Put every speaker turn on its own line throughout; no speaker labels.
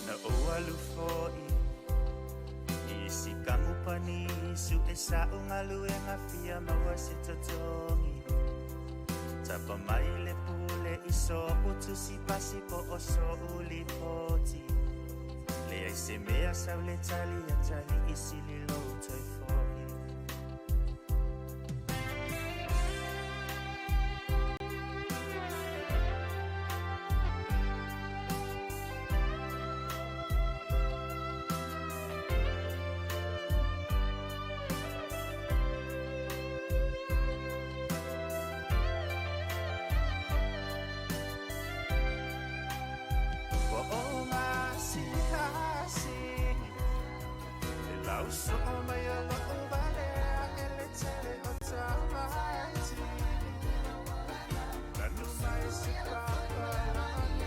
Na o fo'i I si kamupani su e sa o galuega fia maua se totogi. Tapa mai le pule i so'u tusi pasi po o so'u lipoti. Leai se mea sau le tali a tali i sili lou toe fo'i. Ua ou gasigasi e lauso'o mai o lo'u valea e le tele o tamaiti. Lanu mai se papalagi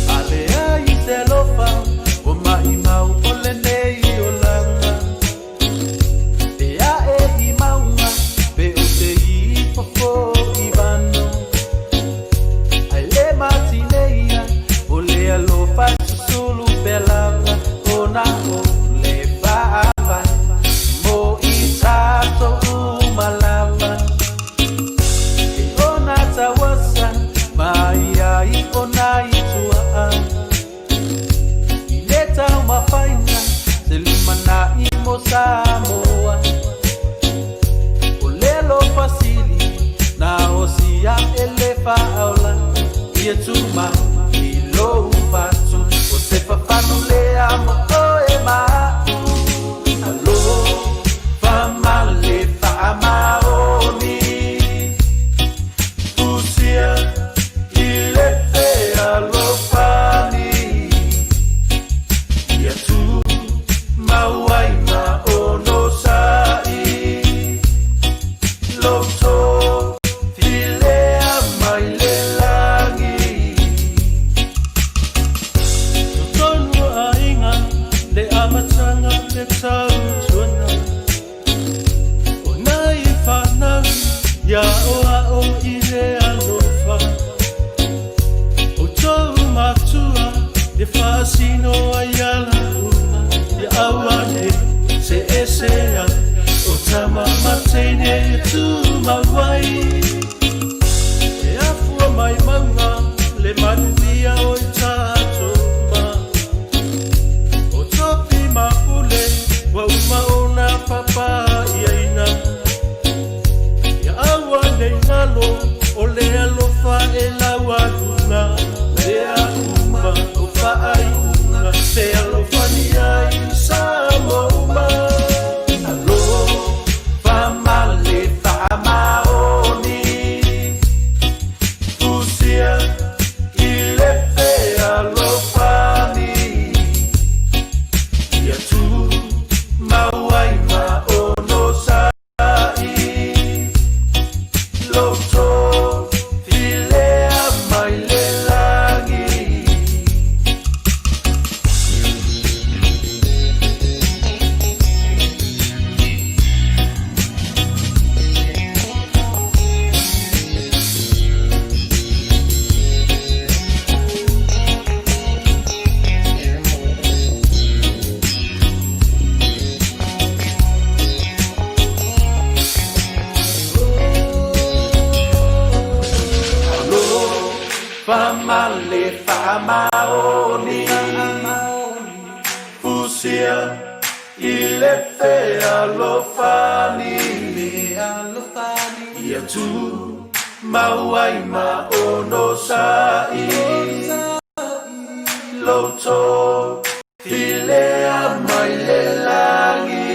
Alea i se alofa ua maʻimau o lenei olaga e ae i mauga pe o te ifofo i vano ae le matineia o le alofa e susulu pea lava ona o le faavae mo i tatou uma lava e ona tauasa mai ai ona i tuaa i le taumafaina se lumanaʻi mo Samoa o le alofa sili na osia e le faaola ia tumau i lou fatu o se fafanu lea mo oe ma a'u alofa ma le faamaoni usia i le fealofani ia tumau ai ma onosaʻi lou tofi lea mai le lagi. Totonu o aiga le faamaoni Fusia i le fealofani Ia tumau ai ma onosai Lou tofi lea mai le lagi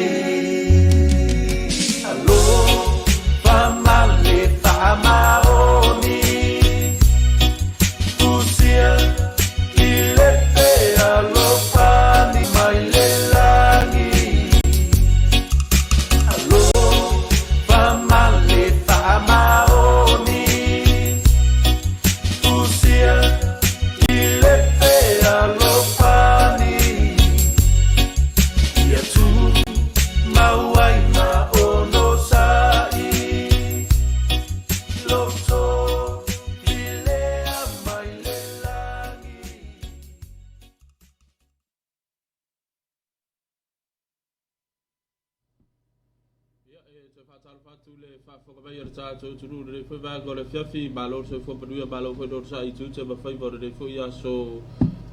Alofa ma le faamaoni Fusia i le fealofani mai le lagi Alofa ma le faamaoni Fusia i le fealofani Ia tumau ai ma onosai Lou tofi lea mai le lagi.
Ia, e toe faatalofa atu i le faafofoga mai o le tatou atunuu i lenei foi vaega o le afiafi. Malo le soifua manuia, malo foi le onosai i tiute ma faiva o lenei foi aso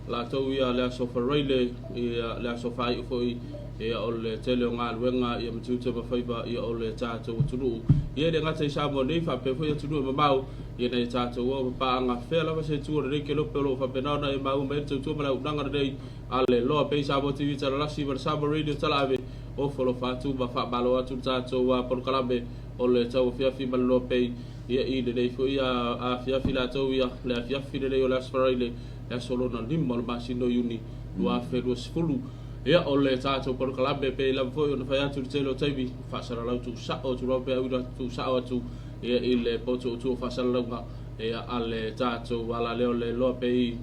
latou ia le aso Faraile, ia le aso faaiu foi ia o le tele o galuega ia ma tiute ma faiva ia o le tatou atunuu. Ia e le gata i Samoa nei faapea foi atunuu e mamao ia nai a tatou o ma paaga fea lava se itu o lenei kelope o lo o faapena ona e maua mai ai le tautua ma le auaunaga lenei a le Loa Bay Samoa TV Talalasi ma le Samoa Radio Talaave. Ofo alofa atu ma faamalo atu le tatou polokalame o le tauafiafi ma le Loa Bay ia i lenei foi afiafi latou ia le afiafi lenei o le Aso Faraile le aso lona 5 o le masina o Iuni 2020. Ia o le tatou polokalame pei lava foi ona fai atu i le tele o taimi faasalalau tuusao atu lava pe auina atu tuusao atu ia i le potuutu o faasalalauga ia a le tatou ala lea o le Loa Bay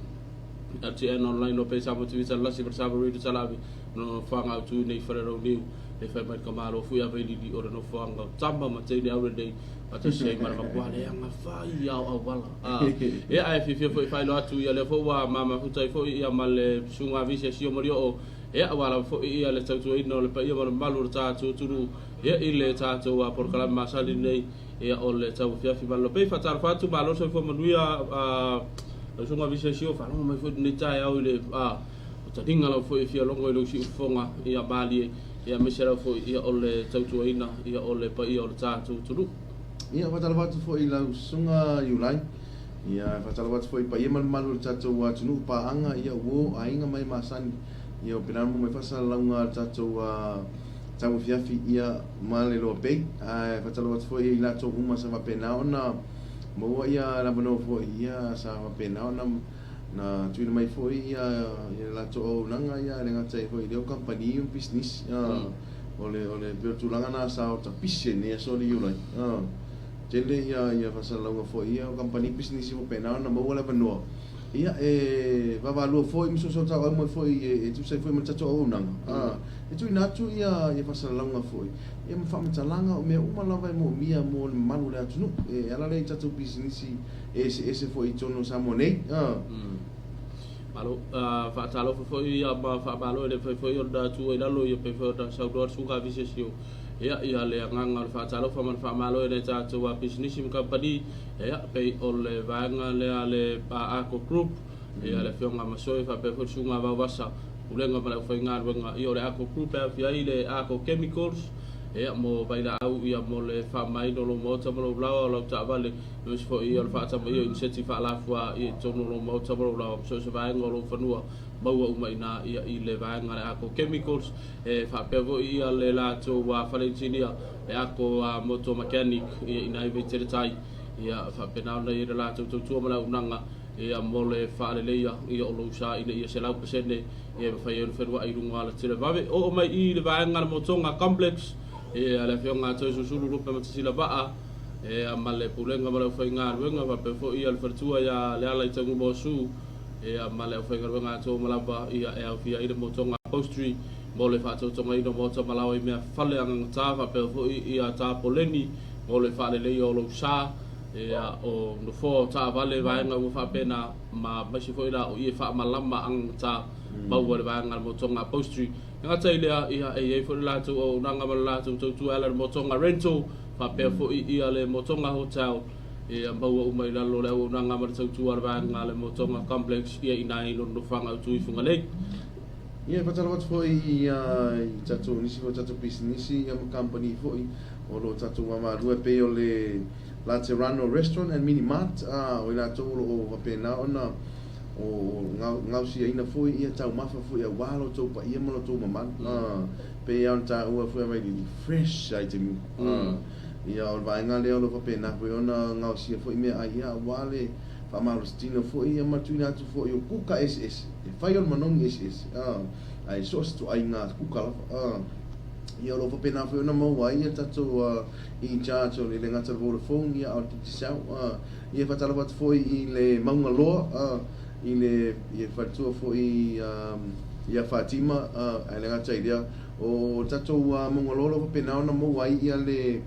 RTN Online Loa Bay Samoa TV Talalasi ma le Samoa Radio Talaave no nofoaga autu nei Falelauniu e fai mai le kamalo fui ave lili o le nofoaga o tama ma teine au lenei faatasi ai ma le matua leaga fai ao auala. Ia ae fiafia foi e faailoa atu ia lea foi ua mamafuta ai foi ia ma le susuga Avisi Asio Molioo ia aua lava foi ia le tautuaina o le paia ma le mamalu o le tatou atunuu ia i le tatou polokalame masani lenei ia o le tauafiafi ma le lopei. Faatalofa atu, malo le soifua manuia lau susuga Avisi Asio, faalogo mai foi lenei taeao i le taliga lava foi e fia logo i lou siufofoga ia malie ia aemaise lava foi ia o le tautuaina ia o le paia o le tatou atunuu.
Ia, faatalofa atu foi i lau Susuga Iulai. Ia, faatalofa atu foi i paia ma le mamalu o le tatou atunuu, paaga, ia, uo, aiga ma e masani. Ia, o pena mo mai faasalalauga a le tatou tauafiafi, ia, ma le Loa Bay. Ae faatalofa atu foi i latou uma sa faapena ona maua ia le avanoa foi, ia, sa faapena ona na tuuina mai foi ia le latou auaunaga, ia, e le gata ai foi i lea o kamupani ma pisinisi. O le o le pei o le tulaga lena sa ota pisi ai nei aso alii Iulai. Tele ia ia faasalalauga foi ia o kamupani pisinisi faapena ona maua le avanoa ia e vaavaalua foi ma soosoo mai foi e tusa ai foi ma le tatou auaunaga e tuuina atu ia ia faasalalauga foi ia ma faamatalaga o mea uma lava e moomia mo le mamalu o le atunuu e ala lea i tatou pisinisi eseese foi i totonu o Samoa nei.
Malo, faatalofa foi ia ma faamalo e le mafai foi ona tuua i lalo ia pei foi ona saunoa le Susuga Visesio ia ia le agaga o le faatalofa ma le faamalo e nai tatou pisinisi ma kamupani ia pei o le vaega lea a le Arco Group ia le Afioga Masoe faapea foi le Susuga Vaovasa Pulega ma le aufaigaluega ia o le Arco Group e aofia ai le Arco Chemicals ia mo vailaau ia mo le faamamaina o lou maota ma lou laoa o lau taavale Aemaise foi o le faatamaia o iniseti faalafua i totonu o lou maota ma lou laoa ma so o se vaega o lou fanua maua uma i ina ia i le vaega a le Ako Chemicals. E faapea foi ia le latou fale inisinia le Ako Motor Mechanic ia i ina i Vaitele Tai. Ia faapena ona i ai le latou tautua ma le auaunaga ia mo le faaleleia ia o lou sa ina ia 100% ia e mafai ai ona feluai i luga o alatele vave. Oo mai i le vaega a le Motoga Complex ia le Afioga a Toesulusulu Lupe Matasila Vaa Ea ma le Pulega ma le aufaigaluega faapea foi ia le faletua ia Leala i Tagumoasu ea ma le aufaigaluega atoa uma lava ia e aofia ai le motoga upholstery mo le faatautogaina o maota ma laoa i mea fale agagatā faapea foi ia tapoleni mo le faaleleia o lou sa ea o nofoa o taavale vaega uma faapena ma aemaise foi la o ie faamalama agagatā maua i le vaega a le motoga upholstery. E gata i lea ia e i ai foi le latou auaunaga ma le latou tautua e ala i le motoga rental faapea foi ia le Motoga Hotel Ia maua uma i lalo o le auaunaga ma le tautua a le vaega a le Motoga Complex ia i ina i lona nofoaga autu i Fugalei.
Ia, e faatalofa atu foi i tatou nisi foi o tatou pisinisi ia ma kamupani foi o lo o tatou vaavaalua e pei o le Laterano Restaurant and Mini Mart, o i latou o lo o faapena ona o gaosiaina foi ia taumafa foi aua lo outou paia ma lo outou mamalu. E pei lava ona taua foi a Vailili, fresh item. Ia, o le vaega lea o lo o faapena foi ona gaosia foi meaai ia aua le faamalositino foi ia ma le tuuina atu foi o kuka eseese e fai o le manogi eseese, ae so o se ituaiga kuka lava. Ia, o lo o faapena foi ona maua ai ia tatou e-charge o le le gata o le Vodafone ia a o le Digicel. Ia, e faatalofa atu foi i le Mauga Loa, i le faletua foi ia Fatima, ae le gata i lea, O tatou mauga loa o lo o faapena ona maua ai ia le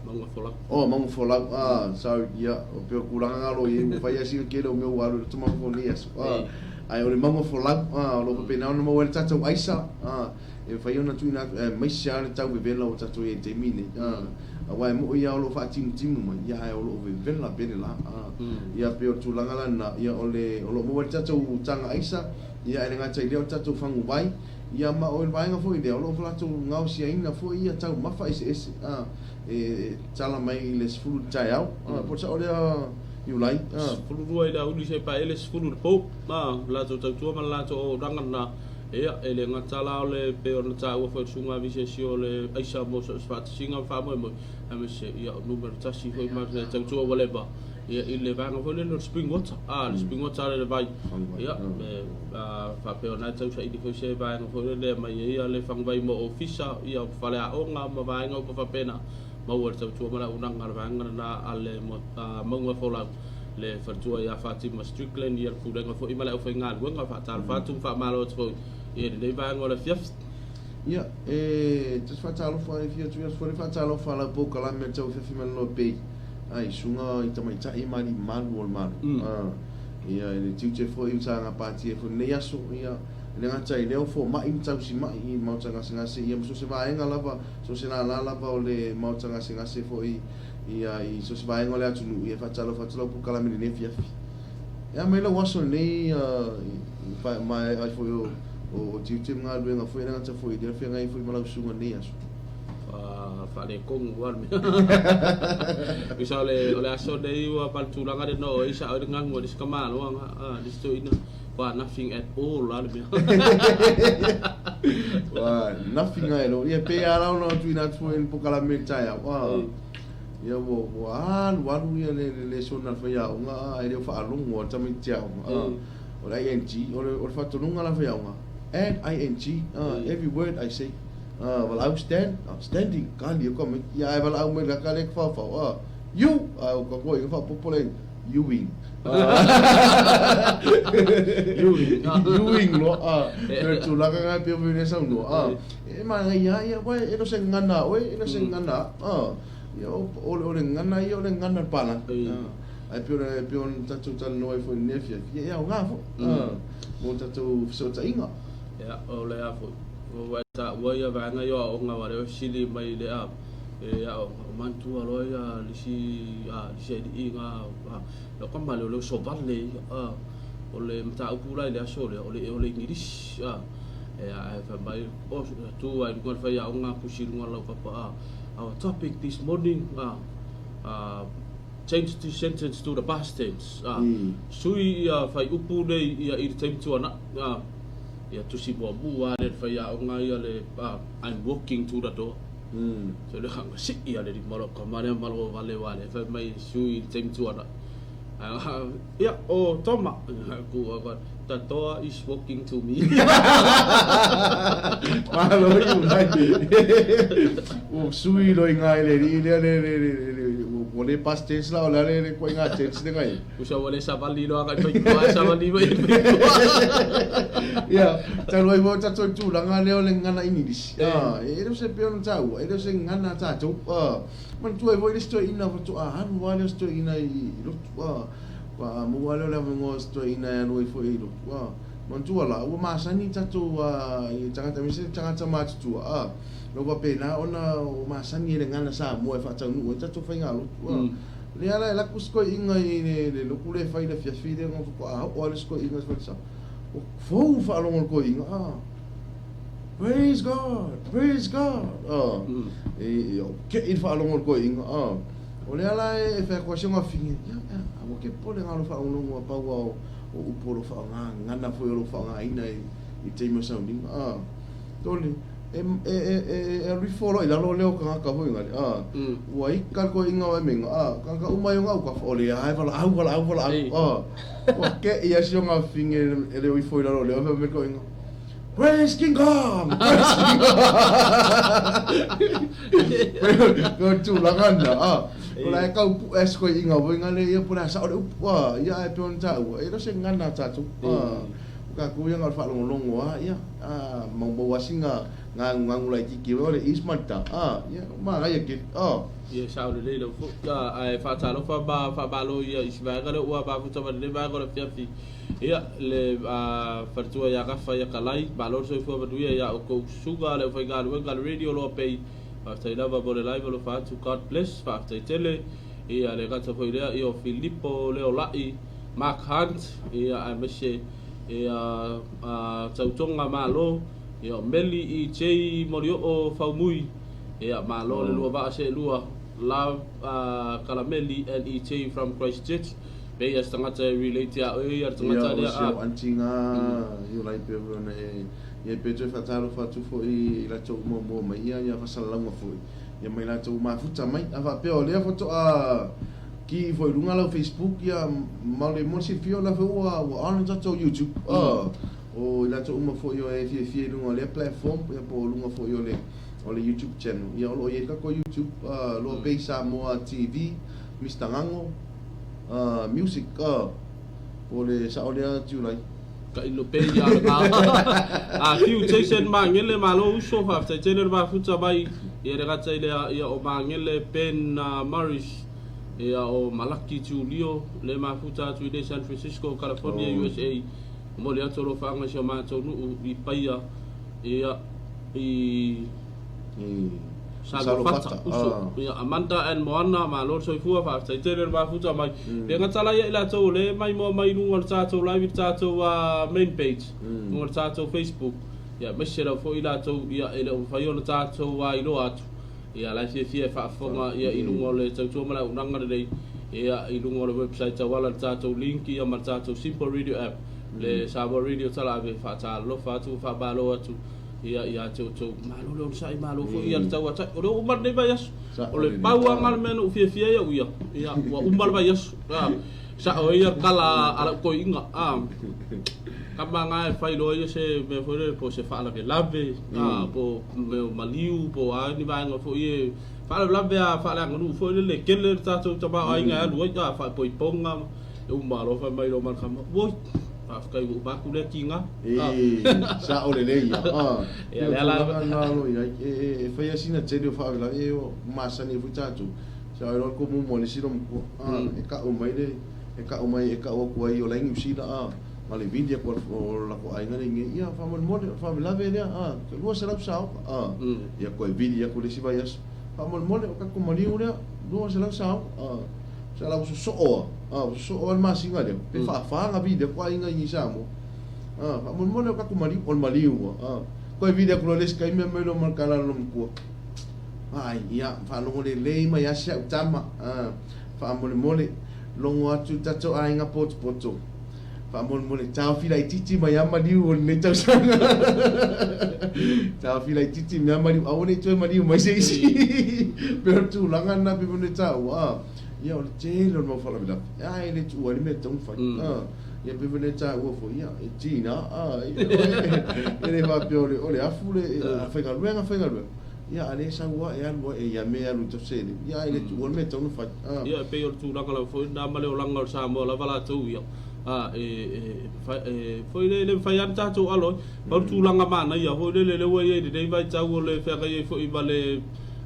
Mauga folau.
Oh, mauga folau. Ah, sorry. Ia, o pei o tulaga na o lo o i ai, ua fai lava sina tele o mea ua alu i le tamaofo i lenei aso. Ah, ae o le mauga folau, ah, o lo o faapena ona maua ai le tatou aisa, ah, e mafai ona tuuina atu, aemaise lava le tau vevela ua tatou i ai i le taimi lenei. Ah, aua e moni lava o lo o faatimutimu mai, ia ae o lo o vevela pea le la. Ah, ia pei o le tulaga la lena, ia o le, o lo o maua ai le tatou taga aisa, ia ae le gata i lea o le tatou faguvai, Ia ma o le vaega foi lea o lo o latou gaosiaina foi ia taumafa eseese a e tala mai i le 10 i le taeao a po o le sao lea Iulai a.
12 i le aoauli seia paia le 10 i le po a latou tautua ma le latou auaunaga lena. Ia e le gata la o le pei ona taua foi e le Susuga Visesi o le aisa mo so o se faatasiga ma faamoemoe aemaise ia o numera tasi foi ma le tautua ua leva Ia i le vaega foi lele o le spring water, a le spring water le vai. Ia e faapea ona e tausaili foi se vaega foi lele e aumai ai ia le faguvai mo ofisa, ia faleaoga ma vaega uma faapena, maua le tautua ma le auaunaga a le vaega lena a le Mauga Folau, le faletua ia Fatima Strickland, ia le pulega foi ma le aufaigaluega. Faatalofa atu ma faamalo atu foi i lenei vaega o le afiafi.
Ia, e tasi faatalofa e fia atu foi le faatalofa a lau polokalame o le tauafiafi malolo pei. Ai, susuga i tamaitai ma alii mamalu o le Malo. Ia, i le tiute foi sa gapatia ai foi i lenei aso, ia, e le gata i lea o fomai ma tausimai i le Maota Gasegase, ia ma so o se vaega lava, so o se lala lava o le Maota Gasegase foi, ia, i so o se vaega o le atunuu, ia, e faatalofa atu lau polokalame i lenei afiafi. E a mai lau aso i lenei, i maea ai foi o tiute ma galuega foi, e le gata foi i lea, feagai ai foi ma lau susuga i lenei aso.
Faaletonu lava le mea. Tusa o le, o le aso nei ua ma le tulaga lena o ai sao ai le ganu a le isi tamaloa na, a, le isi toeaina, ua nothing at all lava le mea.
Ua nothing at all. Ia pei lava la ona tuuina atu foi i le polokalame i le taeao, a, ia ua, ua alu alu ia le, le lesona a le faiaoga, a, e le o faalogo lava le tamaitiiti aoga, a, o le ing, o le, o le faatonuga la a le faiaoga, add ing, a, every word I say. Ah, valaau stand, ah, standing, kali o ka mai, ia ai valaau mai la ka le ka whao ah, you, ah, o ka koe, ka whapopo le, Ewing.
Ewing.
Ewing loa, ah, me tulaga ngai peo me sau no, ah, e ma ia ia wai e no se ngana oe, e no se ngana, ah, ia o o le o le ngana ia o le ngana pala. Ah, ai peo le peo tatou talanoa ai foi nei fia, ia ia o ngā fo, ah, mo tatou fesootaiga.
Ia, o le a foi. Ua e taua ia vaega ia o aoga aua lea ua fesili mai le a e aoga o manatua loa ia le isi a le isi alii na a lau tama lea o le uso vale ia a o le mataupu la i le aso lea o le o le Igilisi a e a e fai mai o tu ai luga o le faiaoga tusi i luga o lau papa a our topic this morning a a change this sentence to the past tense a sui ia fuaiupu nei ia i le taimi tuanai a Ia tusi muamua lea le faiaoga ia le I'm walking to the door. So le hanga sii ia le lima o ka mare malo vale vale fai mai sui i le taimi tuanai. Ia o Toma ku the door is walking to me.
Malo Iulai. Ua sui loa i ngā ele alii lea le le le le ua le past tense la o le a le le koe ngā tense le ngai.
Usa ua le savali loa agai mai tua, e savali mai mai tua.
Ia, talu ai foi o tatou tulaga lea o le gagana English. Ah, e le o se pei ona taua, e le o se gagana a tatou. Ah, manatua ai foi le isi toeaina faatoa alu lava lea o se toeaina i lotu. Ah, faatoa maua lea o le avanoa o se toeaina e alu ai foi i lotu. Ah, manatua la, ua masani tatou i tagata, aemaise tagata matutua. Ah, o lo o faapena ona ua masani e le gagana Samoa e faataunuu ai tatou faigalotu. Ah, Lea la e alu atu si toeaina i le lotu lea e fai i le afiafi lea na faatoa oo lava le isi toeaina i le falesa, ua fou le faalogo a le toeaina, a, Praise God, praise God, a, e ke'i le faalogo a le toeaina, a. O lea la e fai atu ai si ona afine, ia, ia, aua e te popole na o lou faalogologo a pau lava o upu o lo o faaaoga, gagana foi o lo o faaaogaina i le taimi o sauniga, a. Tole, e, e, e, e alu ifo loa i lalo lea o tagata foi nale, a. Ua ika le toeaina o Emega, a, tagata uma ai ona autafa, o lea lava e valaau, valaau, valaau, a. Ua ke'i lava si ona afine e le o ifo i lalo o lea, fai mai le toeaina, Praise King Kong! Praise King Kong! O le tulaga lena, a. O la e tau pu'e si toeaina foi nale ia po o le a sao le upu, a. Ia ae pei ona taua, e le o se gagana a tatou, a. O tatou ia na o le faalogologo lava, ia, a maumau lava sina ganuganu laitiiti foi o le is ma le ta, a, ia, manaia tele, a.
Ia sao lelei lau foi, a, ae faatalofa ma faamalo ia i si vaega lea ua mafuta mai lenei vaega o le afiafi. Ia, le faletua ia Gafa ia Kalai, malo le soifua manuia ia outou susuga le aufaigaluega a le Radio Loa Bay, faafetai lava mo le live alofa atu, God bless, faafetai tele. Ia, le gata foi lea, ia o Filipo Leolai, Mark Hunt, ia aemaise ia Tautoga Malo, ia o Meli EJ Molioo Faumui, ia malo le lua vaa seelua, Love Kalameli and EJ from Christchurch. Pei a se tagata e relate ia oe ia le tagata lea
a. Ia o si au aunty nga i ola ai pea foi ona e ia pe toe faatalofa atu foi i latou uma mua mai ia ia faasalalauga foi ia mai latou mafuta mai a faapea o lea faatoa ki foi i luga lau Facebook ia ma le mo le silafia o lea foi ua ua on le tatou YouTube o i latou uma foi o e fiafia i luga o lea platform ia po o luga foi o le o le YouTube channel ia o lo o i ai le tatou YouTube Loa Bay Samoa TV Mister Gago Music po o le sao lea July.
Tailo pea ia le a fiu Jason Magele malo uso faafetai tele le mafuta mai ia le gata i lea ia o Magele Ben Morris ia o Malaki Julio le mafuta atu i le San Francisco California USA momoli atu alofaga i si o matou nuu i Paia ia i Salufata, uso. Ia, Amanda and Moana, malo le soifua, faafetai tele le mafuta mai. Le gata la ia i latou o lea e maimoa mai i luga o le tatou live i le tatou main page, luga o le tatou Facebook. Ia, aemaise lava foi i latou ia e le o mafai ona tatou iloa atu. Ia, la e fiafia e faafofoga ia i luga o le tautua ma le auaunaga lelei, ia i luga o le website tauala i le tatou link ia ma le tatou Simple Radio app, le Samoa Radio Talaave, faatalofa atu ma faamalo atu. Ia, ia te outou, malo le onosai, malo foi ia le tauatai. O lea ua uma lenei vaiaso. O le pau lava lena o le mea na ou fiafia ai au ia. Ia, ua uma le vaiaso. A, sao ai ia le tala a lau toeaina. A, kama na e fai loa ia se mea foi lele po o se faalavelave, a, po o mea o maliu, po o a ni vaega foi e faalavelave lava faaleaganuu foi lele, e tele le tatou tamaoaiga e alu ai, a, faaipoipoga, e uma loa fai mai loa ma le kama, oi, Faafetai ua uma atu lea tiga.
E sao lelei ia. Ia lea la na lo i ai e fai lava sina tele o faalavelave e masani ai foi tatou. Sa iloa le tomumu a le isi loomatua e tau mai le e tau mai e tau atu ai o la e i Niu Sila ma le vili atu o le latou aiga lea i inei. Ia faamolemole o le faalavelave lea 200 saoga. Ia toe vili atu le isi vaiaso. Faamolemole o tatou maliu lea 200 saoga. Sa la ua sosoo a, ua sosoo a le masina lea, pe faafa na vili atu aiga i Samoa. Faamolemole o tatou maliu, o le maliu a. Toe vili atu loa le isi taimi aumai loa ma le tala a le loomatua. Ai, ia, faalogo lelei mai lava si au tama, faamolemole, logo atu i le tatou aiga potopoto. Faamolemole, taofi laitiiti mai lava maliu o lenei tausaga. Taofi laitiiti mai lava maliu, aua ne i toe maliu mai se isi. Pei o le tulaga lena pei ona taua, a, ia o le tele o le mau faalavelave, a e le tuua ai le mea e tatau ona fai. A, ia pei ona taua foi, ia, e tiga, a, e le faapea o le afu le faigaluega, faigaluega. Ia, a le sau lava e alu lava e ia mea e alu i tau seleni, ia ae le tuua le mea e tatau ona fai.
A. Ia, e pei o le tulaga lava foi lena ma le olaga o le Samoa lava latou ia, a, e, e, e, foi le, le mafai lava ona tatou alo ai. Pau le tulaga manaia foi lele lea ua i ai i lenei vaitau o le feagai ai foi ma le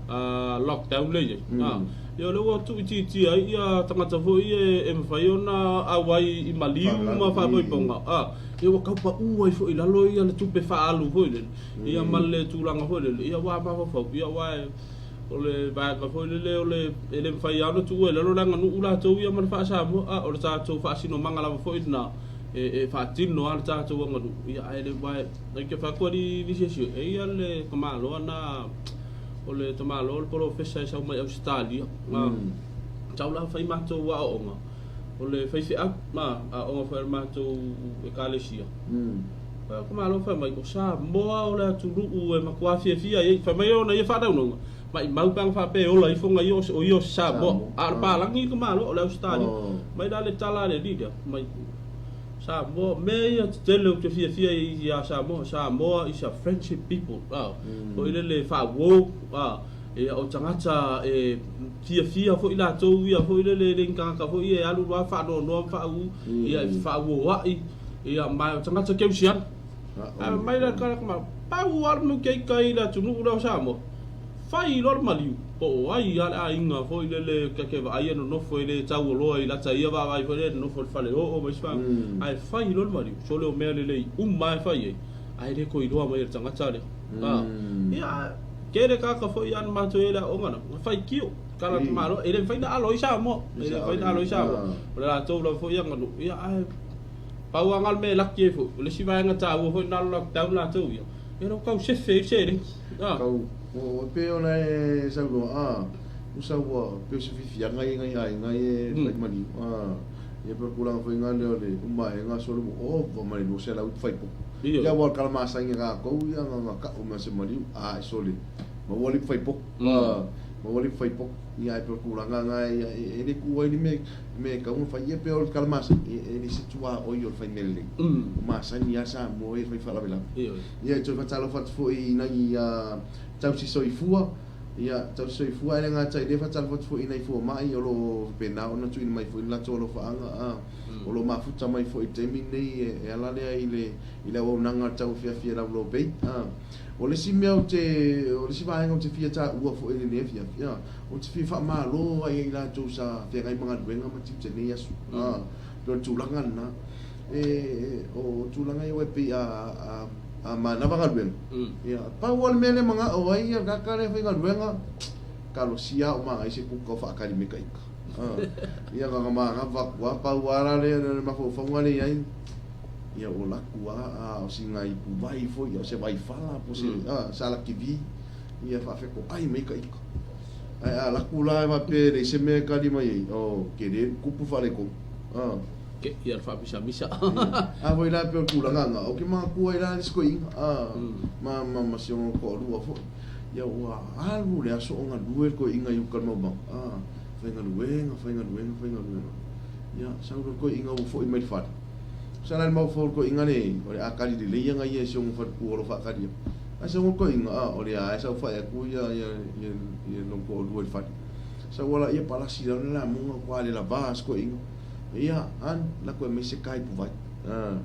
a, lockdown lea e i ai, a, ia o lea ua tuuitiitia ai ia tagata foi ia e mafai ona auai i maliu ma faaipoipoga, a, ia ua tau pau ai foi i lalo ia le tupe faaalu foi lele. Ia ma le tulaga foi lele, ia ua mafaufau, ia aua O le vaega foi lele o le e le mafai lava ona tuua i lalo le aganuu latou ia ma le faa-Samoa, a o le tatou faasinomaga lava foi lena e faatino lava le tatou aganuu. Ia ae le aua e te fai atu alii Visesio, e i ai le tamaloa na o le tamaloa o le polofesa e sau mai Ausetalia, sau la fai matou aoaoga o le faifeau, aoga foi a le matou ekalesia. Malo fai mai, o Samoa o le atunuu e matua fiafia i ai. Fai mai ona ia faanaunauna, maimau pe ana faapea e ola ifo na ia o ia o se Samoa. A o le palagi le Malo, o le Ausetalia. Mai la le tala a le alii lea, mai Samoa, mea ia tetele ou te fiafia ai ia Samoa, Samoa is a friendship people. Foi lele faauo, ia o tagata e fiafia foi latou ia foi lele e le ni tagata foi ia e alu loa faanoanoa ma faauu, ia e faauoai. Ia, ma o tagata keusiana. Ae mai la kala ma pau lava le mau keika i le atunuu lea o Samoa. Fai loa le maliu, po o ai lava le aiga foi lele ta te vaai e nonofo e le taualoa i lata ia vaavaai foi lele e nonofo i le faleoo ma isi vaega. Ae fai loa le maliu, sole o mea lelei uma lava e fai ai, ae le toe iloa mai e le tagata lea. Ia, tele tagata foi a na matou i ai i le aoga na faitio. Kala te malo, e le mafai ona alo ai Samoa. E le mafai ona alo ai Samoa. O le latou lava foi aganuu. Ia, ae pau lava na o le mea e laki ai foi. O le isi vaega taua foi na lockdown latou ia, e le o tau sefe ai le seleni.
Tau, o, pei ona e saunoa, a, usa ua pei o se fifiaga ia nai aiga ia e fai maliu, a, ia pei o le tulaga foi na lea o le uma aega solo ua ova ma le 200 i fai popo. Ia aua o le kalamasaina tatou ia na ona tau mai o se maliu, a e sole, maua le fai popo. Maua le fai popo. Ia ae pei o le tulaga na ia e le tuu ai le mea mea e tatau ona fai. Ia pei o le tala masani, e le se tuaoi o le fai mea lelei. O masani lava Samoa ia e fai faalavelave. Ia e toe faatalofa atu foi i nai tausi soifua, ia tausi soifua ae le gata i lea, faatalofa atu foi i nai fomai o lo o faapena ona tuuina mai foi le latou alofaaga, o lo o mafuta mai foi i le taimi lenei e ala lea i le i le auaunaga a le tauafiafi a Laulau Bay. O le isi mea ou te, o le isi vaega ou te fia taua foi i lenei afiafi, ou te fia faamalo ai ia i latou sa feagai ma galuega ma tiute i lenei aso. Pei o le tulaga lena. E, o tulaga ia e pei a manava galuega, ia, pau lava le mea lea e manao ai le tagata lea e faigaluega, talosia au ma ai se kuka o faatali mai ta ita. Ia na ona manava atu lava, pau lava la lea le mafaufauga lea i ai, Ia ua laku a, a o sina ipuvai foi, o se vaifala po o se salativi, ia faafetoai mai ka ika. Ae a laku la e faapea e leai se mea e kali mai ai, oh, tele le tupu faaletonu.
Ke, ia le faamisamisa.
A foi la pei o le tulaga na, ou te manatua ai la le isi toeaina, ma, ma, ma si ona toalua foi. Ia ua alu le aso o galue le toeaina i uta i le maumau, faigaluega, faigaluega, faigaluega. Ia, sau loa le toeaina ua foi mai le fale. Sa la le mafaufau o le toeaina le, o le a kali lelei ana ia i si ona faletua o lo o faakali atu. Ae sau le toeaina, a, o le a e saofai atu ia, ia, ia, ia lona toalua i le fale. Sau ala ia palasi i lalo le lamuga, ua le lava si toeaina. Ia, an, lako e mai se kai puvai. A,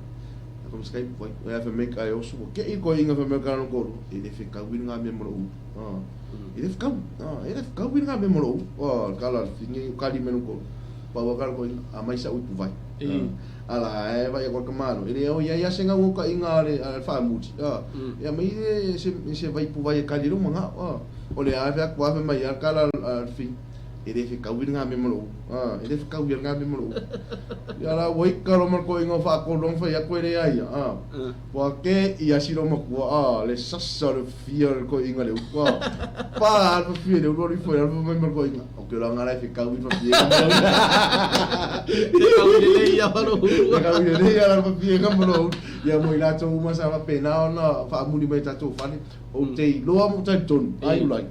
lako mai se kai puvai. Ia fai mai kai oso, ua kei le toeaina fai mai kana lona toalua, e le fekau i ngā mea ma lou ulu. A, e le fekau, a, e le fekau i ngā mea ma lou ulu. A, kala le whine, kali mai lona toalua. Pau a kala toeaina, a mai sa'u ipuvai. Ala e vai ko ka malo. E le o ia ia se ngau ka inga ale ale faamuli. Ia mai se se vai pu vai e kali lo manga. O le a fe aku a fe mai a kala al fi. E le fe kau i ngā me malo. E le fe kau i ngā me malo. Ia la wai ka lo mal ko inga fa ko long fa ia ko le ai. Wa ke ia si lo makua a le sasa le fia le ko inga le upa. Pa al fa fia le ulu fo al fa mai mal ko inga. O ke la ngā fe kau i fa fia.
Te kau i lelei ia malo ulu.
Te kau i lelei ia fa fia ka malo. Ia mo i latou uma sa faapena ona faamuli mai tatou fale. Ou te iloa mo talitonu, ai ulai.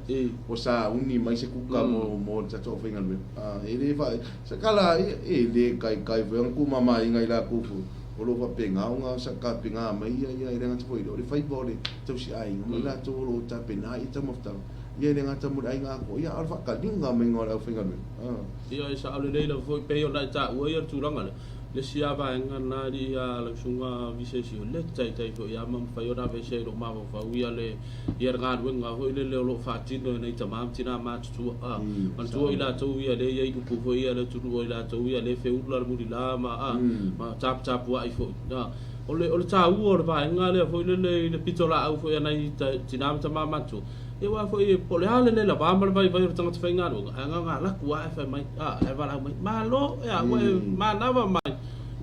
O sa uni mai se kuka mo mo le tatou aufaigaluega. E le fa sa kala e le kaikai foi ona kumamaaiga i lakou foi. O lo o faapena ona sa tapena mai ia ia e le gata foi o le faiva o le tausiaiga ma i latou o lo o tapena i taumafataga. Ia e le gata mo le aiga atoa, ia a o le faataliga maiga o le aufaigaluega.
Ia e sao lelei lava foi pei ona e taua ia le tulaga lea. Le isi lava vaega lena alii a lau susuga Visesio, le taitai foi lava ma mafai ona aveesea i lou mafaufau ia le ia le galuega foi lele o lo o faatino e nai tama ma tina matutua. A, manatua i latou ia lea e i ai upu foi ia a le atunuu o i latou ia lea e feula le mulila ma a, ma taputapuai foi. A, O le taua o le vaega lea foi lele i le pitolaau foi a nai tina ma tama matutua, ia aua foi po o le a le le lava ma le vaivai o le tagata faigaluega, ae na ona alu atu lava ae fai mai, ae valaau mai, malo, ia ua e manava mai,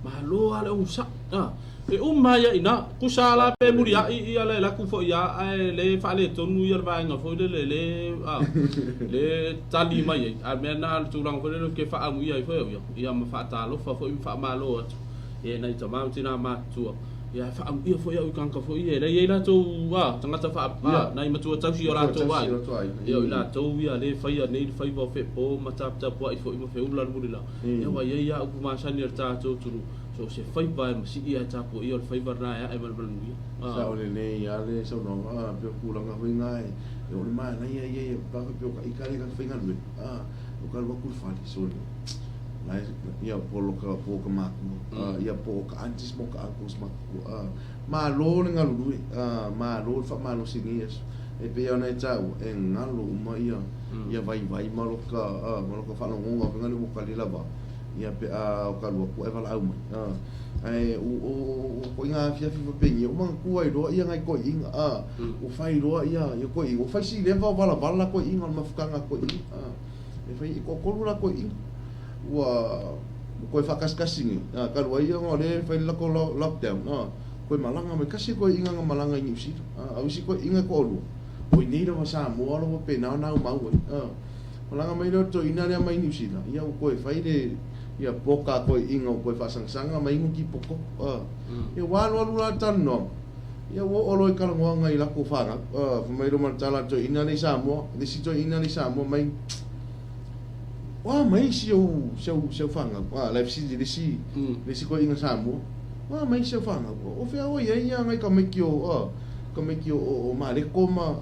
malo lava le onosai. E uma ai lava i ina. Tusa lava la pe muliai ia le alu atu foi lava ae le faaletonu ia le vaega foi lele le le tali mai ai. A o le mea lena o le tulaga foi lele ou te faaamuia ai foi au ia, ia ma faatalofa foi ma faamalo atu e nai tama ma tina matutua, ia e faaamuia foi au i tagata foi ia e leai ai latou tagata faa nai matua tausi o latou aiga, ia o i latou ia lea e faia nei le faiva o feepo ma taputapuai foi ma feula le mulila. Ia ua i ai lava upu masani a le tatou atunuu, so o se faiva e masii ae tapuaia o le faiva lena e ae ma le manuia.
Sao lelei lava le saunoaga, pei o tulaga foi na e o le manaia ia ia pe a faapea o ka ita lea e faigaluega, o ka alu atu i le fale, sole, la e, ia po o ka matua, ia po o ka aunties ma ka uncles matutua. Malo le galulue, malo le faamalosi i lenei aso. E pei ona e taua, e galo uma ia ia vaivai ma loka faalogoga foi lea ua tali lava ia pe a o ka alu atu ae valaau mai. Ae o ituaiga afiafi faapenia, ua manatua ai loa ia nai toeaiina, ua fai loa ia toeaiina, ua fai si leva o valavala toeaiina o le mafutaga a toeaiina. E fai e toatolu la toeaiina ua toe faakasikasi nei, talu ai ona o lea e fai le latou lockdown, toe malaga mai. Tasi toeaiina na malaga i Niu Sila, a o isi toeaiina e toalua, o i nei lava Samoa o lo o faapena ona aumau ai. Malaga mai lea o le toeaina lea mai Niu Sila, ia ua toe fai le ia poka a toeaiina ua toe faasangasaga ma inu tipoko. Ia ua alualu la le talanoaga, ia ua oo loa i talanoaga i latou fanau. Fai mai loa ma le tala a le toeaina lea i Samoa, le isi toeaina lea i Samoa mai, O a mai si ou si au si au fanau? La e fesili le isi le isi toeaina Samoa. O a mai si au fanau? O fea oe i ai ia nai tamaiti o tamaiti o Maleko ma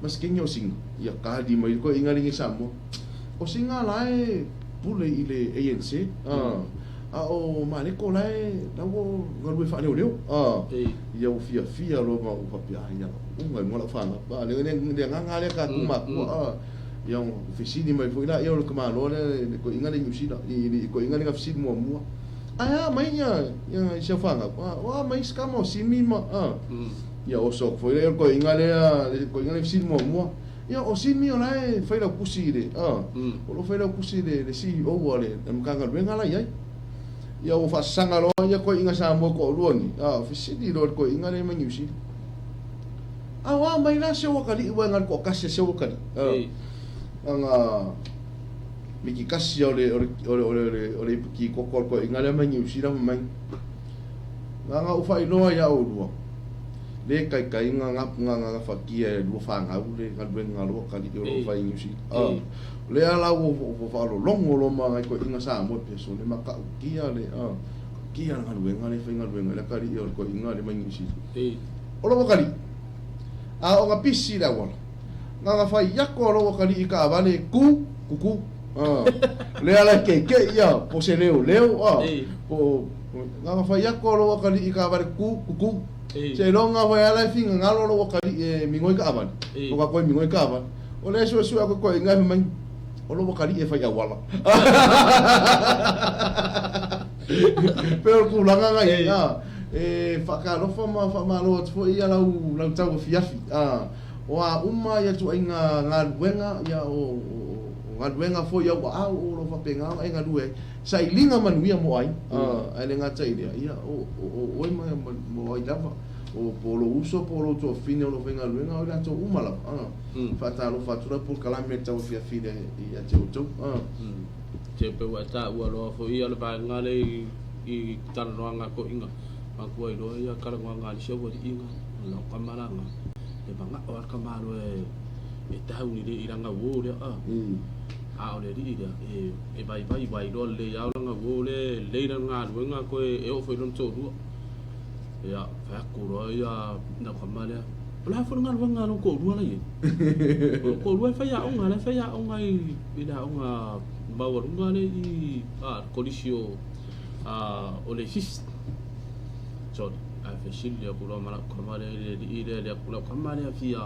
ma Sikeni o Singa? Ia kali mai le toeaina lenei Samoa. O Singa la e pule i le ANC, a o Maleko la e la ua galue faaleoleo. Ia ua fiafia loa ma ua faapea, ia uga i luga lau fanau. Le agaga lava lea tatou matua. Ia ua fesili mai foi laia o le tamaloa lea le toeaina lea i Niu Sila, i le toeaina lea na fesili muamua, Ae a mai ia ia si au fanau? O a mai si tama o Simi ma a. Ia oso atu foi lea o le toeaina lea, le toeaina lea fesili muamua, Ia o Simi o la e fai lau tusi i le a, o lo o fai lau tusi i le CEO a le Matagaluega la e i ai. Ia ua faasasaga loa ia toeaina Samoa toalua nei, a, fesili loa i le toeaina lea mai Niu Sila. A o a mai la se akalii ua e galu toatasi e se akalii. Aga miki kasi o le o le o le o le o le ipu kikoko a le toeaina lea mai Niu Sila fai mai, Aga ou faailoa ia oulua, le taitaiga ga gafatia e lua fanau le galuega a lou akalii o lo o fai i Niu Sila. O lea la ua faalologo loa ma nai toeaiina Samoa e pea sole matautia le kia le galuega lea e faigaluega ai le akalii o le toeaina lea mai Niu Sila. O lou akalii, a o na pisi le auala, na na fai ako a lou akalii i taavale ku, kuku, lea la e keikei ia, po se leoleo, po, na na fai ako a lou akalii i taavale ku, kuku, seiloga foi a la e finagalo lou akalii e migoi taavale, o ka koe migoi taavale. O lea e suesue aku e toeaiina e fai mai, o lou akalii e fai auala. Pei o le tulaga na i ai, e faatalofa ma faamalo atu foi ia lau lau tau afiafi. O a uma ia ituaiga galuega, ia o galuega foi au aao o lo o faapena ona e galue ai, sailiga manuia mo aiga. Ae le gata i lea, ia o oe ma o ai lava, o po o lou uso po o lou tuafafine o lo o faigaluega, o i latou uma lava. Faatalofa atu lau polokalame i le tau afiafi ia te outou.
Te pe ua e taua loa foi ia le vaega lea i talanoaga a toeaiina, manatua ai loa ia talanoaga a le isi aualiiga, lau tama la na, e manao lava le tama loa e tau ni le i lana uo lea a. A o le alii lea, e vaivai ua iloa lelei lava lana uo lea e lelei lana galuega toe e oo foi i lona toalua. Ia, fai atu loa ia lau tama lea, o le a foi le galuega a lou toalua la e i ai? O lou toalua e faiaoga, la e faiaoga i le aoga maualuga lea i le kolisi o o le Ifisi. Sorry, ae fesili atu loa ma lau tama lea i le alii lea, lea lau tama lea fia,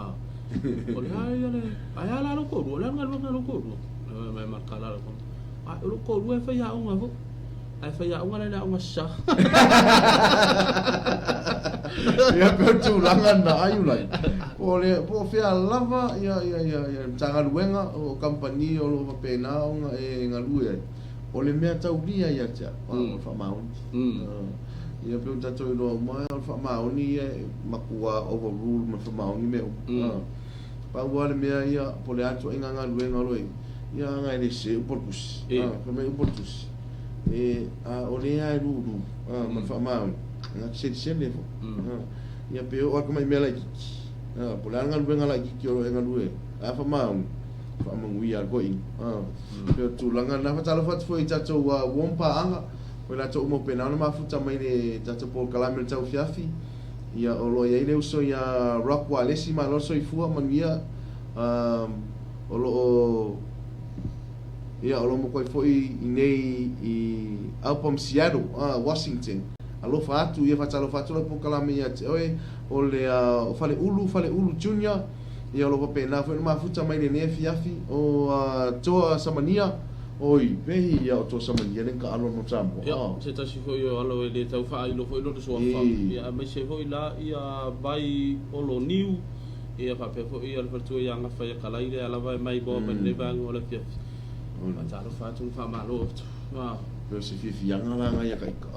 o le a ia le, ae a la lou toalua, o le a le galuega a lou toalua? Fai mai ma le tala a lau tama, ai o lou toalua e faiaoga foi. Ae faiaoga la i le aoga sa.
Ia pe o tulaga na ai ulai. Po o le po o fea lava ia ia ia ia Matagaluega o kamupani o lo o faapena ona e galue ai. O le mea taulia ia te au, o le faamaoni. Ia pei ona tatou iloa uma o le faamaoni ia e matua overrule ma le faamaoni mea uma. Pau lava le mea ia po o le a le ituaiga galuega o lo o i ai, ia aga e le sese upu o le tusi. Fai mai upu o le tusi, a o lea lava e lulu ma le faamaoni, e na te selesele foi. Ia pe oo atu mai mea laitiiti, po o le a le galuega laitiiti o lo o e galue ai, a faamaoni, faamanuia lava le toeaina. Pei o le tulaga lena. Faatalofa atu foi i tatou uo ma paaga, o i latou uma o pena ona mafuta mai le tatou polokalame o le tauafiafi. Ia, o lo o i ai le uso ia Rock Walesi, malo le soifua, manuia. O lo o, ia, o lo o matuai foi i nei i Album Seattle, Washington. Alofa atu, ia faatalofa atu lau polokalame ia te oe, o le o Faleulu, Faleulu Junior. Ia o lo o faapena foi ona mafuta mai lenei afiafi o Toa Samania. Oi, pehi ia o Toa Samania le taalo mo Samoa.
Ia, se tasi foi o alo e le tau faailo foi lona suafa. Ia, aemaise foi la ia Vai Olo Niu, ia faapea foi ia le faletua ia Gafa ia Kalai lea lava e mai moa mai lenei vaega o le afiafi. Faatalofa atu ma faamalo atu.
Pei o se fiafiaga la na ia taita.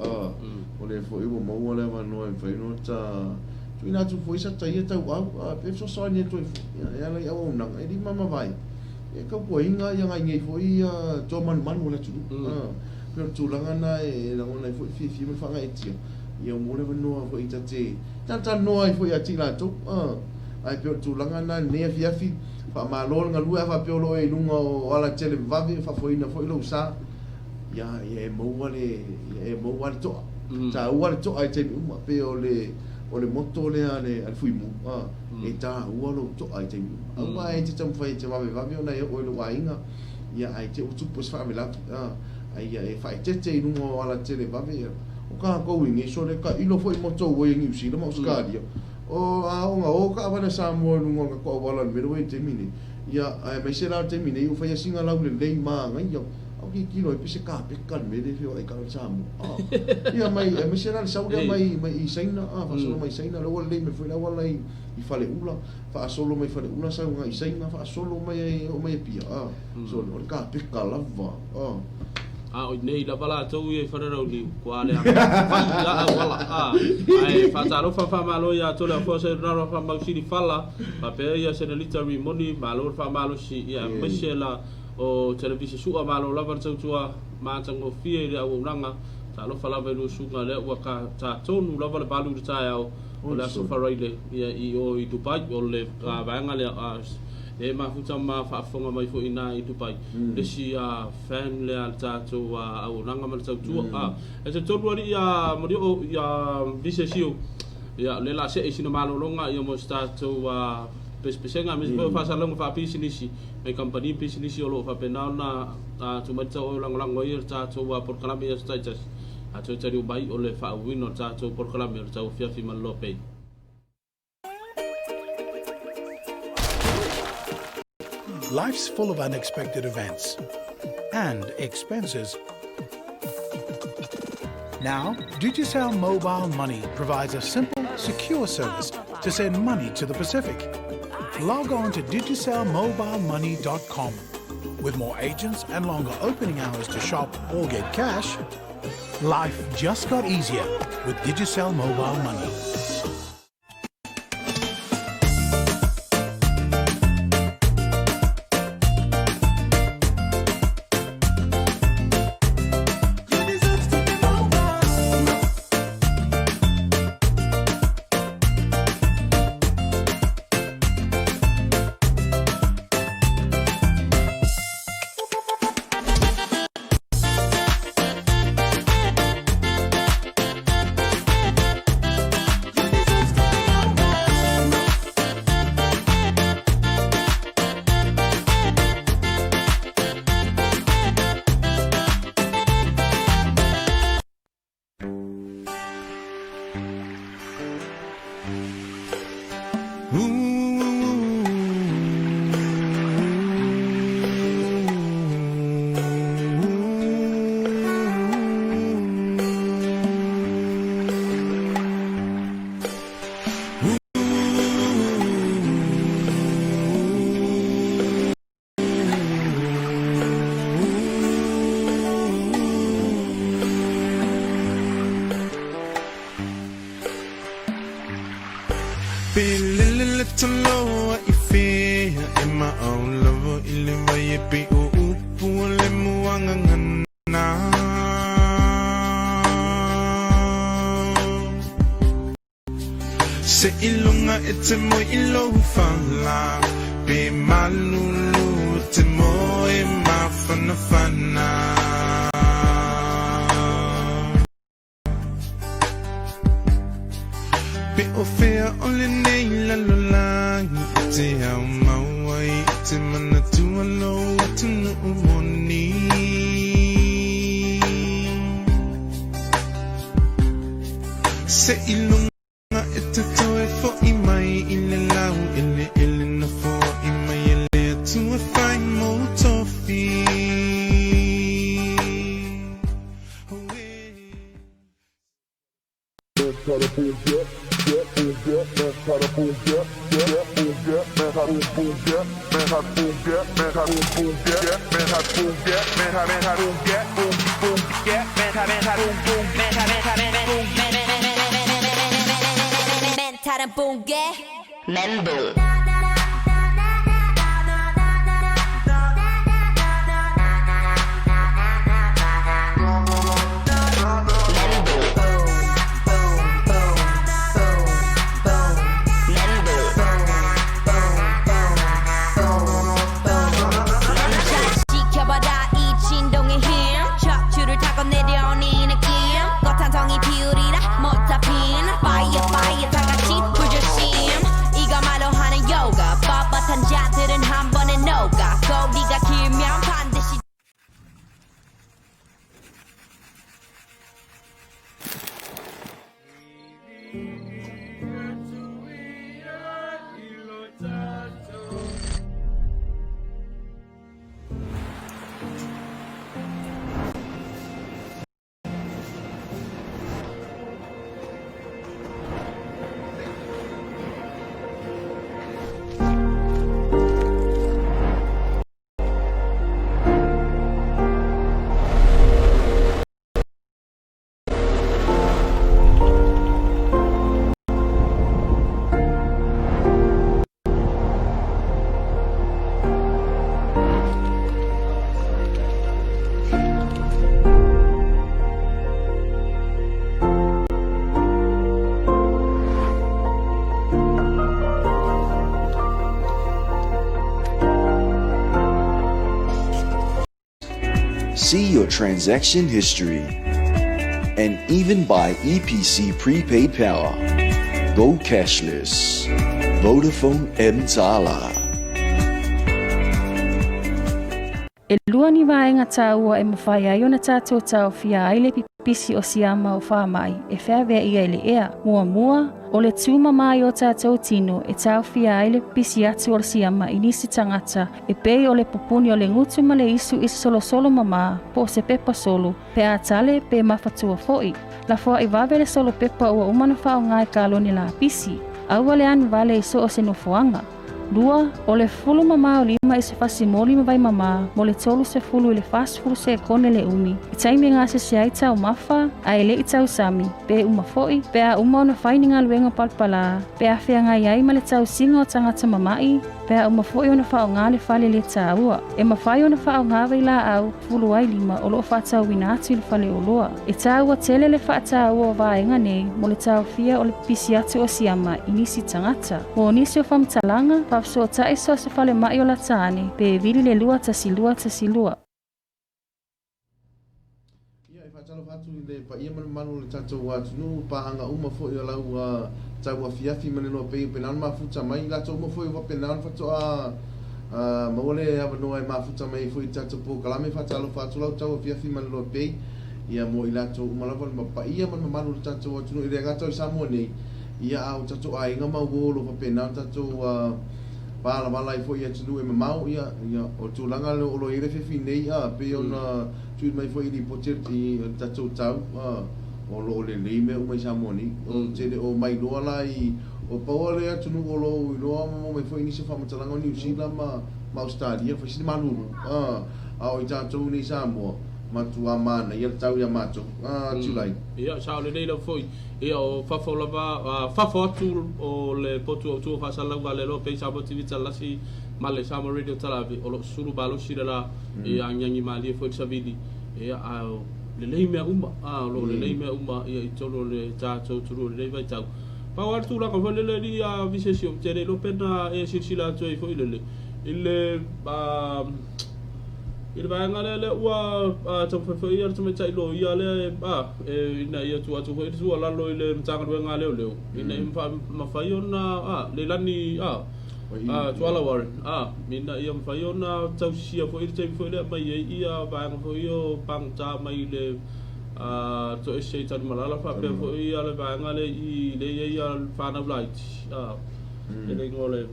O lea foi ua maua le avanoa e mafai ona ta tuuina atu foi sa taia tauau pe fesoasoani atu ai foi e ala i auaunaga e lima ma vae e tautuaina ia nai nei foi toa manumanu o le atunuu. Pei o le tulaga na e lagona ai foi le fiafia ma le faagaeetia ia mo le avanoa foi ta te talatalanoa ai foi ia te i latou. Ae pei o le tulaga na i lenei afiafi, faamalo le galue a faapea o lo o e i luga o alatele vave, faafoeina foi lou sa. Ia, ia e maua le, ia e maua le toa. Taua le toa i taimi uma, pei o le, o le motto lea a le, a le Fuimu, a, e taua lou toa i taimi uma. Aua e te taumafai e te vavevave ona e oo i lou aiga, ia ae te i ua tupu se faalavelave, a, a ia e faaeteete i luga o alatele vave, ia, o tatou i nei, sole tailo foi moto ua i Niu Sila ma Ausetalia, o, a oo ina o taavale a Samoa i luga o le tatou auala i le mea lea ua i ai i le taimi nei, ia, aemaise la o le taimi nei ua fai lava sina laulelei manaia. Au tilotilo ai pe se kapeta le mea lea e feoai ai le Samoa. Ah. Ia mai aemaise la le sau lea mai mai i Saina, ah, faasolo mai Saina, lea ua lelei mai foi le auala i i Faleula, faasolo mai Faleula sau agai i Saina, faasolo mai ai oo mai Apia, ah. So o le kapeta lava, ah.
A o inei lava latou ia i Falelauniu, kua leaga fai la auala, a. Ae faatalofa faamalo ia Tole Afoa Serenaro Faamausili Fala, faapea ia Senelita Rimoni, malo le faamalosi, ia aemaise la O Televisa Sua malo lava le tautua matagofie i le auaunaga. Talofa lava i lua susuga lea ua ka ta tonu lava le valu i le taeao o le aso Faraile ia i o i Dubai o le vaega lea e mafuta ma faafofoga mai foi ina i Dubai le isi fan lea a le tatou auaunaga ma le tautua. E talitonu alii ia Malioo ia Vise Sio ia lea la see i sina malologa ia mo se tatou pesepesega aemaise foi o faasalalauga faapisinisi mai kamupani pisinisi o lo o faapena ona tuu mai le tauau e lagolago ai le tatou polokalame i aso taitasi, a toe taliu mai o le faaauauina o le tatou polokalame o le tauafiafi ma le Lopei.
Life's full of unexpected events and expenses. Now, Digicel Mobile Money provides a simple, secure service to send money to the Pacific. Log on to DigicelMobileMoney.com. With more agents and longer opening hours to shop or get cash, life just got easier with Digicel Mobile Money.
Pe lele le toloa i fea e maau lava i le vai e pei o upu o le muagagana. Se iloga e te moe i lou fala, pe malulu e te moe mafanafana. Pe o fea o lenei lalolagi e te ao mau ai e te manatua lou atunuu moni. Se iloga e te toe fo'i mai i le lau eleele na foai mai e le Atua e fai mou tofi.
멘탈은 붕괴 멘붕. 지켜봐라 이 진동의 힘. 척추를 타고 내려오는 이 느낌. 꽃 한 송이 피우리라 못다 핀 fire fire 다 같이 불조심. 이거 말로 하는 요가. 뻣뻣한 자들은 한 번에 녹아. 꼬리가 길면 반드시.
See your transaction history, and even buy EPC prepaid power. Go cashless. Vodafone Mtala.
E lua ni vaega taua e mafai ai ona tatou taofia ai le pipisi o siama o faamai e feaveaia i le ea. Muamua, o le tumama ai o tatou tino e taofia ai le pipisi atu o le siama i nisi tagata e pei o le pupuni o le gutu ma le isu i se solosolo mamā po o se pepa solo, pe a tale pe mafatua foi. Lafoai vave le solo pepa ua uma ona faaaoga i kalone lapisi. Aua le anu vale i so o se nofoaga. Lua, o le fulu mamā o lima i se fasimoli ma vai mamā mo le 30 i le 40 sekone le umi. I taimi e gasese ai taumafa, ae le'i tausami, pe uma fo'i, pe a uma ona fai ni galuega palapalā, pe a feagai ai ma le tausiga o tagata mama'i, pe a uma fo'i ona faaaogā le fale le tāua. E mafai ona faaaogā vailaau fulu ai lima o loo faatauina atu i le faleoloa. E tāua tele le faataua o vaega nei mo le taofia o le pipisi atu o siama i nisi tagata. Mo nisi o faamatalaga, faafesootai so o se falema'i o lata ane pe vili le 2 1 2 1 2.
Ia, e faatalofa atu i le paia ma le mamalu o le tatou atunuu, paaga uma foi o lau tauafiafi ma le loa pei o pena ona mafuta mai, i latou uma foi o faapena ona faatoa maua le avanoa e mafuta mai ai foi i le tatou polokalame. Faatalofa atu lau tauafiafi ma le loa pei, ia mo i latou uma lava le paia ma le mamalu o le tatou atunuu, e le gata o i Samoa nei, ia a o tatou aiga ma uo o lo o faapena ona tatou palapala ai foi i atunuu e mamao. Ia o le tulaga o lo o i ai le fefi nei, a pei ona tuuina mai foi i lipoti i le tatou tau, o lo o lelei mea uma i Samoa nei. O tele o mailoa la i o pau le atunuu o lo o iloa ma mai foi nisi o faamatalaga o Niu Sila ma Australia fai sili malulu, a o i tatou nei Samoa. matuā manaia le tau iā matou. July.
Ia, sao lelei lava foi. Ia, o fafo lava, fafo atu o le potu autu o faasalalauga a le Aloa Pay Samoa TV Talalasi ma le Samoa Radio Talaave, o lo o sulu malosi le la, ia agiagi malie foi le savili. Ia, a o lelei mea uma, a o lo o lelei mea uma ia i totonu o le tatou atunuu i lenei vaitau. Pau lava le tulaga foi lele alii a Visesi ou te le iloa pe na e silasila atu ai foi lele i le i le vaega lea lea ua taumafai foi le tamaitai loia lea e ina ia tuu atu foi le tuualalo i le Matagaluega a Leoleo ina ia mafai ona Leilani Tuala Warren ina ia mafai ona tausisia foi le taimi foi lea aumai ai ia vaega foi o pagota mai le toese i Tanumalala faapea foi le vaega lea i lea i ai fanau laiti e le igoa o le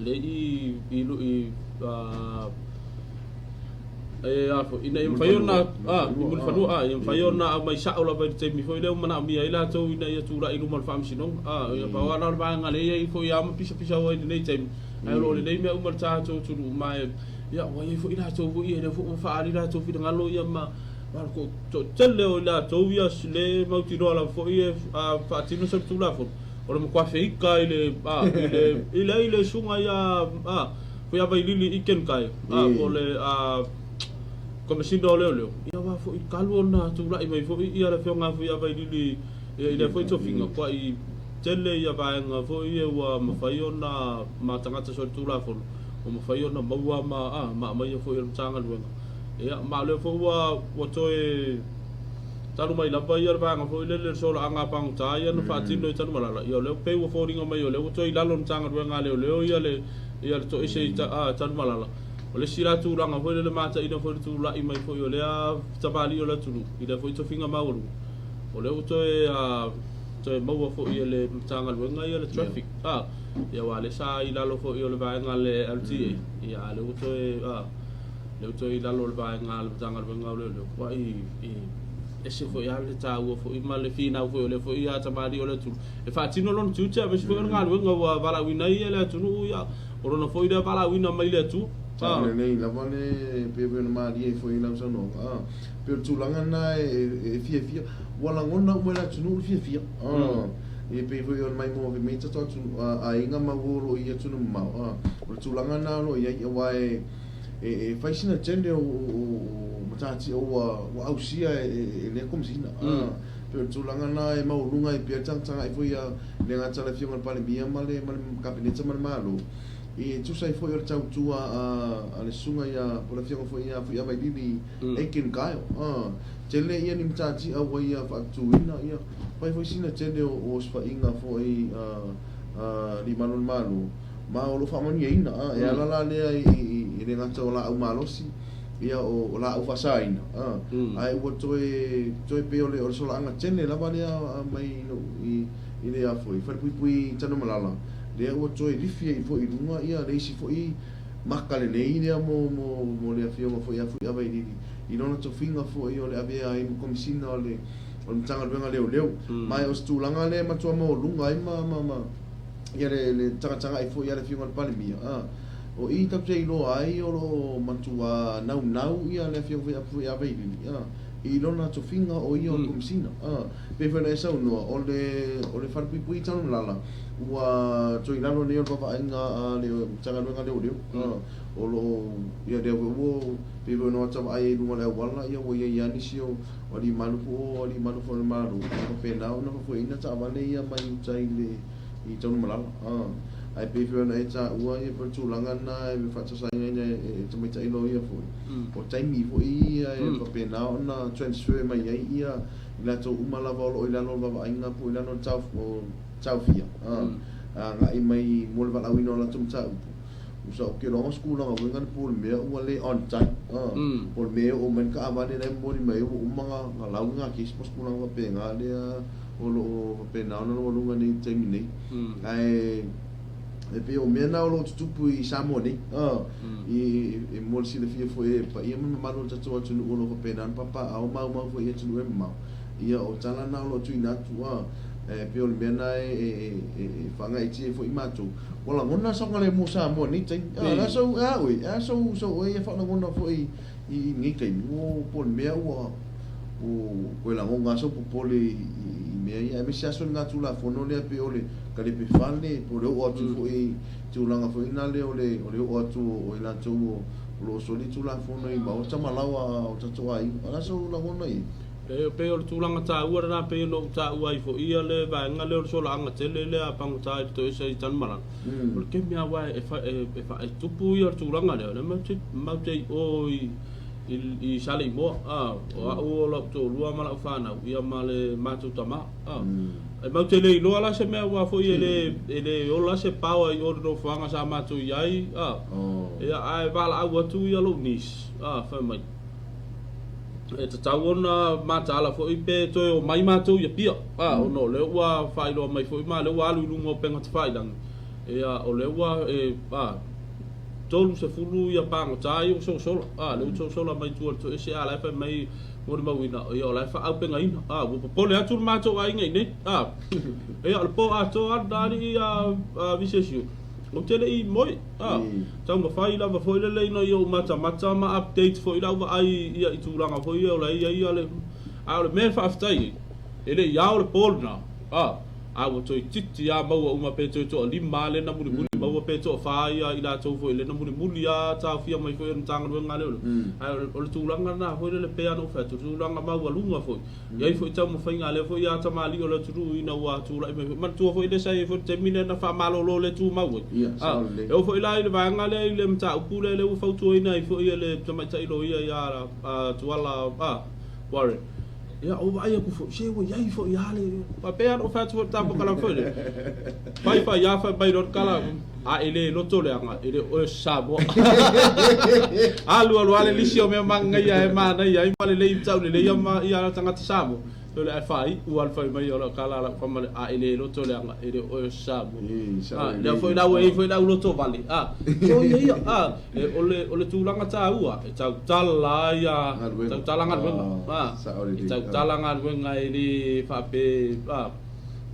le i i i e a foi ina ia mafai ona a i Mulifanua a ia mafai ona aumai sao lava i le taimi foi lea ua manaomia ai latou ina ia tulai i luma o le faamasinoga a ia pau lava la o le vaega lea e i ai foi a ma pisapisao ai i lenei taimi ae o lo o lelei mea uma i le tatou atunuu ma e ia ua i ai foi latou foi ia lea foi ua faaali latou finagalo ia ma toatele o i latou ia le mautinoa lava foi e faatino se Tulafono o le matua feika i le a i le i le i le susuga ia a foi ia Vailili i Ken Kai a po o le a Komesina o Leoleo ia aua foi talu ona tulai mai foi ia le afioga foi ia Vailili ia i lea foi tofiga kuai tele ia vaega foi ia ua mafai ona ma tagata solitulafono ua mafai ona maua ma a ma aumaia foi e le Matagaluega ia ma o lea foi ua ua toe Talu mai lava ia le vaega foi lele le solaaga pagota ia na faatino i Tanumalala, ia o lea pei ua foliga mai o lea ua toe i lalo o le Matagaluega a Leoleo ia le ia le toese i Tanumalala. O le isi la tulaga foi lele mataina foi le tulai mai foi o lea tamalii o le atunuu i lea foi tofiga maualuga, o lea ua toe toe maua foi e le Matagaluega ia le traffic ia aua o lea sa i lalo foi o le vaega a le LTA, ia a o lea ua toe Lea ua toe i lalo o le vaega a le Matagaluega o Leoleo, ua i ese foi lava le taua foi ma le finau foi o lea foi tamalii o le atunuu e faatino lona tiute aemaise foi o le galuega ua valaauina ai le atunuu, ia, o lona foi lea valaauina mai le Atua.
Sao lelei lava le pei foi ona malie ai foi i lau saunoaga, pei o le tulaga lena e fiafia, ua lagona uma e le atunuu le fiafia. E pei foi ona maimoa mai tatou atunuu, aiga ma uo o lo o i atunuu mamao, o le tulaga lena o lo o i ai, aua e e fai sina tele o matatia ua ausia e lea Komesina. Pei o le tulaga lena e maualuga ai pea le tagatagai foi a le gata le Afioga i le Palemia ma le Kapeneta ma le Malo, e tusa ai foi o le tautua a le Susuga ia po o le Afioga foi ia Fuiavailili Aiken Kyle. Tele ia ni matatia ua ia faatutuina, ia fai foi sina tele o osofaiga foi a alii ma le Malo, ma o lo o faamanuiaina. E ala la lea i le gata o laau malosi, ia o laau faasaina, ae ua toe toe pei o le solaaga tele lava lea mai i le foi falepuipui Tanumalala, lea ua toe lifi ai foi i luga ia le isi foi maka lelei lea mo le afioga foi ia Fuiavailili i lona tofiga foi o le avea ai ma Komesina o le Matagaluega Leoleo. Ma o se tulaga lea e matua maualuga ai ma ia le tagatagai foi a le Afioga i le Palemia, o i tatou te iloa ai o lo o matua naunau ia le Afioga foi ia Fuiavailili i lona tofiga o ia o le Komesina. Pei foi ona e saunoa, o le falepuipui i Tanumalala ua toe i lalo nei o le vaavaaiga a le Matagaluega a Leoleo, o lo o ia lea foi ua pei foi ona ota vaai ai i luga o le auala, ia ua i ai lava nisi o alii malu po o alii malu foi o le Malo e faapena ona fafoeina taavale ia mai uta i le i Tanumalala. Ae pei foi ona e taua ia pei o le tulaga lena e faatasaina e tamaitai loia foi, o taimi foi ia e faapena ona transfer mai ai ia i latou uma lava o lo o i lalo o le vaavaaiga po o i lalo o le taofia agai mai mo le valaauina o latou mataupu. Usa ou te iloa o se tulaga foi lena po o le mea ua le on time po o le mea e oo mai le taavale la e momoli mai ai ua uma ona lau le case po o se tulaga faapena lea o lo o faapena ona laualuga nei i le taimi nei. Ae e pei o mea na o lo o tutupu i Samoa nei e mo le silafia foi e le paia ma le mamalu o le tatou atunuu o lo o faapena ona papaaao ma aumau foi i atunuu e mamao. Ia o tala na o lo o tuuina atu. E pei o le mea lena e faagaeetia ai foi matou, ua lagona le saogalemu o Samoa i lenei taimi. A o le a sau, e a oe, e a sou, sou oe ia faalagona foi i lenei taimi, ua, po o le mea ua, ua toe lagona lava sou popole i mea ia, aemaise lava soligatulafono lea pei o le talepe fale, po o le oo atu foi i tulaga foi nale o le, o le oo atu o i latou o lo o soli tulafono i maota ma laoa o tatou aiga. O le a sou lagona i ai?
E pei o le tulaga taua lena pei ona ou taua ai foi ia le vaega lea o le solaaga tele lea a pagota i le toesa i Tanumalala. O le taimi lava aua e tupu ia le tulaga lea, o lea matou te i o i Saleimoa, o au o lau toalua ma lau fanau ia ma le matou tama. E matou te le iloa la se mea aua foi e le ola se power i o i le nofoaga sa matou i ai, ia ae valaau atu ia lou niece, fai mai, E tatau ona mataala foi pe toe omai matou i Apia, ona o lea ua faailoa mai foi ma o lea ua alu i luga o upega tafailagi, ia, o lea ua e, a, 30 ia pagota ia ua sosola, a, lea ua sosola mai tua i le toese, a, la e fai mai molimauina, ia, o la e faaaupegaina, a, ua popole atu le matou aiga i inei, a, ia, o le po atoa lava lena alii a, Visesio. Ou te le i moe, a, taumafai lava foi lele ina ia ou matamata ma update foi lau vaai ia i tulaga foi ia o la e i ai ia le, a o le mea e faafetai ai, e le i ao le po lena, a, a ua toeitiiti lava maua uma pe toe toalima lava lea na mulimuli maua pe toafa ia i latou foi lea na mulimuli lava taofia mai foi e le Matagaluega a Leoleo. Ae o le tulaga lena foi lele pei lava ona ou fai atu, o le tulaga maualuga foi, E i ai foi taumafaiga a lea foi tamalii o le atunuu ina ua tulai mai foi. Manatua foi lea sa i ai foi le taimi lea na faamalolo le tumau ai. A, e oo foi la i le vaega lea i le mataupu lea lea ua fautuaina ai foi e le tamaitai loia ia Tuala Warren. Ia, ua vaai atu foi, se ua i ai foi lava le... Faapea lava ona ou fai atu foi i le ta polokalame foi lea, fai fai lava fai mai loa le tala, A e le loto leaga, e le o oe o se Samoa. Alu alu lava le lisi o mea manaia e manaia ai ma lelei tauleleia ma ia tagata Samoa. Sole ae faaiu lava le fai mai o lau tala a lau tama le, a e le loto leaga, e le o oe o se Samoa. A, lea foi la ua i ai foi le au loto vale. A, soia ia, a, e, o le, o le tulaga taua, e tautala ia, tautala galuega. A, e tautala galuega e le faapea, a,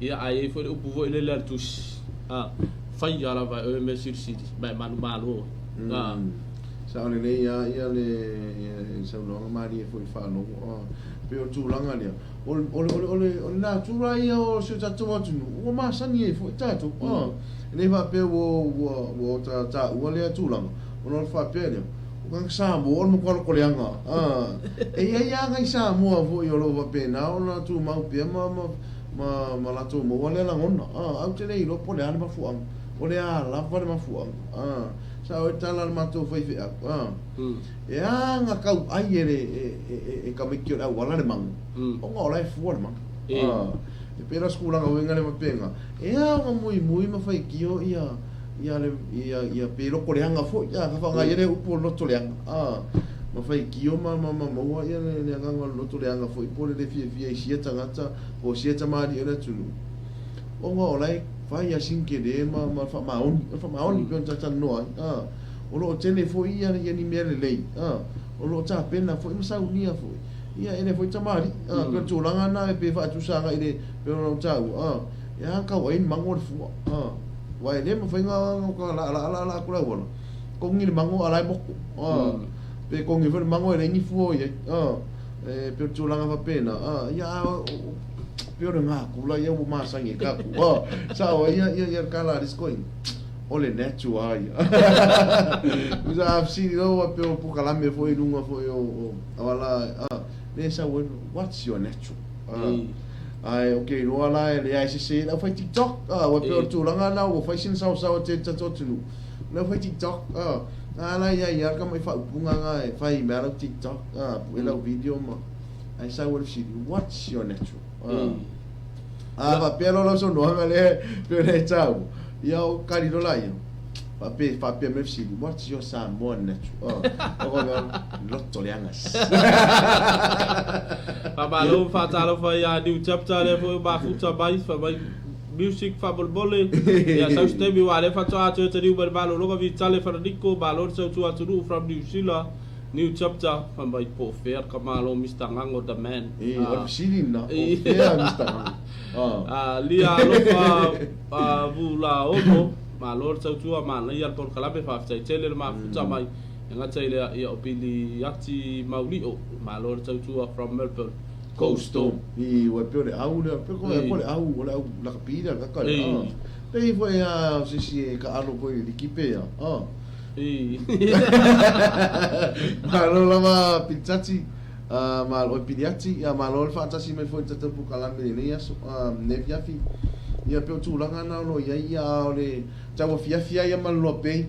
Ia, ae i ai foi le upu foi lele a le Tusi, a, faia lava e oe mea silisili, ma e manumalo oe. A.
Sao lelei lava ia le saunoaga malie foi i le faalogo. A, pei o le tulaga lea, o le, o le, o le, o le, o le natura ia o si o tatou atunuu, ua masani ai foi tatou. A, e le faapea ua, ua, ua ota taua lea tulaga, ona o le faapea lea, o tagata Samoa o le matua lotoleaga. A, e i ai lava nai Samoa foi o lo o faapena ona tumau pea ma, ma, ma, ma latou maua lea lagona. A, au te le iloa po o le a le mafuaaga. O le a lava le mafuaaga. A, sa oe tala le matou faifeau. A, e a na tauai e le, e, e, e, e tamaiti o le auala le mago, ona o la e fua le mago. A, e pei la o se tulaga uiga lea faapena, e a ona muimui ma faitio ia, ia le, ia, ia pe loto leaga foi. A, ka faaaoga ai lea upu o le loto leaga. A, ma faitio ma, ma, ma maua ia le, le agaga o le loto leaga foi po o le le fiafia i sia tagata po o sia tamalii o le atunuu, ona o la e fai lava sina tele ma, ma le faamaoni, o le faamaoni pei ona talatalanoa ai, a, o lo o tele foi ia, ia ni mea lelei, a, o lo o tapena foi ma saunia foi ia e lea foi tamalii, a, pei o le tulaga lena e pei e faatusa agai i le, pei ona ou taua, a, e a tau ai ni mago o le fua, a, aua e le mafai ona laalaa laalaa atu le auala, togi le mago a o la e motu, a, pe togi foi le mago e leai ni fua o i ai, a. E pei o le tulaga faapena, a, ia, a, o, o, pei o le gakula ia ua masani ai tatou, a, sao ai ia, ia, ia le tala a le isi toeaina, o le natural ia. Tusa a fesili loa ua pei o polokalame foi i luga foi o, o auala, a, lea e sau ai, what's your natural? A, ae ou te iloa la e leai se sese i le aufai TikTok, a, ua pei o le tulaga lena ua fai sina saosaoa tele i le tatou atunuu, o le aufai TikTok, a, a la e i ai lava le tamai faaupuga lena e fai mai lava lau TikTok. Ah, pue lau video ma ae sau ai le fesili, what's your natural? Ah. A faapea loa lau saunoaga lea pei ona e taua, ia ou kali loa laia, faapea, faapea mai le fesili, what's your Samoan natural? Ah, ou kali loa, loto leagas.
Faamalo ma faatalofa ia New Chapter lea foi ua mafuta mai, fai mai music faamolemole. Ia sau se taimi aua o lea faatoa toe taliu mai le malologa Vitale Falaniko, malo le tautua atunuu from New Zealand. New chapter, fai mai po o fea le kamalo Mister Ngango the man.
E, o le fesili lena, o fea Mister Ngango?
Lia alofa Vulaono, malo le tautua, manaia le polokalame, faafetai tele le mafuta mai, e gata i lea, ia o Pili Ati Maulio, malo le tautua from Melbourne.
Go Storm. I, ua pei o le au lea, pei o le au, o le au lakapi lea, kaka lea. Pei foi a o se isi e kaalo foi i le liki pe a. Malo lava Pilitati, malo oi Piliati, ia malo le faatasi mai foi i le tatou polokalame i lenei aso, lenei afiafi. Ia pei o tulaga na o lo o i ai ia a o le tau afiafi lava ia ma le loa pei.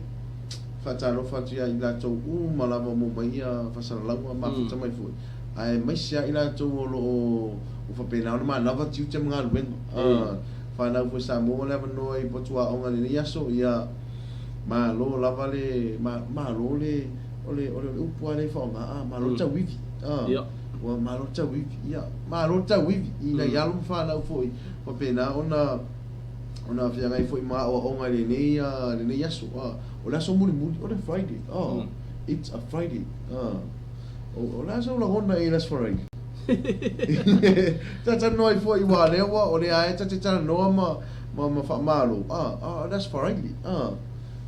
Faatalofa atu ia i latou uma lava o maua mai ia faasalalauga mafuta mai foi, aemaise lava i latou o lo o faapena ona manava tiute ma galuega. Fanau foi Samoa le avanoa i potuaoga i lenei aso, ia malo lava le, malo le, o le, o le upu lava lea e faaaoga, a, malo le tauivi, a, ua malo le tauivi, ia, malo le tauivi i nai alo ma fanau foi faapena ona, ona feagai foi ma aoaoga i lenei, lenei aso, a, o le aso mulimuli, o le Friday, a, it's a Friday, a, o le a sou lagona i le aso Friday? Talanoa ai foi ua lea ua o lea e ta te talanoa ma ma ma faamalo a a le Aso Faraile a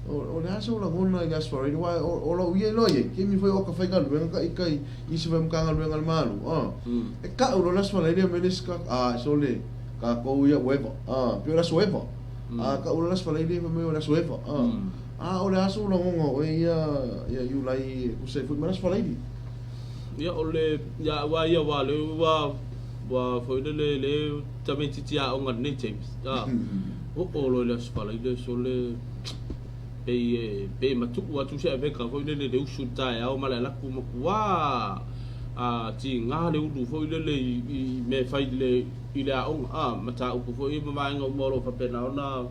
o le a sou lagona i le Aso Faraile aua o lou ia iloa i ai taimi foi o ka faigaluega ka ika i isi foi Matagaluega a le Malo a e ka'u loa le Aso Faraile e aumai le isi ka a sole tatou ia ua eva a pei o le Aso Eva a ka'u loa le Aso Faraile fai mai o le Aso Eva a a o le a sou lagona o oe ia ia Iulai e tusa ai foi ma le Aso Faraile.
Ia o le ia aua ia ua le ua ua foi lele le tamaitiiti aoga lenei James. A oo loa i le Aso Faraile sole pei e pei e matuu atu se avega foi lele le usu i le taeao ma le alu atu matua a tiga le ulu foi lele i i mea e fai i le i le aoga a mataupu foi ma vaega uma o lo o faapena ona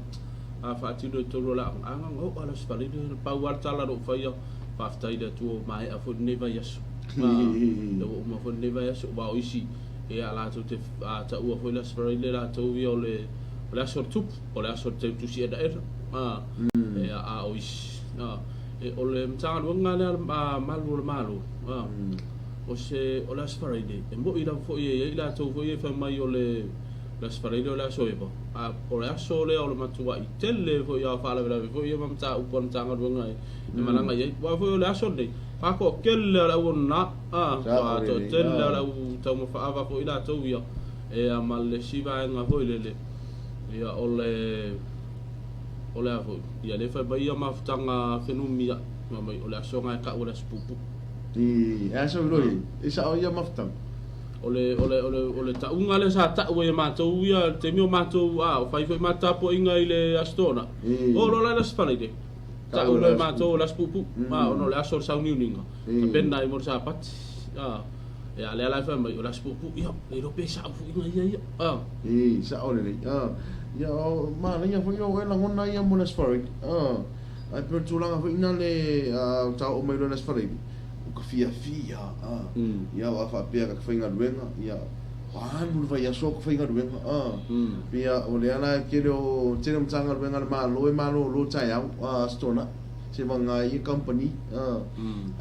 faatino i totonu o le aoga. A na ona oo lava i le Aso Faraile pau lava le tala na ou faia Faafetai i le Atua ua maea foi lenei vaiaso. Lea ua uma foi lenei vaiaso, aua o isi ia latou te taua foi le Aso Faraile latou ia o le o le aso o le tupu, o le aso o le teu tusi enaena. Ia, a o isi, o le Matagaluega lea a Malu o le Malo, o se o le Aso Faraile, e moni lava foi e i ai latou foi ia e fai mai o le Aso Faraile o le aso eva, a o le aso lea o le matuai tele foi lava o faalavelave foi ia ma mataupu a le Matagaluega e e malaga i ai. Aua foi o le aso lenei, faatoatele lava le au ona, a, faatoatele lava le au taumafa ava foi latou ia, ia ma le isi vaega foi lele, ia o le, o le a foi, ia lea e fai mai ia mafutaga fenumia, fai mai o le aso lena e tau o le aso puupuu.
I, e aso iloa i ai, e sao ia mafutaga.
O le, o le, o le, o le tauga lea sa tau ai e matou ia, le taimi o matou, a, o fai foi matou tapuaiga i le Aso Toonai, oo loa la i le Aso Faraile, Tau loa e matou o le aso puupuu, a, ona o le aso o le sauniuniga, tapena ai mo le Sapati, a, ia, a lea la e fai mai, o le aso puupuu, ia, le iloa pe sa'o foi ina ia ia, a.
Ī, sa'o lelei, a. Ia, o, manaia foi o oe lagona ia mo le Aso Faraile, a. Ae pei o le tulaga foi ina le, a, ta oo mai loa i le Aso Faraile, ua ka fiafia, a. Ia, a faapea ka te faigaluega, ia, Alu le vaiaso ka faigaluega a. Pia o lea la e tele o tele o Matagaluega a le Malo e malolo taeao a Aso Toonai se vaga ai ia company a.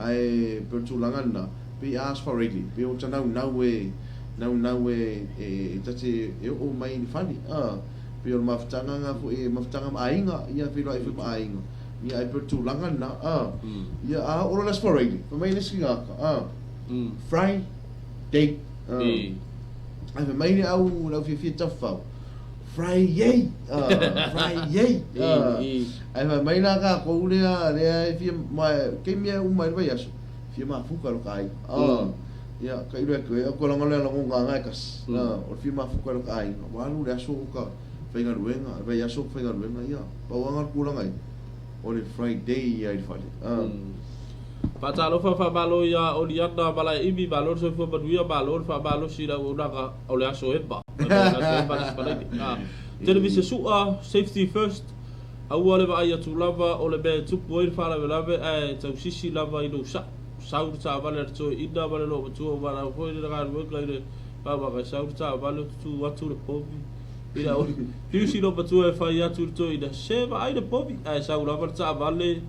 Ae pei o le tulaga lena pei a Aso Faraile pei o ta naunau e naunau e e ta te e oo mai i le fale a. Pei o le mafutaga na foi mafutaga ma aiga ia feiloai foi ma aiga ia ae pei o le tulaga lena a. Ia a oo loa le Aso Faraile fai mai le isi tagata a Friday. Ae fai mai le au, le au fiafia tafafao, Friday, Friday. Ae fai mai la tatou lea, lea e fia, ma taimi e uma ai le vaiaso, fia mafuta lo ka aiga. Ia, ka iloa atu e, ko langa lea lagona nga e kasi. O le fia mafuta lo ka aiga. Ua alu le aso o ka faigaluega, le vaiaso o ka faigaluega, ia, pau lava le tulaga ia, o le Friday ia i le fale.
Faatalofa faamalo ia Oliana Malaeimi, malo le soifua manuia, malo le faamalosi i le auaunaga o le aso Eva. O le aso Eva le Sipalaini. Televise sua, safety first, aua le vaai atu lava o le mea e tupu ai le faalavelave ae tausisi lava i lou sa'o. Sau le taavale a le toeaina ma le loomatua ua valaau foi le galuega i le vavaga e sau le taavale o tutu atu le povi i le aoauli. Fiu si loomatua e fai atu i le toeaina, se vaai le povi ae sau lava le taavale.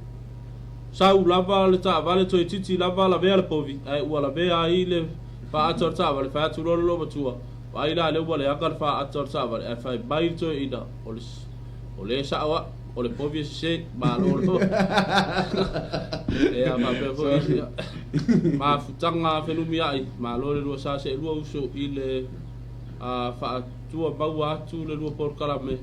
Sau lava le taavale toeitiiti lava lavea le povi, ae ua lavea ai le faata o le taavale, fai atu loa le loomatua, Vaai la lea ua leaga le faata o le taavale, ae fai mai le toeaina, O le, o lea e sao au, o le povi e sese, malo loa. Ia, faapea foi, ia, mafutaga fenumiai, malo le lua sa seelua uso i le a, faatua maua atu le lua polokalame.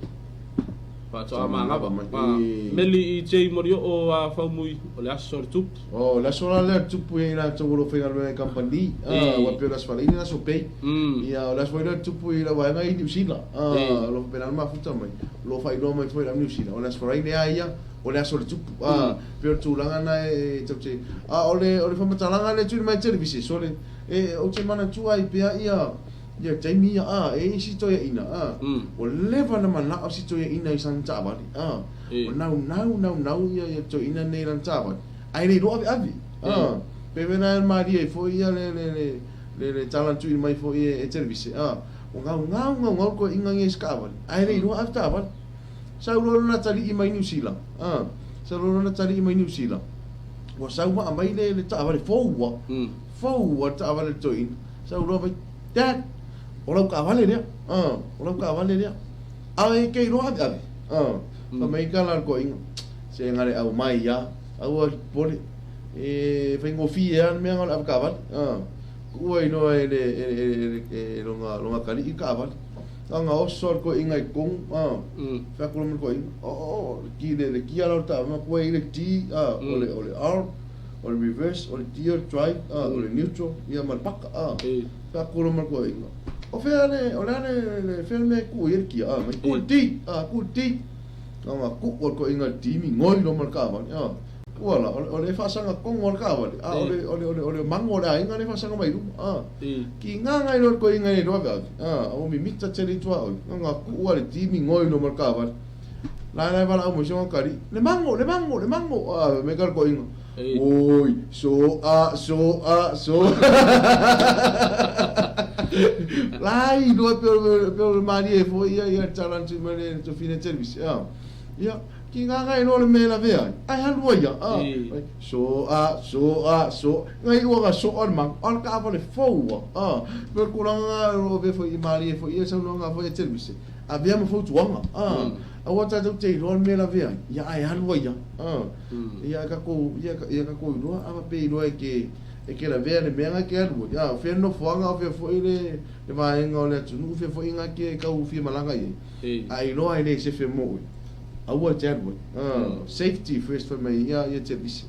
Faatoa manava. Meli i J Molioo a Faumui, o le aso o le tupu.
Oh, le aso la lea le tupu ia i latou o lo o faigaluega i kamupani. Ah, ua pei o le aso Faraile le aso pay. Ia, o le aso foi lea le tupu i lau vaega i Niu Sila. Ah, o lo o faapena ona mafuta mai. O lo o faailoa mai foi i lau Niu Sila, o le aso Faraile lava ia, o le aso o le tupu. Ah, pei o le tulaga lena e tatou te. A o le o le faamatalaga lea e tuuina mai e televise, sole, e ou te manatua ai pea ia Ia taimi ia, a, e i ai si toeaina, a, ua leva ona manao si toeaina i sana taavale, a, ua naunau, naunau ia, ia toeaina nei i lana taavale, ae le iloa aveave, a, pei foi la e malie ai foi ia le, le, le, le, le tala na tuuina mai foi e, e televise, a, ua gaugau, gaugau le toeaina nei i se taavale, ae le iloa ave taavale. Sau loa lona atalii mai Niu Sila, a, sau loa lona atalii mai Niu Sila, ua sau ma aumai le, le taavale fou lava, fou lava le taavale a le toeaina. Sau loa mai, Dad, o lau taavale lea, o lau taavale lea. A e te iloa aveave, fai mai tala a le toeaina, se na le aumai lava, aua e popole, e faigofie lava le mea na o le avetaavale. Tuua ai loa e le, e, e, e lona, lona atalii le taavale. Na ona oso lava le toeaina i totonu, fai atu loa ma le toeaina, o, o, le, le kia la o le taavale, matua e i ai le D, o le, o le R, o le reverse, o le D o le drive, o le neutral, ia ma le paka, a. Fai atu loa ma le toeaina, o fea le, o le a le, le, fea le mea e tuu i ai le kia, a, mai tuu i le D, a, tuu i le D. Na ona tuu a le toeaina i le D, migoi loa ma le taavale, a. Ua la, o le faasaga tonu a le taavale, a o le, o le, o le, o le mago o le aiga lea e faasaga mai i luma, a. Kīnā ngai loa le toeaina e le iloa aveave, a, ua mimita tele i tuaoi, na ona tuu a le D, migoi loa ma le taavale. La la e valaau mai si ona atalii, Le mago, le mago, le mago! A, fai mai ka le toeaina, Oi, so a, so a, so La iloa pei o, pei o le malie foi ia, ia le tala atu mai le tofina televise, a. Ia, ki ngā loa le mea e lavea ai, ae alu ai ia, a. So a, so a, so, ngai ua ga so a le mago, a o le taavale fou a, a. Pei o le tulaga na o lo o avea foi i malie foi ia saunoaga foi a televise. Avea ma fautuaga, a, aua tatou te iloa le mea e lavea ai, ia ae alu ai lava, a, ia tatou, ia, ia tatou iloa, a faapea e iloa e te, e te lavea le mea na e te alu ai, a, o fea le nofoaga, o fea foi le, le vaega o le atunuu, o fea foi na e te tau fia malaga i ai, a iloa e le sefe mo oe, aua e te alu ai, a, safety first fai mai ia, ia televise.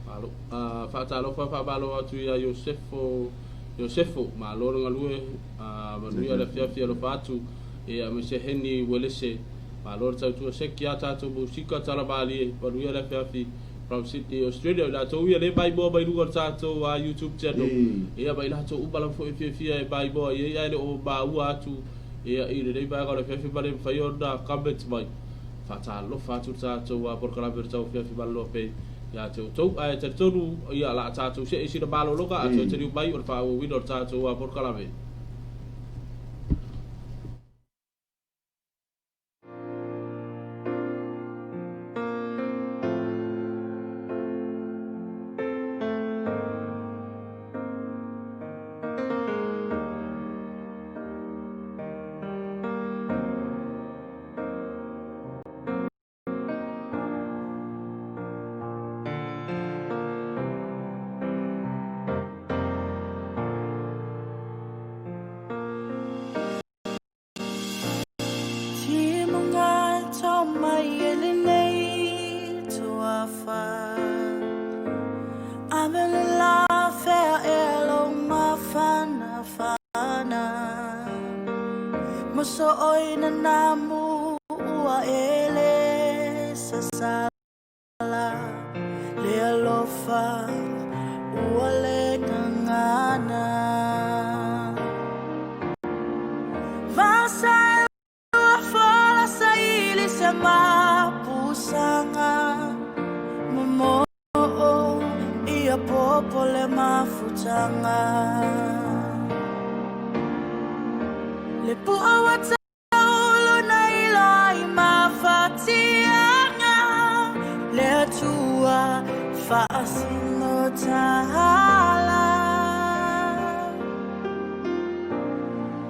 Malo. A, faatalofa faamalo atu ia Iosefo, Iosefo, malo le galue, a, manuia le afiafi alofa atu. Ia ma se heni Uelese. Malo le tautua seki a tatou musika tala malie manuia le afiafi from Sydney Australia. O i latou ia le maimoa mai luga o le tatou YouTube channel. Ia ma i latou uma lava foi e fiafia e maimoa i ai ae le o maua atu ia i lenei vaega o le afiafi ma le mafai ona comment mai. Faatalofa atu le tatou polokalame o le tauafiafi maloloa pei ia te outou. Ae talitonu ia la tatou see i sina malologa a toe taliu mai o le faaauauina o le tatou polokalame.
Faasino tala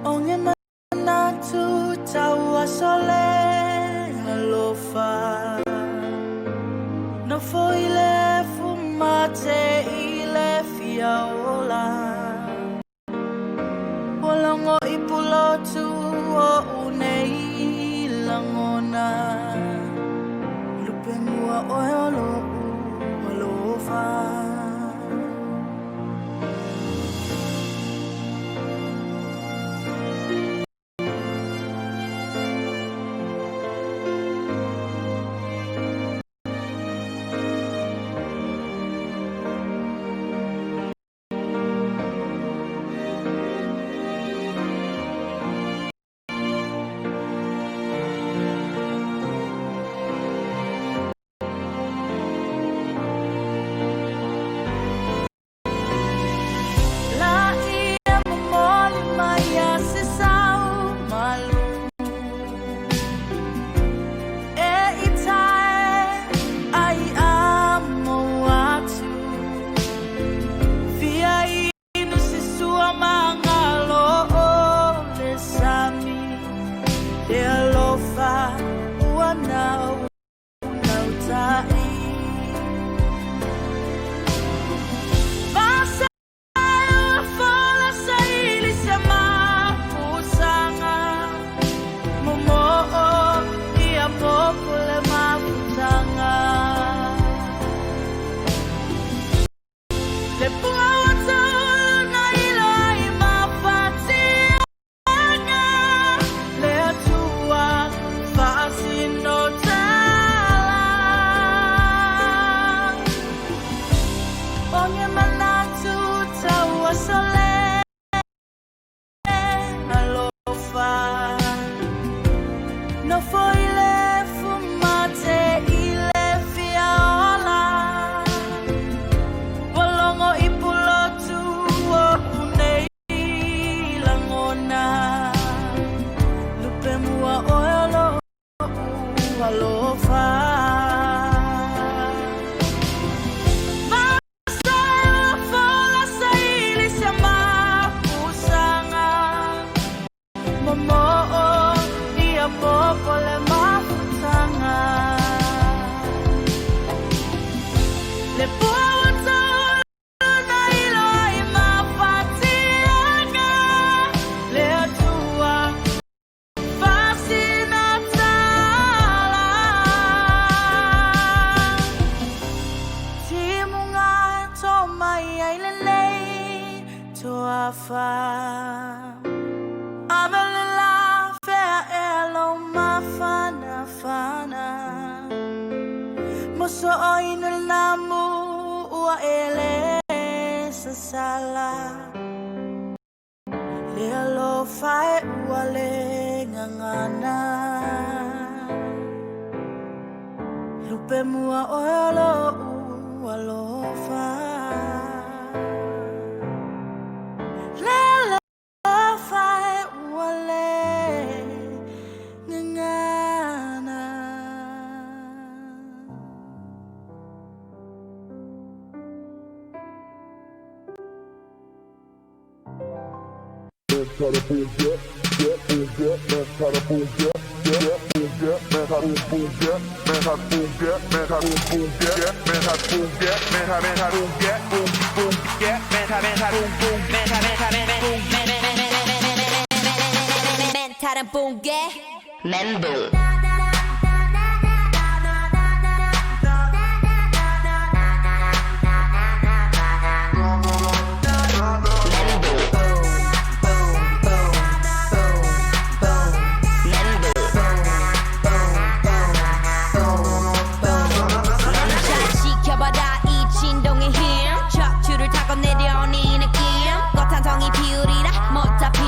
O nge manatu tau aso le alofa Nofo i le fumate i le fia ola Ua logo i pulotu oʻu nei lagona Lupe mua oe o loʻu alofa. Laʻi e momoli mai ia se sau malu E i tae ai a mou atu Fia inu se sua magalo o le sami Le alofa ua naunautai Vasa ua fola saili se mapusaga Momoʻo ia popo le mafutaga Le pua ua taulu na ilo ai mafatiaga Le Atua faasino tala O nge manatu tau aso le alofa Nofo i le fumate i le fia ola Ua logo i pulotu oʻu nei lagona Lupe mua oe o loʻu alofa Vasa ua fola saili se mapusaga Momoʻo ia popo le mafutaga Le pua ua taulu na ilo ai mafatiaga Le Atua faasino tala Timuga e tō mai ai lenei toafa Ave le lā fea ea lou mafanafana Mosoʻoina le namu ua e lē sasala Le alofa e ua le gagana Lupe mua oe o loʻu alofa Le alofa e ua le gagana.
멘탈은 붕괴 멘붕 잘 지켜봐라 이 진동의 힘 척추를 타고 내려오는 이 느낌 꽃 한 송이 피우리라 못다 핀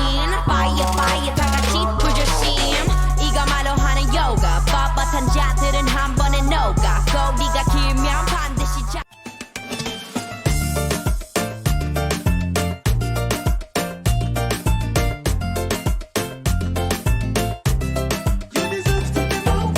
fire fire 다 같이 불조심 이거 말로 하는 요가 뻣뻣한 자들은 한 번에 녹아 꼬리가 길면 반드시 잡
You deserve something more.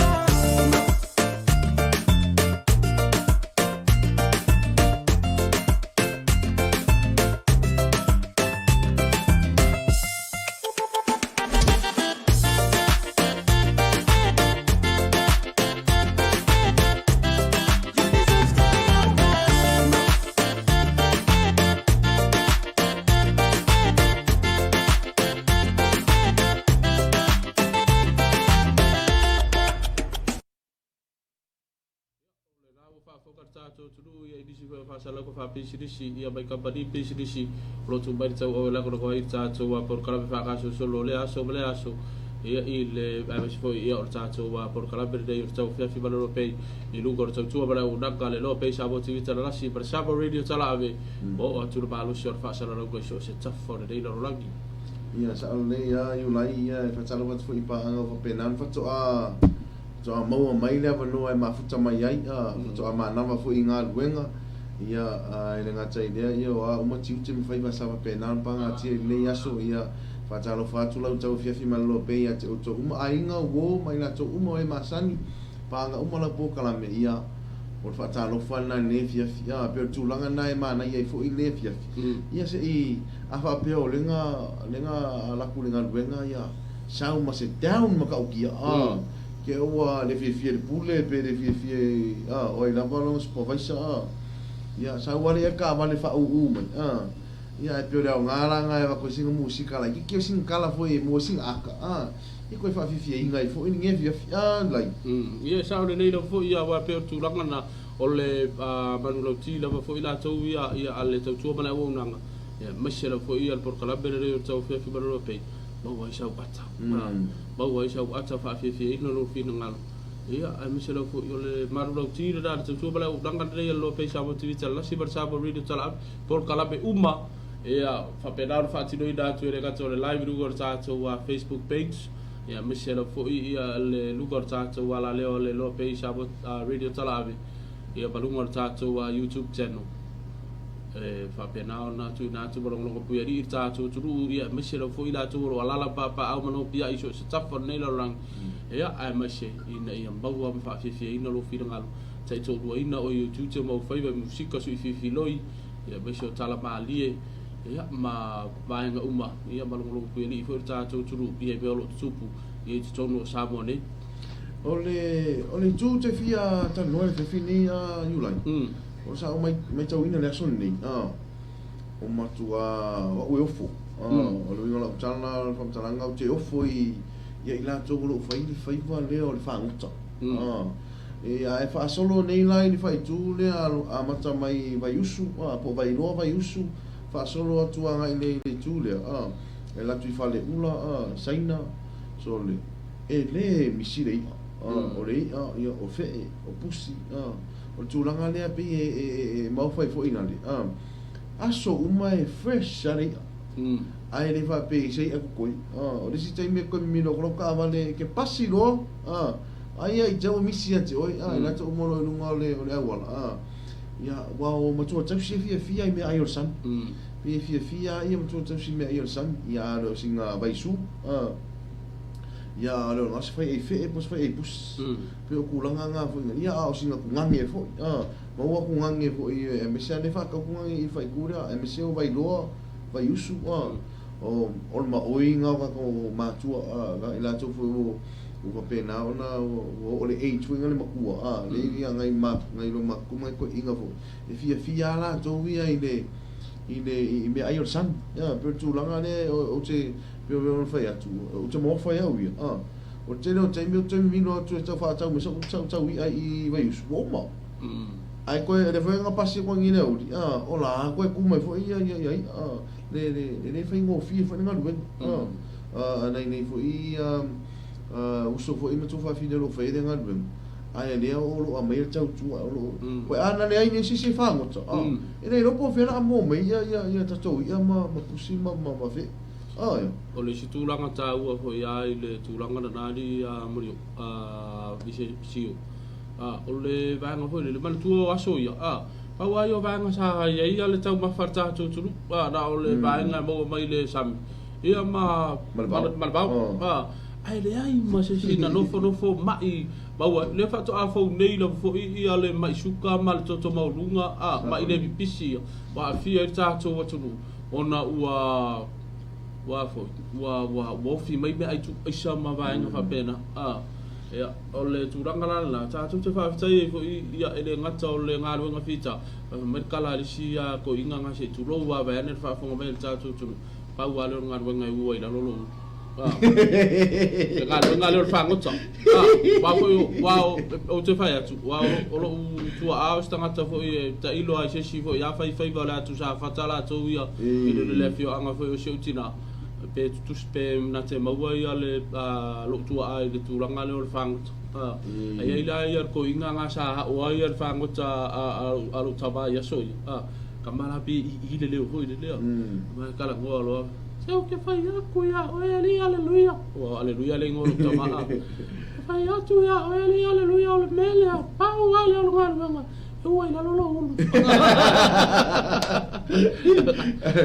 faafofoga le tatou atunuu ia i nisi foi o faasalalauga faapisinisi ia mai kamupani pisinisi o lo o tuu mai le tauau e lagolago ai i le tatou polokalame faagasolosolo o lea aso ma lea aso ia i le aemaise foi ia o le tatou polokalame lenei o le tauafiafi ma le Loa Pay i luga o le tautua ma le auaunaga a le Loa Pay Samoa TV Talalasi ma le Samoa Radio Talaave ua oo atu le malosi o le faasalalauga i so o se tafa o lenei lalolagi.
Ia, sao lelei a Iulai, ia e faatalofa atu foi i paaga ua faapena ona faatoa faatoa maua mai le avanoa e mafuta mai ai, a, faatoa manava foi i galuega, ia, a, e le gata i lea, ia, o a uma tiute ma faiva sa faapena ona pagatia i lenei aso, ia, faatalofa atu lau tauafiafi ma le loa pea ia te outou uma, aiga, uo ma i latou uma o e masani, paaga uma lau polokalame, ia, o le faatalofa lena i lenei afiafi, a, pei o le tulaga lena e manaia ai foi lenei afiafi, ia, se i, a faapea o lega, lega alu atu i le galuega, ia, sau ma se down matautia, a, ke ua le fiafia i le pule pe le fiafia i, a, o ai lava lona supervisor, a, ia, sau lava le taavale faaūū mai, a, ia, ae pei o le aoga la lena e avatu ai sina musika laitiiti o sina tala foi e maua ai sina ata, a, ia toe faafiafiaina ai foi lenei afiafi, a, lai.
Ia, e sao lelei lava foi ia, aua e pei o le tulaga lena, o le manulauti lava foi latou ia, ia a le tautua ma le auaunaga, ia, aemaise lava foi ia le polokalame lenei o le tauafiafi ma le loa pei, maua ai sau ata, maua ai sau ata faafiafiaina lou finagalo, ia, aemaise lava foi o le manulauti lena a le tautua ma le auaunaga lenei a le Loa Pei Samoa TV Talalasi ma le Samoa Radio Talaave, polokalame uma, ia, faapena ona faatinoina atu e le gata o le live i luga o le tatou Facebook page, ia, aemaise lava foi ia le luga o le tatou alaleo a le Loa Pei Samoa Radio Talaave, ia, ma luga o le tatou YouTube channel. E faapena ona tuuina atu ma logologo puialii i le tatou atunuu, ia, aemaise lava foi i latou o lo o alaala ma papaaao ma nopiai i so o se tafa o lenei lalolagi, ia, aemaise ina ia maua ma faafiafiaina lou finagalo, taitoaluaina oe i ou tiute ma ou faiva i musika suifiifiloi, ia, aemaise o tala malie, ia, ma vaega uma, ia, ma logologo puialii foi le tatou atunuu ia i mea o lo o tutupu ia i totonu o Samoa nei.
O le, o le itu ou te fia talanoa i le afiafi nei a Iulai. O sa ou maitauina i le aso lenei, o matua o au e ofo. O le uiga o lau tala, o le faamatalaga, ou te ofo i ia i latou o lo o fai le faiva lea o le fagota. Ae faasolo nei la i le faaitu lea amata mai Vaiusu, po o Vailoa Vaiusu, faasolo atu agai i le itu lea, e alu atu i Faleula, Saina, sole, e le misi le i'a. O le i'a, ia, o fe'e, o pusi, O le tulaga lea pei e maofa ai foi na le aso uma e fresh a le i'a. Ae le faapea i se i'a totoe. O le isi taimi e toe mimilo atu lau taavale e te pasi loa, aia i te au e misi ia te oe, e lata uma loa i luga o le auala. Ia, aua o matua tausi e fiafia i meaai o le sami. Pei e fiafia lava ia matua tausi i meaai o le sami. Ia, a le o sina vaisu, ia, a le o na o se faiai fe'e po o se faiai pusi. Pei o tulaga na foi ia a o sina tugage foi a maua tugage foi aemaise lava lea faatau tugage i le faaitu lea aemaise o Vailoa, Vaiusu a o o le maoi na o tatou matua a i latou foi ua faapena ona ua oo le age foi na le matua a lea ia nai ma nai lo matua ma nai toeaiina foi e fiafia a latou ia i le i le i meaai o le sami a pei o le tulaga lea ou te pei ona fai atu ou te maofa ai au ia a. O le tele o taimi ou te mimilo atu e tau faatau mai sa'u sa'u tau i'a i Vaiusu, ua uma. Ae toe, lea foi na pasi atu ai nei i le aoauli, a, o la toe tu mai foi ia ia ia i'a, a, le le e le faigofie foi le galuega, a. A nai nei foi a uso foi ma tuafafine o lo o faia lea galuega, ae lea o lo o aumaia le tautua o lo o, uae ana leai nei se isi e fagota, a, e le iloa po o fea o le a moa mai ia ia ia tatou i'a ma ma pusi ma ma fe'e. Ioe.
O le isi tulaga taua foi a i le tulaga lena alii a Muriu, a i se Sio, a o le vaega foi lele, manatua o aso ia, a pau a ia o vaega sa i ai a le taumafa a le tatou atunuu, a na o le vaega e maua mai le sami, ia ma ma le vao, a ae leai ma se isi na nofonofo ma'i maua ai. Lea faatoa fou nei lava foi ia le ma'i suka ma le toto maualuga, a ma'i le pipisi ia, ua aafia ai le tatou atunuu. Ona ua ua foi ua ua ua ofi mai meaai tuuaisa ma vaega faapena a ia o le tulaga la lena tatou te faafetai ai foi ia e le gata o le galuega fita fai mai le tala a le isi a toeaiina na se i tulou a vaeane le faafofoga mai a le tatou atunuu pau lava lea o le galuega e u ai i lalo lou Le galuega lea o le fagota. Aua foi aua ou te fai atu, aua o lou tuaa o se tagata foi e tailo lava i se isi foi a fai faiva o le atu Safata latou ia i le afioaga foi o si ou tina, pe tutusa pe na te maua ia le lou tuaa i le tulaga lea o le fagota. Ae i ai la ia le toeaina na sa ao ai le fagota a lou tama i aso ia, tama la pe i i le leo foi lea. Ma talanoa loa. Se ou te fai atu ia oe alii aleluia. Ua aleluia le igoa o lou tama a. Fai atu ia oe alii aleluia o le mea lea, pau lava lea o le galuega, e ua i lalo lou ulu.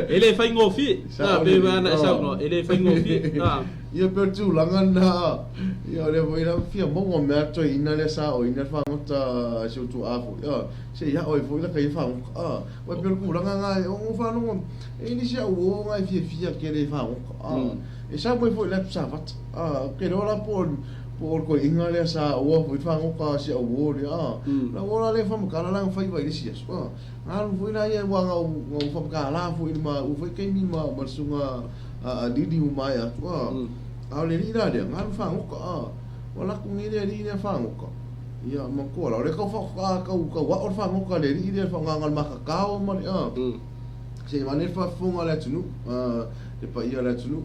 E le faigofie, pei ona e saunoa, e le faigofie.
Ia pei o le tulaga lena, ia o lea foi la fia maua mea toeaina lea sa aoina le fagota a si ou tuaa foi, se i ao ai foi laka ia fagota. Ua pei o le tulaga lena e ono faalogo e i ai nisi au uo na e fiafia tele i fagota a e sau mai foi i le atu Safata a ou te iloa la po o le toeaina lea sa aoa foi fagota a si au uo lea a na uo la lea faamatala la na faiva i le isi aso a na alu foi la ia aua na ou faamatala foi i le maua foi taimi ma le susuga a Lili ua maea atu a a o le alii la lea na alu fagota a ua alu atu nei le alii lea fagota Ia, matua la, o lea tau wha, tau, tau ao le whangoka le alii lea, whaongaga le makakao ma le, a. Se i vane le faafofoga a le atunuu, le paia o le atunuu.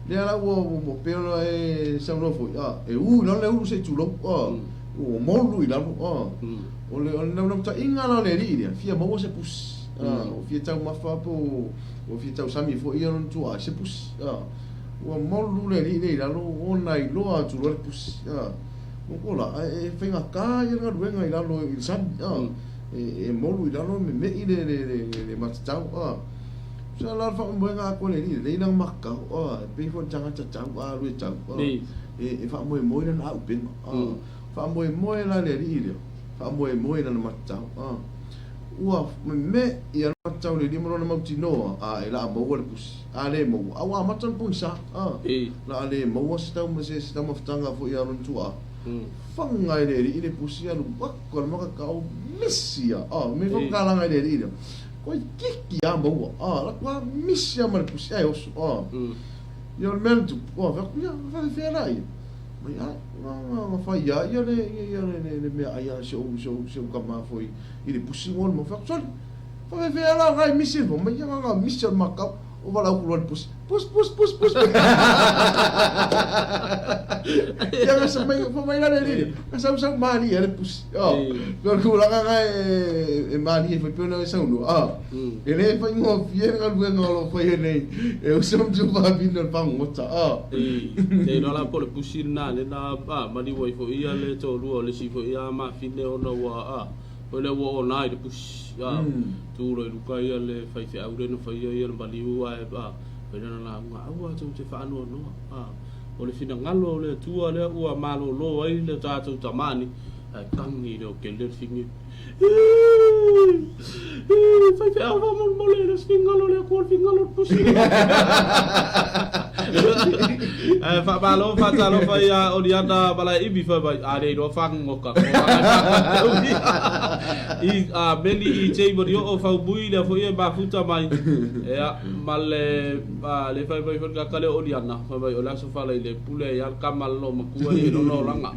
Lea la ua, ua pei ona e saunoa foi, a, e u i lalo le ulu se i tulou, a, ua molu i lalo, a. O le, o le naunautaiga la o le alii lea, fia maua se pusi, a, ua fia taumafa po ua fia tausami foi ia lona tuaa i se pusi, a. Ua molu le alii lea i lalo, ona iloa atu loa le pusi, a. Mokola, ae e faigata ia le galuega i lalo i le sami, a. E molu i lalo meme'i le le le le matatau, a. Sa la le faamoemoega atoa le alii lelei lana matatau, a. E pei foi o le tagata tau, a alu e tau, a. E faamoemoe lana aupega, a. Faamoemoe la le alii lea, faamoemoe i lana matatau, a. Ua meme'i lava le matatau o le alii ma lona mautinoa, a e la a maua le pusi. A le maua, a ua amata ona pogisa, a. La a le maua se tau, se, se taumafataga foi a lona tuaa. Faga e le alii le pusi alu atu a le makakao, misi a, a, me famakalaga e le alii lea. Toeitiiti a maua, a, la atu a misi a ma le pusi ae oso, a. Ia o le mea na tupu, ua fai atu, ia, faafefea la ia. Mai, a, na, na, na fai a ia le, ia, ia le, le, le meaai a si ou, si ou, si ou tama foi i le pusi mo le mau. Fai atu, sole, Faafefea la ngai misi fo mai ia nga misi o le makau o valaau ku loa le pusi pus pus pus pus ia nga sa mai fa mai la le lili nga sau sau mali e le pusi o pe o le tulaga nga e mali e fai pe ona e saunoa a e le faigofie le galuega o lo o faia nei e uso ma tuafafine o le fagota a
Te iloa la po o le pusi lena lea na maliu ai foi ia le toalua o le isi foi a mafine ona ua O lea ua ona i le pusi, a, tu loa i luka ia le faifeau lea na faia ia le maliu ae, a, fai lana lauga, aua tou te faanoanoa, a, o le finagalo o le Atua lea ua malolo ai le tatou tamani, ae tagi leo kele le figi, Ii! Ii! Faifeau faamolemole le finagalo o le Atua, le finagalo o le pusi. Ae faamalo faatalofa ia Oliana Malaeimi fai mai a le iloa fagogoka i a Meli i J Molioo Faumui lea foi e mafuta mai ia ma le le fai mai foi le tagata lea o Oliana fai mai o le aso Faraile pule ai le tama le loomatua i lona olaga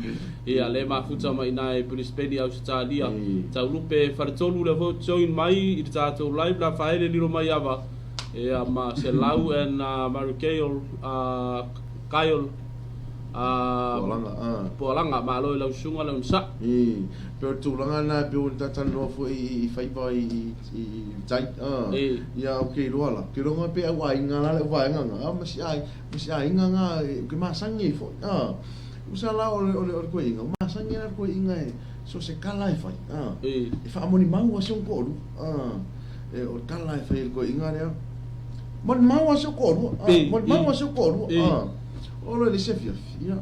ia le mafuta mai ina i Brisbane Ausetalia Taulupe Faletolu lea foi join mai i le tatou live la faele lilo mai ava Ia ma Selau and Mary Kyle, Kyle,
Poalaga, a.
Poalaga, malo i lau susuga le onosai.
I, pei o le tulaga lena e pei ona ta talanoa foi i faiva i tai, a. Ia ou te iloa la, ou te iloa pe au aiga la le vaega na, a ma si aiga, ma si aiga na ou te masani ai foi, a. Tusa la o le o le toeaina, o masani la le toeaina e so o se tala e fai, a. E faamolimau lava si ona toalua, a. E, o le tala e fai e le toeaina lea, Molimau lava si ou toalua, a, molimau lava si ou toalua, a. Oo loa i le isi afiafi, ia,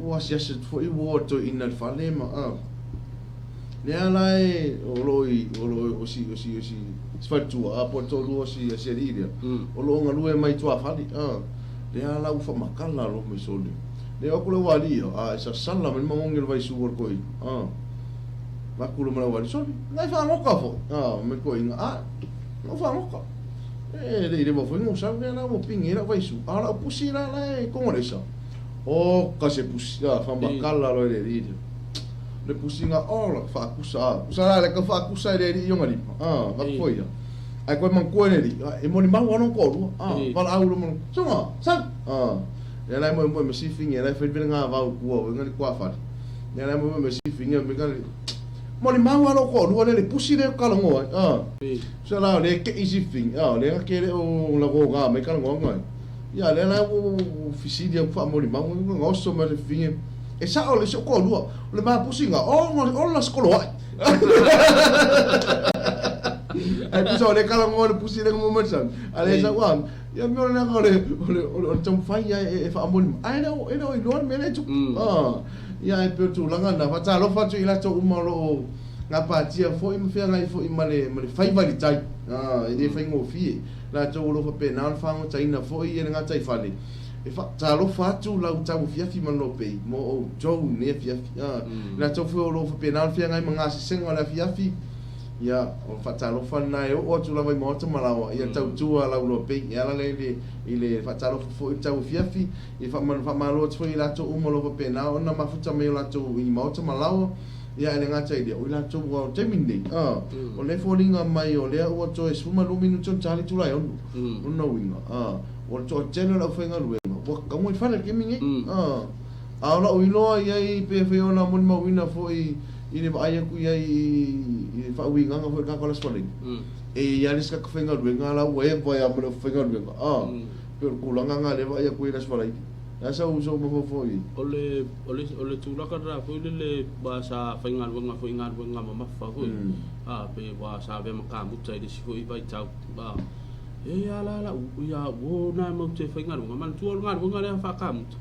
ua asiasi atu foi uo a le toeaina i le fale ma, a. Lea la e, o lo o i, o lo o, o si, o si, o si, si faletua, a, po o le toalua o si, si alii lea, o lo o galue mai tuafale, a. Lea la ua faamatala loa mai sole. Lea o atu le aualii ia, a, e sasala mai le magogi o le vaisu o le toeaina, a. Vaku lo ma le aualii, sole, nai fagota foi, a, ma le toeaina, a, na ou fagota. E le i leva foi ona sau lea la ua pigi ai lau vaisu, a o lau pusi la la e kogo le aisa. O ka se pusi, a faamakala loa e le alii lea. O le pusiga o la faakusa, a kusa la le ka faakusa e le alii i ona lima, a vaku foi ia. Ae koe manatua e le alii, e molimau lava lona toalua, a valaau loa ma lona, Susuga, sau, a. Lea la e moemoe ma sifigi, la e fai le velegavau i tua o le tuafale. Lea la e moemoe ma sifigi, molimau lava lou toalua lea i le pusi lea ou te talanoa ai, a. Tusa la o lea e tei sifigi, a o lea na te le o lagoga mai talanoaga ai. Ia lea la ua fesili atu faamolimau, na oso mai le fafine, e sao le si ou toalua, o le ma pusiga, ola se koloai. Ae tusa o lea e talanoa i le pusi lea na maua mai le sami, a lea sau a, ia mea o le leaga o le taumafai lava e faamolimau, ae le o iloa le mea lea e tupu. Ia ae pei o le tulaga lena, faatalofa atu i latou uma o lo o gapatia foi ma feagai foi ma le faiva i le tai, e le faigofie. Latou o lo o faapena ona fagotaina foi le gataifale, e faatalofa atu lau tauafiafi ma le lopei mo outou i lenei afiafi. I latou foi o lo o faapena ona feagai ma gasesega o le afiafi, ia, o le faatalofa lena e oo atu lava i maota ma laoa, ia tautua lau lopei. E ala lea i le faatalofa foi i le tauafiafi, e faamalo atu foi i latou uma o lo o faapena ona mafuta mai o latou i maota ma laoa, Ia ae le gata i lea, o i latou ua o le taimi lenei, a, o lea e foliga mai o lea ua toe 12 minute ona ta le itula e 6. O lona uiga, a, o le toatele o le aufaigaluega ua tatau ona i fale i le taimi lenei. A, a o lau iloa i ai pe fai ona molimauina foi i le vaai atu i ai i le faauigaga foi o le tagata o le Aso Faraile, e i ai lava le isi tagata faigaluega la ua eva ai lava ma le aufaigaluega, a, pei o le tulaga lena lea e vaai atu ai i le Aso Faraile. O le a sau mafaufau i ai?
O le O le, o le tulaga lena foi lele ua sa faigaluega foi i galuega mamafa foi, a, pe ua sa avea ma kamuta i le isi foi vaitau, a, e ia la lau, ia uo na mau te faigaluega, manatua o le galuega lea faakamuta,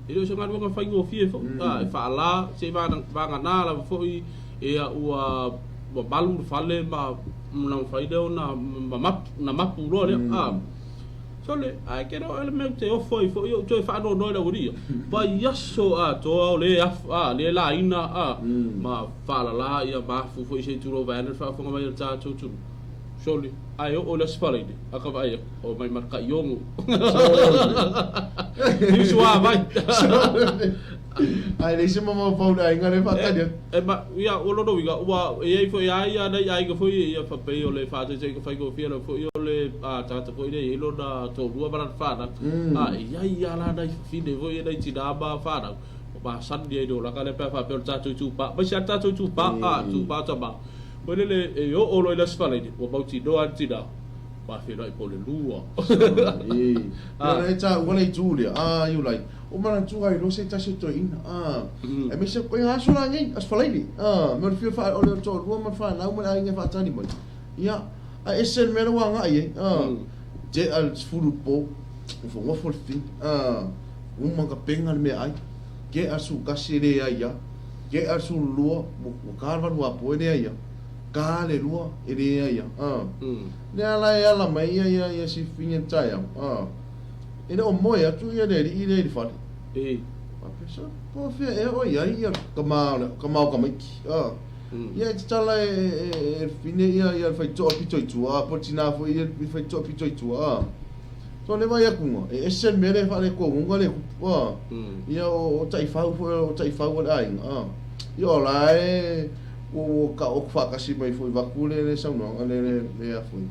e le o se galuega faigofie foi, a, e faala, se i vagana lava foi, ia ua, ua malu le fale ma, ona mafai lea ona mamapu, ona mapu loa lea, a. Sole, ae ke le o le mea ou te ofo ai foi ou toe faanoanoa i le aualii ia. Vaiaso atoa o le af, a, le laina, a, ma faalala ia ma afu foi se i tulou vaeane le faafofoga mai a le tatou atunuu. Sole, ae oo i le Aso Faraile, a ka vaai atu, omai ma le tai ono. Niu suavai.
Ae leai se mafaufau i le aiga lea e faatali atu.
E ma, ia, o lona uiga, ua i ai foi lava ia nai aiga foi ia faapei o le faataitaiga faigofie lava foi o le tagata foi lea e i ai lona toalua ma lana fanau. A, e i ai lava la nai fafine foi ia nai tinā ma fanau, ua masani ai i le olaga lea pe a faapea o le tatou itupa, aemaise lava le tatou itupa, a, itupa o tama. Foi lele, e oo loa i le Aso Faraile, ua mautinoa lava le tinā, ua feiloai po o le 2.
E, pei ona e taua le itu lea, a, Iulai. O manatua ai loa se tasi o toeaina, a, aemaise o ia aso la nei, Aso Faraile, a, me o le fia wha, o le toalua ma le whanau ma le aiga e whaatani mai. Ia, a ese le mea la ua agai ai, a, te a le 10 po, nofo nofo le fafine, a, uma ka penga le meaai, ke a le 11 e leai a, ke a le 12, ua ka le 8 apo e leai a, ka le 2 e leai a, a, lea la e ala mai ia ia ia si fafine le taeao, a, E le o moe atu ia le alii lea i le fale.
E.
Faapea, so, po o fea ea o i ai ia tama o le, tama o tamaiti. A. Ia e tatala e, e, e, e le fafine ia, ia le faitotoa pito i tua, a, po o le tinā foi ia le faitotoa pito i tua, a. So, le vaai atuga, e ese le mea lea e faaletonu le tupu, a. Ia o, o taifau foi, o taifau a le aiga, a. Ia o la e, ua, ua taoto faatasi mai foi vaeatu le, le saunoaga, le, le, le a foi.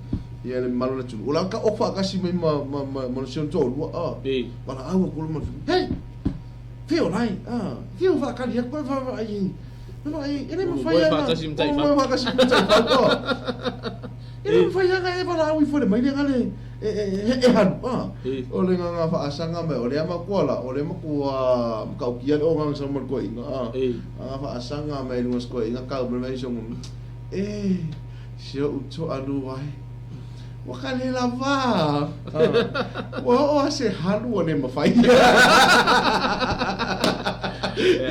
Ia le mamalu o le atunuu. O la taoto faatasi mai ma, ma, ma, ma si ona toalua, a. Valaau atu le ma hei! Fea o lae, a. Fea o faatali atu, e vaavaai ai. Vaavaai ai, e le mafai lava.
Moe faatasi ma taifau.
Moe faatasi ma taifau, a. E le mafai lava ona e valaau ifo i le maile nga le, e, e, e, e halu, a. O le gaga faasaga mai, o lea matua la, o lea matua matautia le ogaga sa ma le toeaina, a. Gaga faasaga mai i luga o si toeaina tau mai mai si ona, e, Si ou toalua e. Ua ka le lava. Ua oo lava se halu ua le mafai.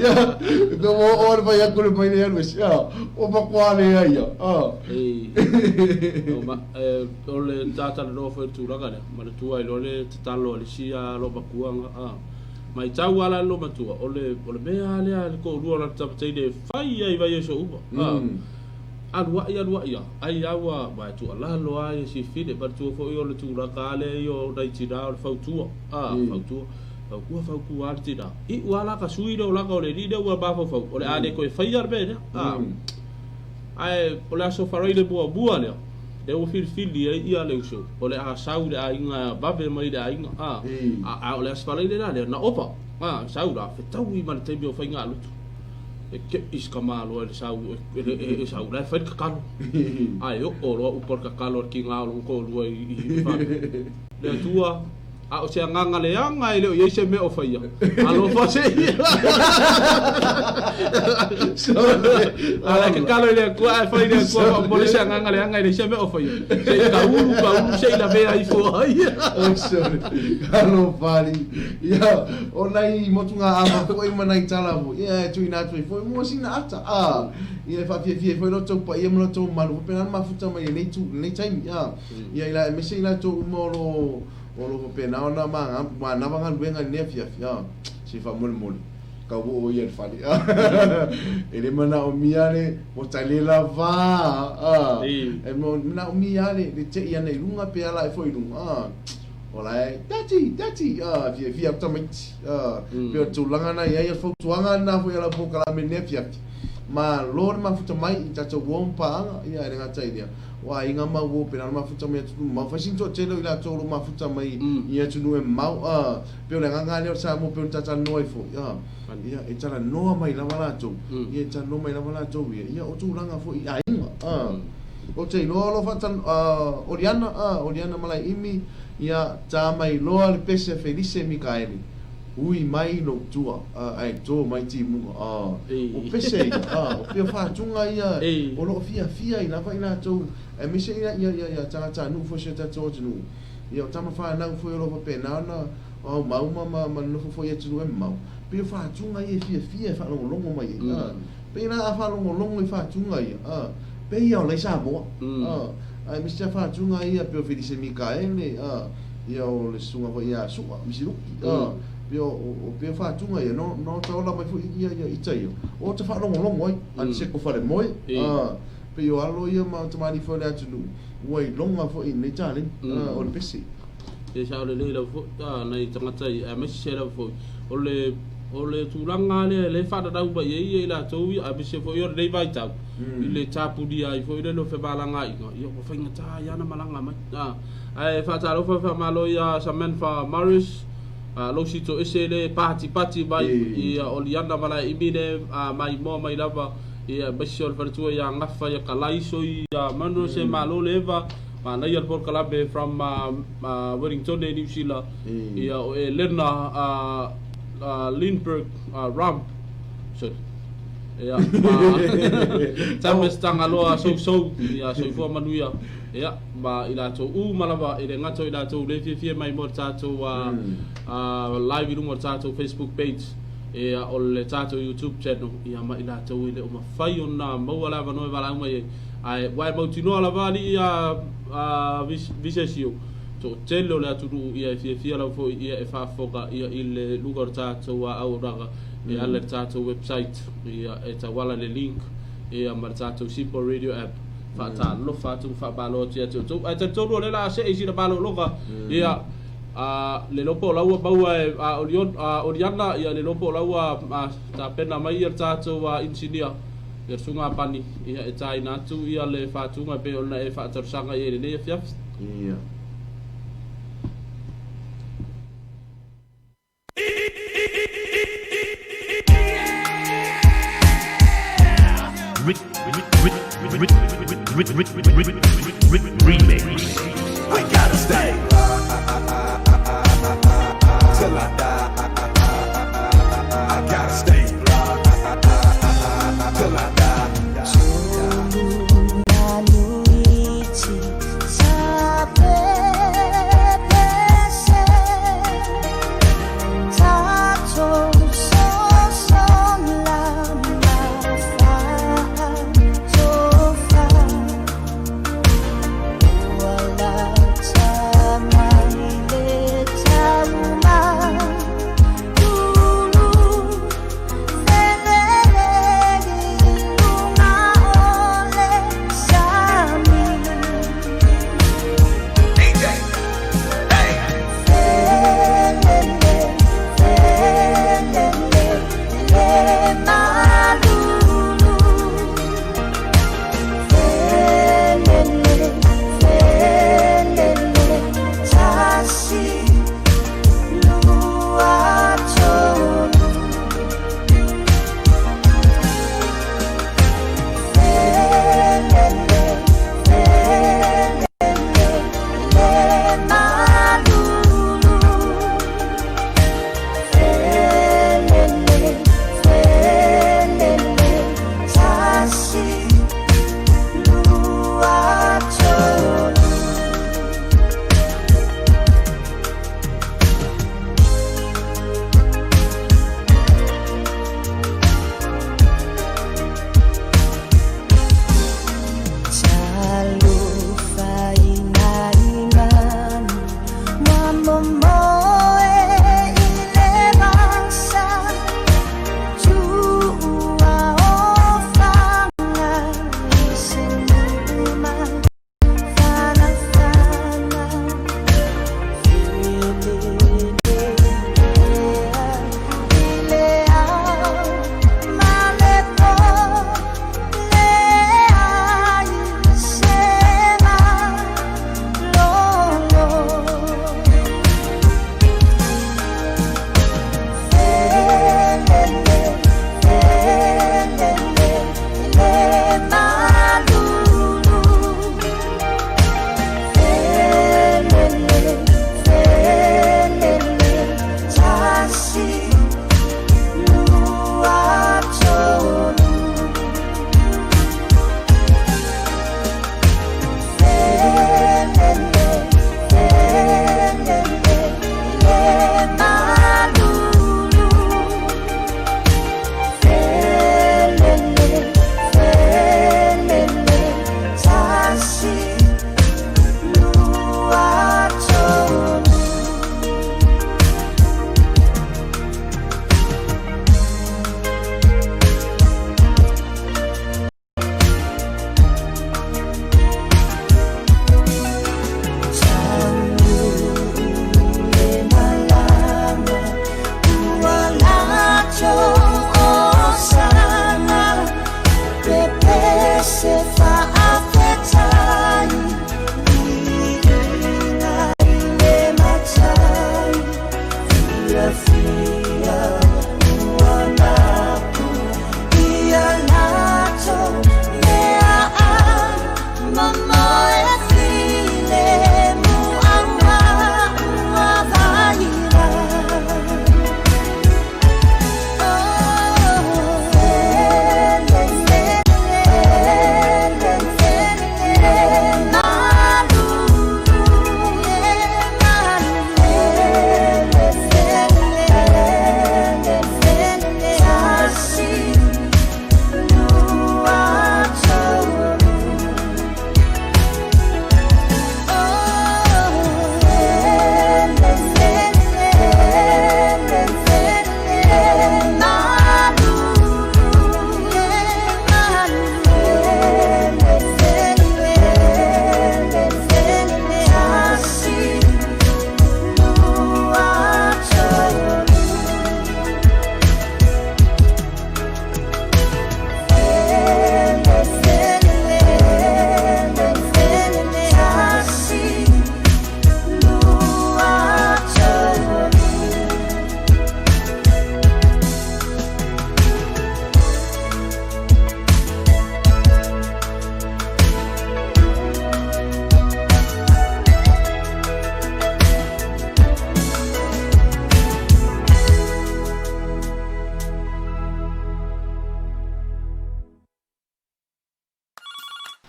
Ia, pe ua oo le fai atu le mai le alu e si, ua matua leai ia.
O le tatalanoa foi i le tulaga lea, manatua ai loa le tatalo a le isi loomatua, matau lava la le loomatua, o le mea lava lea a le toalua o lana tama teine e fai ai i vaiaso uma. Alu a'i alu a'i a, ai a ua, ua e tuualalo a ia sifili, e manatua foi o le tulaga a lea ia o nai tina o le fautua, a, fautua, fautua fautua a le tina, iu a la ka sui le olaga o le alii lea ua mafaufau, o le a le toe faia le mea lea, a. Ae o le aso Faraile muamua lea, lea ua filifili ai ia le uso, o le a sau i le aiga, vave mai i le aiga, a, a o le aso Faraile la lea, na ova, a, sau la, fetaui ma le taimi o faigalotu. E keʻi si tamaloa i le sau, e sau la e fai le tatalo. Ae oo loa upu o le tatalo a le tiga o lona toalua i fale. Le Atua, a o se agaga leaga e le o i ai se mea o faia. Alofa se ia. A la e tatalo i le Atua ae fai le Atua faamolemole se agaga leaga e leai se mea o faia. Se i taulu, taulu se i lavea ifo ai.
Oh, sorry. Alofa alii. Ia, o nai motugaava foi ma nai tala foi, ia, e tuuina atu ai foi mo sina ata, a, ia, e faafiafia ai foi lo outou paia ma lo outou mamalu, faapena ona mafuta mai i lenei itu, lenei taimi, a, ia, i la, aemaise i latou uma o lo o, o lo o faapena ona manava galuega i lenei afiafi, a, se faamolemole, tau oo ia i le fale, a, e le manaomia le, ua tale lava, a, e manaomia le, le tei ana i luga pe ala ae foi i luga, a. O la e, Daddy, Daddy, ah, fiafia atu tamaiti, ah, mm. Pei o le tulaga na i ai, o le fautuaga lena foi a lau polokalame i lenei afiafi. Malo le mafuta mai i tatou uo ma paaga, ia e le gata i lea, o aiga ma uo pena le mafuta mai atunuu mamao. Fai sina toatele o i latou o lo o mafuta mai i atunuu e mamao, ah, pei o le agaga lea o le Samoa pei ona talatalanoa ai foi, ah, ia e talanoa mai lava latou, ia e talanoa mai lava latou ia, ia o tulaga foi i aiga, ah. Ou te iloa o lo o faatano, o Liana, o Liana Malaeimi, ia, tā mai loa le pese a Felise Mikaele, ui mai lou tua, ae tō mai timuga, o pese ia, o pea faatuga ia, o lo o fiafia ai lava i latou, aemaise ia, ia, ia, ia tagatanuu foi o si o tatou atunuu, ia o tama fanau foi o lo o faapena ona aumau ma, ma, ma nonofo foi i atunuu e mamao, pei o faatuga ia e fiafia e faalogologo mai ai, Pei la a faalogologo i faatuga ia, a, pei ia o lai Samoa, a, aemaise a faatuga ia pei o Felise Mikaele, a, ia o le susuga foi ia Su'a Misiluki, a, pei o, o, pei o faatuga ia, no, no taola mai foi ia, ia ita ia, o ta faalogologo ai, a Niseko Falemoe, a, pei o alo ia ma tamalii foi o le atunuu, ua iloga foi i lenei taleni, a, o le pese.
E sao lelei lava foi a nai tagata ia, aemaise lava foi o le o le tulaga lea lea e faatatau mai ai ia i latou ia, aemaise foi o lenei vaitau i le tapunia ai foi lele o femalagaaiga, ia ua faigata ai lava ona malaga mai. Ae faatalofa faamalo ia Samantha Morris, lou sito ese le patipati mai, ia o Liana Malaeimi le maimoa mai lava, ia aemaise o le faletua ia Gafa ia Kalaiso ia Monroe se malo le eva. Manaia le polokalame from Wellington e Niu Sila ia o Elena Lindberg Rump sorry ia Thomas Tangaloa Sousou ia soifua manuia ia ma i latou uma lava e le gata o i latou le fiafia mai mo le tatou live i luga o le tatou Facebook page ia o le tatou YouTube channel ia ma i latou e le o mafai ona maua le avanoa e valaau mai ai. Ae ua e mautinoa lava alii a a Visesio, toatele o le atunuu ia e fiafia lava foi ia e faafofoga ia i le luga o le tatou auaunaga e ala i le tatou website ia e tauala le link ia ma le tatou Simple Radio app. Faatalofa atu ma faamalo atu ia te outou. Ae talitonu o lea o le a see i sina malologa ia a le iloa po o la ua maua e a Oliana ia le iloa po o la ua tapena mai ia le tatou inisinia. Ia susuga a Pani, ia e tāina atu ia le faatuga e pei ona e faatalosaga i ai i lenei afiafi.
Ia.
Remix. We gotta stay till I die. I gotta stay till I die.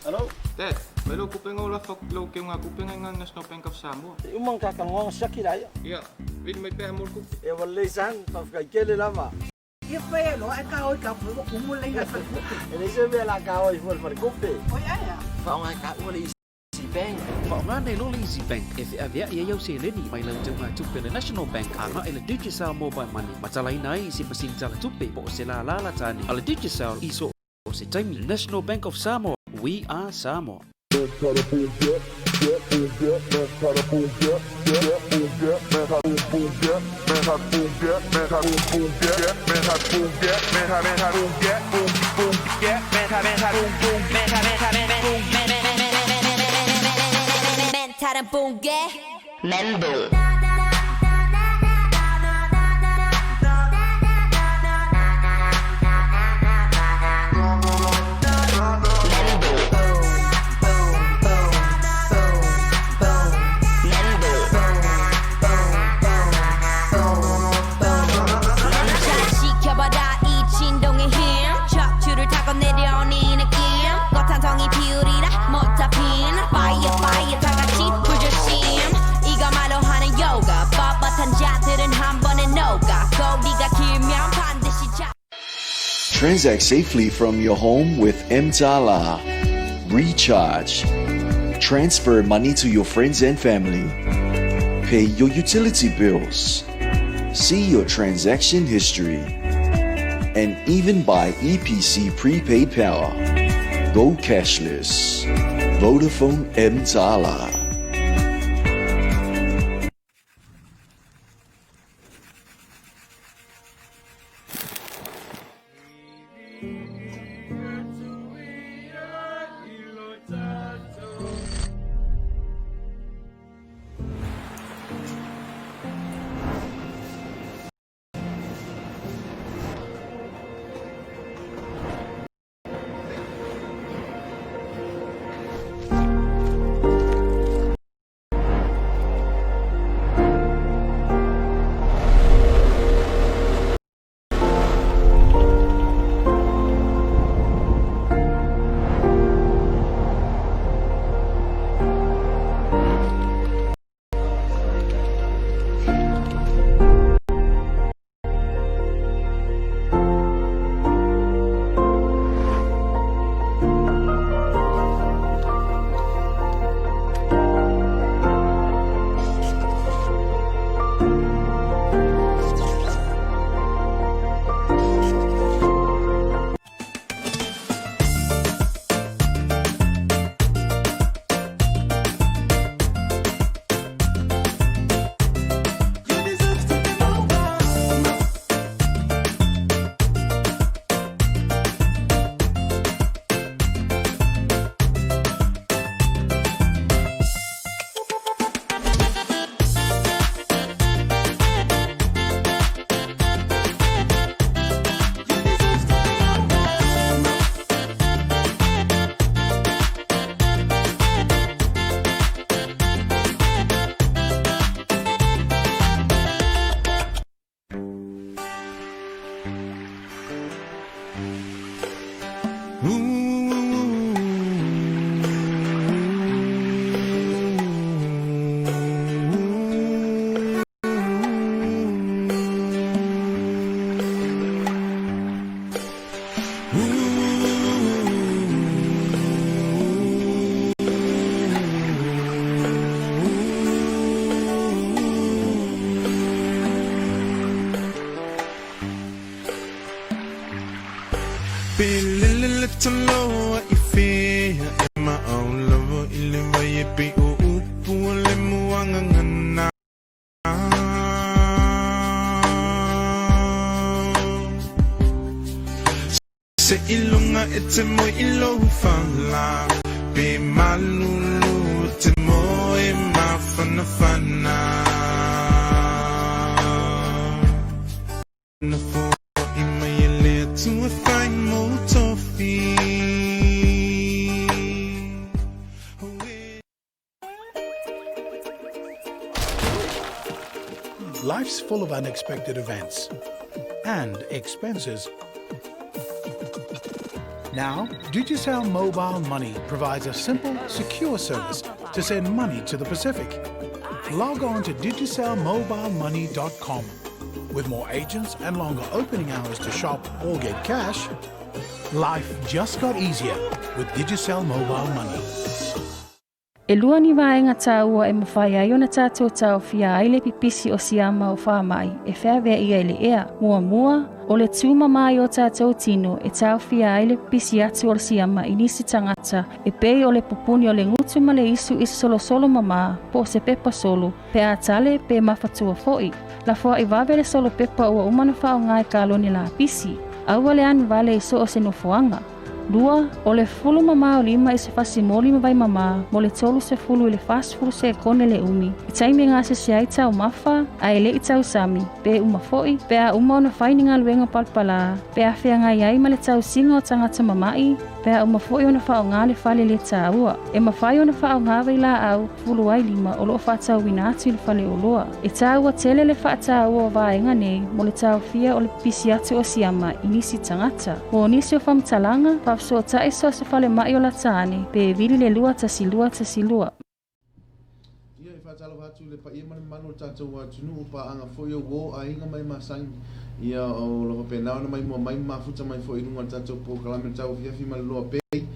Hello? Dad, mai lou kupe nga o lafo atu i lau keugatupe nga i ga National Bank of Samoa.
E uma ona ta talanoaga siaki laia.
Ia, vili mai pea mo le tupe.
Ia ua lelei son, faafetai tele lava.
Ia fai e loa ae kaoi ka fai ua kumu le laina i le faletupe.
E leai se mea o le a kaoi fua i le faletupe.
Oi ae a?
Faaaoga e taua le Easy Bank.
Faaaoga nei loa le Easy Bank e feaveai ai au seleni mai lau teugatupe a le National Bank agai i le Digicel Mobile Money ma talaina ai i se masini talatupe po o se lālā latane a le Digicel i so o se taimi. National Bank of Samoa, we are Samoa.
멘탈은 붕괴 멘붕 자 지켜봐라 이 진동의 힘 척추를 타고 내려오는 이 느낌 꽃 한 송이 피우리라 못다 핀 Fire fire 다 같이 불조심 이거 말로 하는 요가 뻣뻣한 자들은 한 번에 녹아 고리가 길면 반드시 잡
Transact safely from your home with Mtala. Recharge. Transfer money to your friends and family. Pay your utility bills. See your transaction history. And even buy EPC prepaid power. Go cashless. Vodafone Mtala.
Se ilunga e te mo ilo fala Pe malulu te mo e mafana fana Na fo i mai e le atu e whai mo tofi
Life's full of unexpected events and expenses. Now, Digicel Mobile Money provides a simple, secure service to send money to the Pacific. Log on to digicelmobilemoney.com. With more agents and longer opening hours to shop or get cash, life just got easier with Digicel Mobile Money.
E lua ni vaega tāua e mafai ai ona tātou taofia ai le pipisi o siama o faamaʻi e feaveaʻia i le ea. Muamua, o le tūmamā i o tātou tino e taofia ai le pipisi atu o le siama i nisi tagata e pei o le pupuni o le gutu ma le isu i se solosolo mamā po o se pepa solo, pe a tale pe mafatua foʻi. Lafoaʻi vave le solo pepa ua uma ona faaaoga i kalone lapisi. Aua le anu vale i so o se nofoaga. Lua, o le fulu mamā o lima i se fasi moli ma vai mamā mo le 30 i le 40 sekone le umi i taimi e gasese ai taumafa ae le i tausami, pe uma foʻi, pe a uma ona fai ni galuega palapalā, pe a feagai ai ma le tausiga o tagata mamaʻi, pe a uma foʻi ona faaaogā le fale lē tāua. E mafai ona faaaogā vailaau fulu ai lima o loo faatauina atu i le faleoloa. E tāua tele le faatāua o vaega nei mo le taofia o le pipisi atu o siama i nisi tagata. Mo nisi o faamatalaga, faafesootai so o se falemaʻi o lata ane pe vili le 1212.
Ia, e faatalofa atu i le paia ma le mamalu o le tatou atunuu, paaga foi o uo, aiga ma masani. Ia, o lo faapena ona maimoa mai ma mafuta mai foi i luga o le tatou polokalame o le tauafiafi ma le loa pei.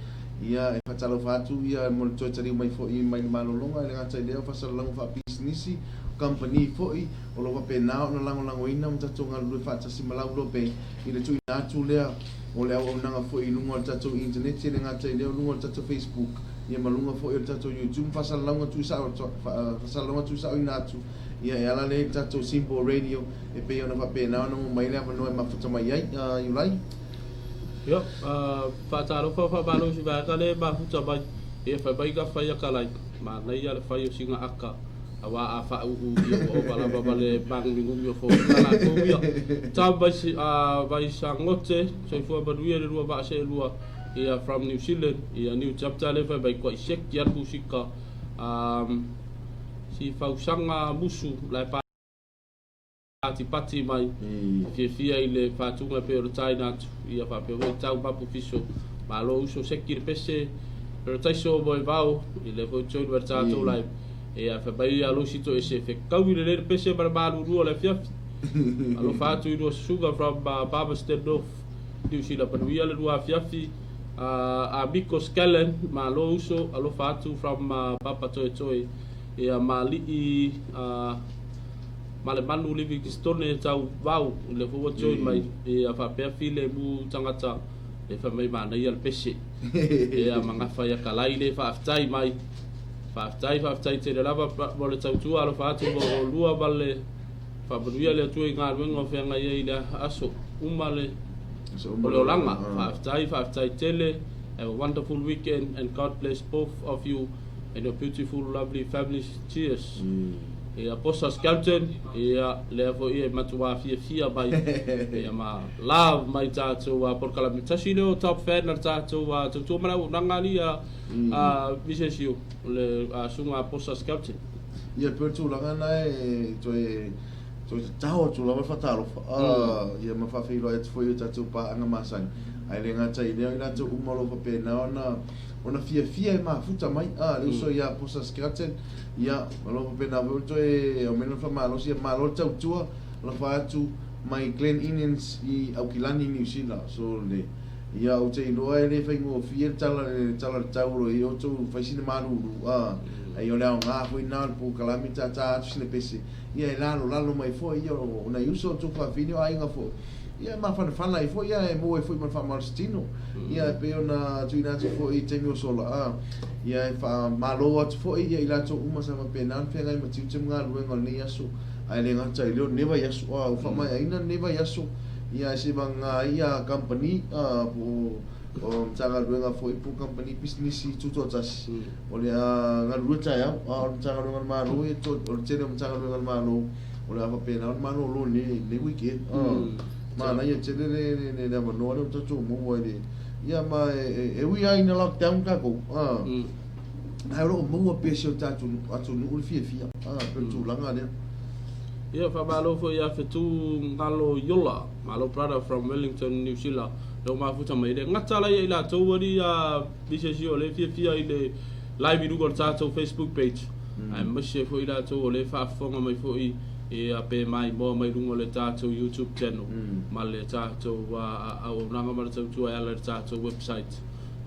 Ia, e faatalofa atu ia mo le toe taliu mai foi mai le malologa, e le gata i lea o faasalalauga faapisinisi, o kamupani foi, o lo o faapena ona lagolagoina ma tatou galulue faatasi ma Lauloa Bay i le tuuina atu lea o le auaunaga foi i luga o le tatou initaneti, e le gata i lea o luga o le tatou Facebook, ia ma luga foi o le tatou YouTube ma faasalalauga tuusao, faasalalauga tuusaoina atu, ia e ala lea i le tatou Simple Radio e pei ona faapena ona maua mai ai le avanoa e mafuta mai ai, Iulai.
Ia, faatalofa faamalo i si vaega lea e mafuta mai, ia fai mai ka fai aka lai, manaia le fai o sina aka, auā a faauu ia ua ova lava ma le māgumigumi o foliga latou ia. Tom Vaisagote, soifua manuia le lua vaa seelua, ia from New Zealand, ia new chapter lea fai mai kuai seki a le musika, si fausaga musu la e patipati mai fiafia i le faatuga e pei o le taina atu ia faapea foi tau mapu fiso malo uso seki le pese parataiso mo e vao i le foi join mai le tatou live ia fai mai ia losi to ese fekaui lelei le pese ma le malulu o le afiafi alofa atu i lua susuga from Palmerston North New Zealand manuia le lua afiafi Amiko Skellen malo uso alofa atu from Papatoetoe ia Malii ma le manu Livingstone tau vau i le foi ua join mai ia faapea file mu tagata e fai mai manaia le pese ia ma gafa ia kalai le faafetai mai faafetai faafetai tele lava mo le tautua alofa atu mo olua ma le faamanuia le Atua i galuega o feagai ai i le aso uma le o le olaga faafetai faafetai tele have a wonderful weekend and God bless both of you and your beautiful lovely families cheers Ia Posa Skelton, ia lea foi e matuā fiafia mai ia ma love mai tatou polokalame. Tasi lea o top fan a le tatou tautua ma le auaunaga alii a Mrs Yu, o le susuga a Posa Skelton.
Ia pei o le tulaga lena e toe toe tatao atu lava le faatalofa ia ma faafeiloai atu foi i o tatou paaga masani. Ae le gata i lea, o i latou uma o lo o faapena ona ona fiafia e mafuta mai a le uso ia Posa Skelton. Ia, o lo o faapena foi ona toe aumai lona faamalosi, ia malo le tautua, alofa atu mai Glen Innes i Aukilani, Niu Sila. So le, ia ou te iloa e le faigofie le tala le tala le tau o lo o i ai outou fai sina malulu, a, ai o le aoga foi lena o le polokalame tātā atu sina pese, ia e lalolalo mai foi, ia o nai uso o outou fafine o aiga foi. Ia e mafanafana ai foi ia e maua ai foi ma le faamalosi tino. Ia e pei ona tuuina atu foi i taimi o sola a ia e faamalo atu foi ia i latou uma sa faapena ona feagai ma tiute ma galuega o lenei aso ae le gata i lea o lenei vaiaso a ua faamaeaina lenei vaiaso ia e seivagana ai ia kamupani a po o Matagaluega foi po o kamupani pisinisi tutoatasi o le a galulue taeao a o le Matagaluega a le Malo ia o le tele o Matagaluega a le Malo o le a faapena ona malolo i lenei weekend. Manaia tele le le avanoa lea ua tatou maua i le ia ma e ui lava ina lockdown tatou ae o lo o maua pea e si o tatou atunuu le fiafia pei o le tulaga lea.
Ia faamalo foi ia Fetu Ngalo Iola, malo brother from Wellington, New Zealand. leo mafuta mai le gata la ia i latou ali a visesi o le fiafia i le live i luga o le tatou Facebook page aemaise foi i latou o le faafofoga mai foi ia pe maimoa mai luga o le tatou YouTube channel ma le tatou auaunaga ma le tautua e ala i le tatou website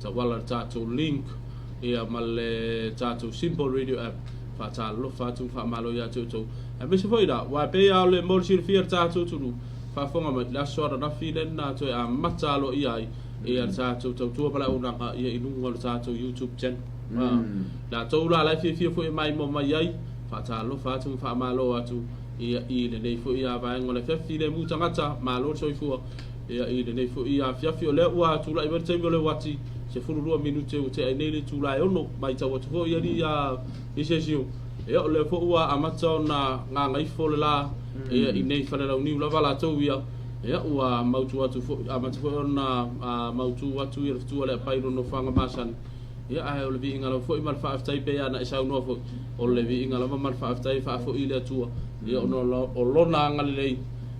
tauala i le tatou link ia ma le tatou Simple Radio app. Faatalofa atu ma faamalo ia te outou. Aemaise foi la, aua e pei lava o le mo le silafia e le tatou atunuu, faafofoga mai, le aso ananafi lena toe amata aloaia ai ia le tatou tautua ma le auaunaga ia i luga o le tatou YouTube channel. Latou la la e fiafia foi e maimoa mai ai, faatalofa atu ma faamalo atu ia i lenei foi vaega o le afiafi filemu tagata, malo le soifua ia i lenei foi afiafi. O lea ua tulai mai le taimi o le uati, 12 minute ua tea ai nei le itula e 6, matau atu foi alii a Isesio, ia o lea foi ua amata ona gagaifo le la ia i nei Falelauniu lava latou ia, ia ua mautu atu foi, amata foi ona mautu atu ia le fetua le apai i nofoaga masani. Ia ae o le viiga lava foi ma le faafetai pei ona e saunoa foi, o le viiga lava ma le faafetai e faafoi i le Atua, ia ona o lona agalelei,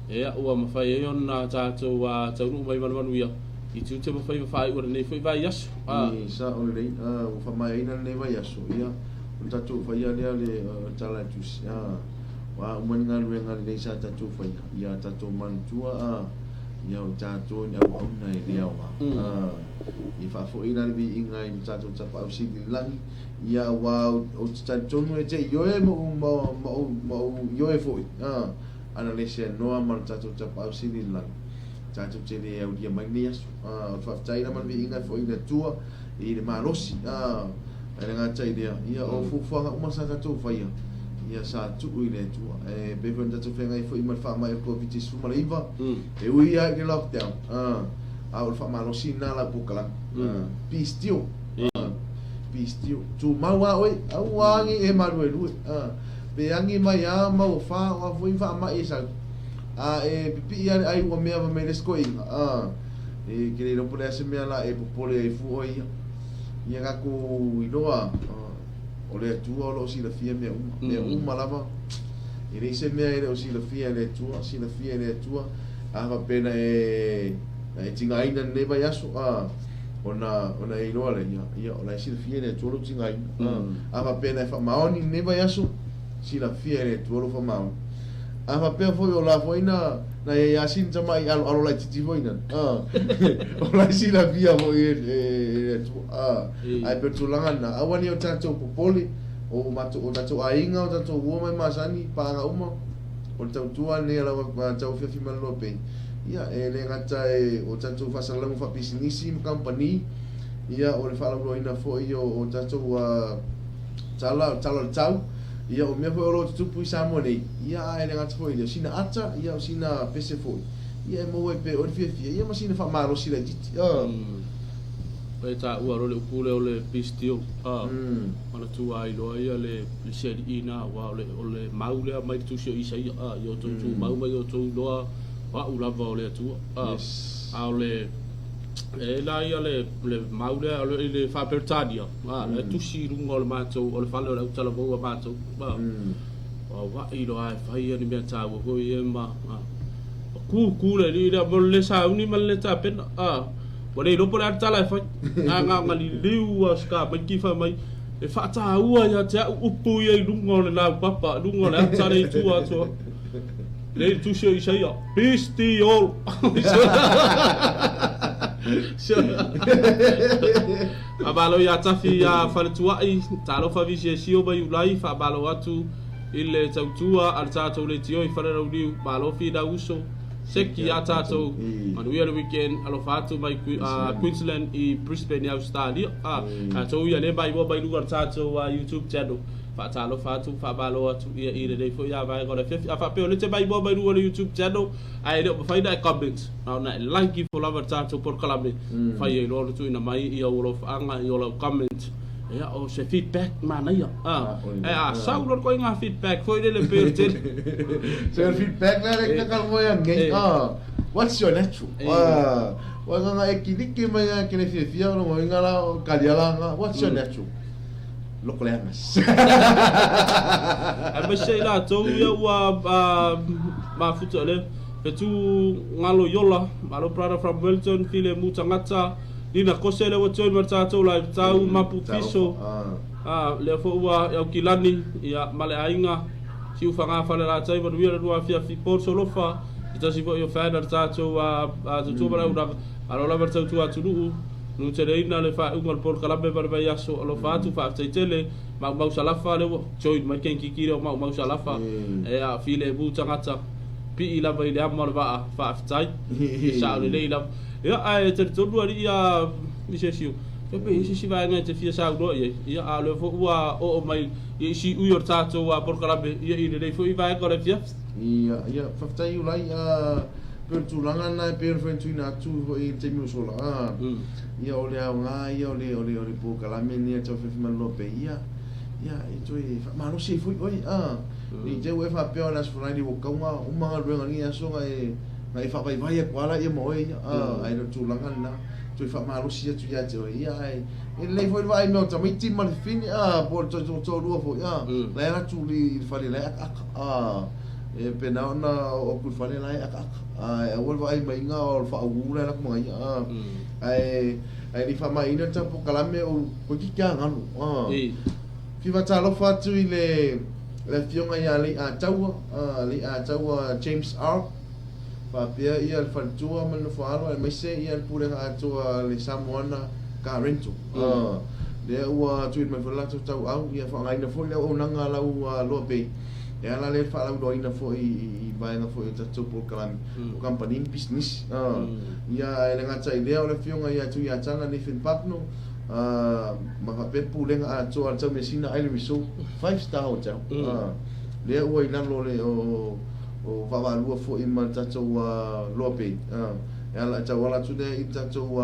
ia ua mafai ai ona tatou taunuu mai ma le manuia i tiute ma faiva faaiu o lenei foi vaiaso.
E sao lelei, ua faamaeaina lenei vaiaso, ia o le tatou faia lea le tala e tusi, ua uma ni galuega lelei sa tatou faia, ia tatou manatua, ia o tatou ni auauna e le aoga. Ia faafoi la le viiga i le tatou Tapaau Sili i le lagi, ia aua ou te talitonu e te ioe ma ou ioe foi, ana le seanoa ma le tatou Tapaau Sili i le lagi, tatou te le aulia mai lenei aso. O le faafetai la ma le viiga e foi i le Atua i le malosi, ae le gata i lea, ia o fuafuaga uma sa tatou faia, ia sa tuu i le Atua. E pei foi ona tatou feagai foi ma le faamai o le Koviti-19, e ui lava i le lockdown, a o le faamalosi lena lau polokalame. Be still. Be still. Tumau lava oe, aua agi e maluelue. Pe agi mai lava ma ua fa, o a foi ni faamai e sau, a e pipii lava le ai ua mea fai mai le isi toeaina, e ke le iloa po o le a se mea la e popole ai fua oe ia. Ia tatou iloa, o le Atua o lo o silafia mea uma. Mea uma lava. E leai se mea e le o silafia e le Atua, silafia e le Atua. A faapea na e, na e tigaina i lenei vaiaso, a, ona, ona e iloa lea, ia, ia, o la e silafia e le Atua lou tigaina. A faapea na e faamaoni i lenei vaiaso, silafia e le Atua lou faamaoni. A faapea foi o la foi na, na i ai lava sina tamai aloalo laitiiti foi na, a, o la e silafia foi e, e, e le Atua. A, ae pei o le tulaga lena, aua ne i o tatou popole, o matou, o tatou aiga, o tatou ua ma e masani, paaga uma, o le tautua lenei a lau tauafiafi ma le Loa Pei, ia, e le gata e o tatou faasalalauga faapisinisi ma kamupani, ia, o le faalauiloaina foi o tatou tala, o tala o le tau, ia, o mea foi o lo o tutupu i Samoa nei, ia, a e le gata foi i lea, o sina ata, ia, o sina pese foi, ia, e maua ai pea e oe le fiafia, ia, ma sina faamalosi laitiiti.
E taua loa le upu lea o le bestial, manatua ai loa ia le sialii na, aua o le mau lea mai le tusi o Isaia, ia outou tumau ma ia outou iloa o a'u lava o le Atua. A o le e la ia le mau lea i le Faa-Peretania, la e tusi i luga o le matou, o le fale o le autalavou a matou, o aua'i loa e fai ia ni mea taua foi ia ma kūkū le alii lea mo le lē sauni ma le lē tapena. Ua le iloa po o le a le tala e fai. Na na ona liliu a Oscar Maiki fai mai, e faataua ia te au upu ia i luga o le laupapa, i luga o le ata lea i tua atu. Lea i le tusi o Isaia, Peace to all. Faamalo ia Tafi ia Faletuai, talofa VCSio mai Iulai, faamalo atu i le tautua a le tatou leitio i Falelauniu, malo finau uso. Seki ia tatou, manuia le weekend, alofa atu mai Queensland i Brisbane i Australia. Tatou ia le maimoa mai luga o le tatou YouTube channel. Faatalofa atu, faamalo atu ia i lenei foi vaega o le afiafi. A faapea o lea e te maimoa mai luga o le YouTube channel, ae le o mafai ona e comment, na ona e like ifo lava le tatou polokalame, fai ai loa ona tuuina mai ia ou alofaaga i o lau comment. Ia, o se feedback manaia. Ae a sau loa le koiga feedback foi lele pei o le tele.
So le feedback lea le kakalo ia nei. What's your natural? Wa nganga e kiliki mai a kene fiafia o ngoinga la o kalia la nga. What's your natural? Loko le angas.
Aemaise i latou ia ua mafuta le. Fetu Ngalo Iola, malo brother from Wellington, File Mu Tagata, Nina Kose lea ua join ma le tatou live, Tau Mapu Fiso, lea foi ua i Aukilani, ia, ma le aiga, Siufaga Falelatai, manuia le lua afiafi, Paul Solofa, se tasi foi o fan a le tatou tautua ma le auaunaga, malo lava le tautua atunuu, nuteleina le faaiuga o le polokalame ma le vaiaso, alofa atu, faafetai tele, Maumau Salafa lea ua join mai Kenkiki lea o Maumau Salafa, ia, filemu tagata. Pii lava i le ama o le vaa, faafetai. E sao lelei lava. Ia, ae talitonu alii a Misesio, ia pe i ai se isi vaega e te fia saunoa i ai, ia, a o lea foi ua oo mai i siui o le tatou polokalame, ia, i lenei foi vaega o le afiafi.
Ia, ia, faafetai Iulai, a, pei o le tulaga lena e pei ona fai tuuina atu foi i le taimi ua sola, a, ia, o le aoga ia o le, o le, o le polokalame lenei a le Tauafiafi Malolo pei, ia, ia, e toe faamalosi ai foi oe, a. Ne i te i ua e faapea o le Aso Faraile ua tau uma galuega i lenei aso na e na e faavaivai atu lava laia ma oe ia, ae le o le tulaga lena. Toe faamalosi atu ia te oe ia, ae e lelei foi le vaai mai o tamaiti ma le fine, po o le toalua foi, la e alu atu i le fale la e akaaka, e pena ona oo atu i le fale la e akaaka, ae aua le vaai maiga o le faauu la e alu atu ma ia, ae ae le i faamaeaina le tatou polokalame o toeitiiti lava galu. Fia faatalofa atu i le le afioga ia Leiataua, Leiataua James R. Faapea ia le faletua ma le nofoaalo aemaise ia le pulega atoa a le Samoana Car Rental. Lea ua tuuina mai foi le latou tauau ia faaaogaina foi le auaunaga a lau Loa Bay e ala lea i le faalauiloaina foi i vaega foi o tatou polokalame o kamupani ma pisinisi. Ia ae le gata i lea o le afioga ia Tuiataga Nathan Bucknell, ma faapea le pulega atoa a le Taumeasina Island Resort Five Star Hotel lea ua i lalo o le o vaavaalua foi ma le tatou Loa Bay e ala e tauala atu lea i le tatou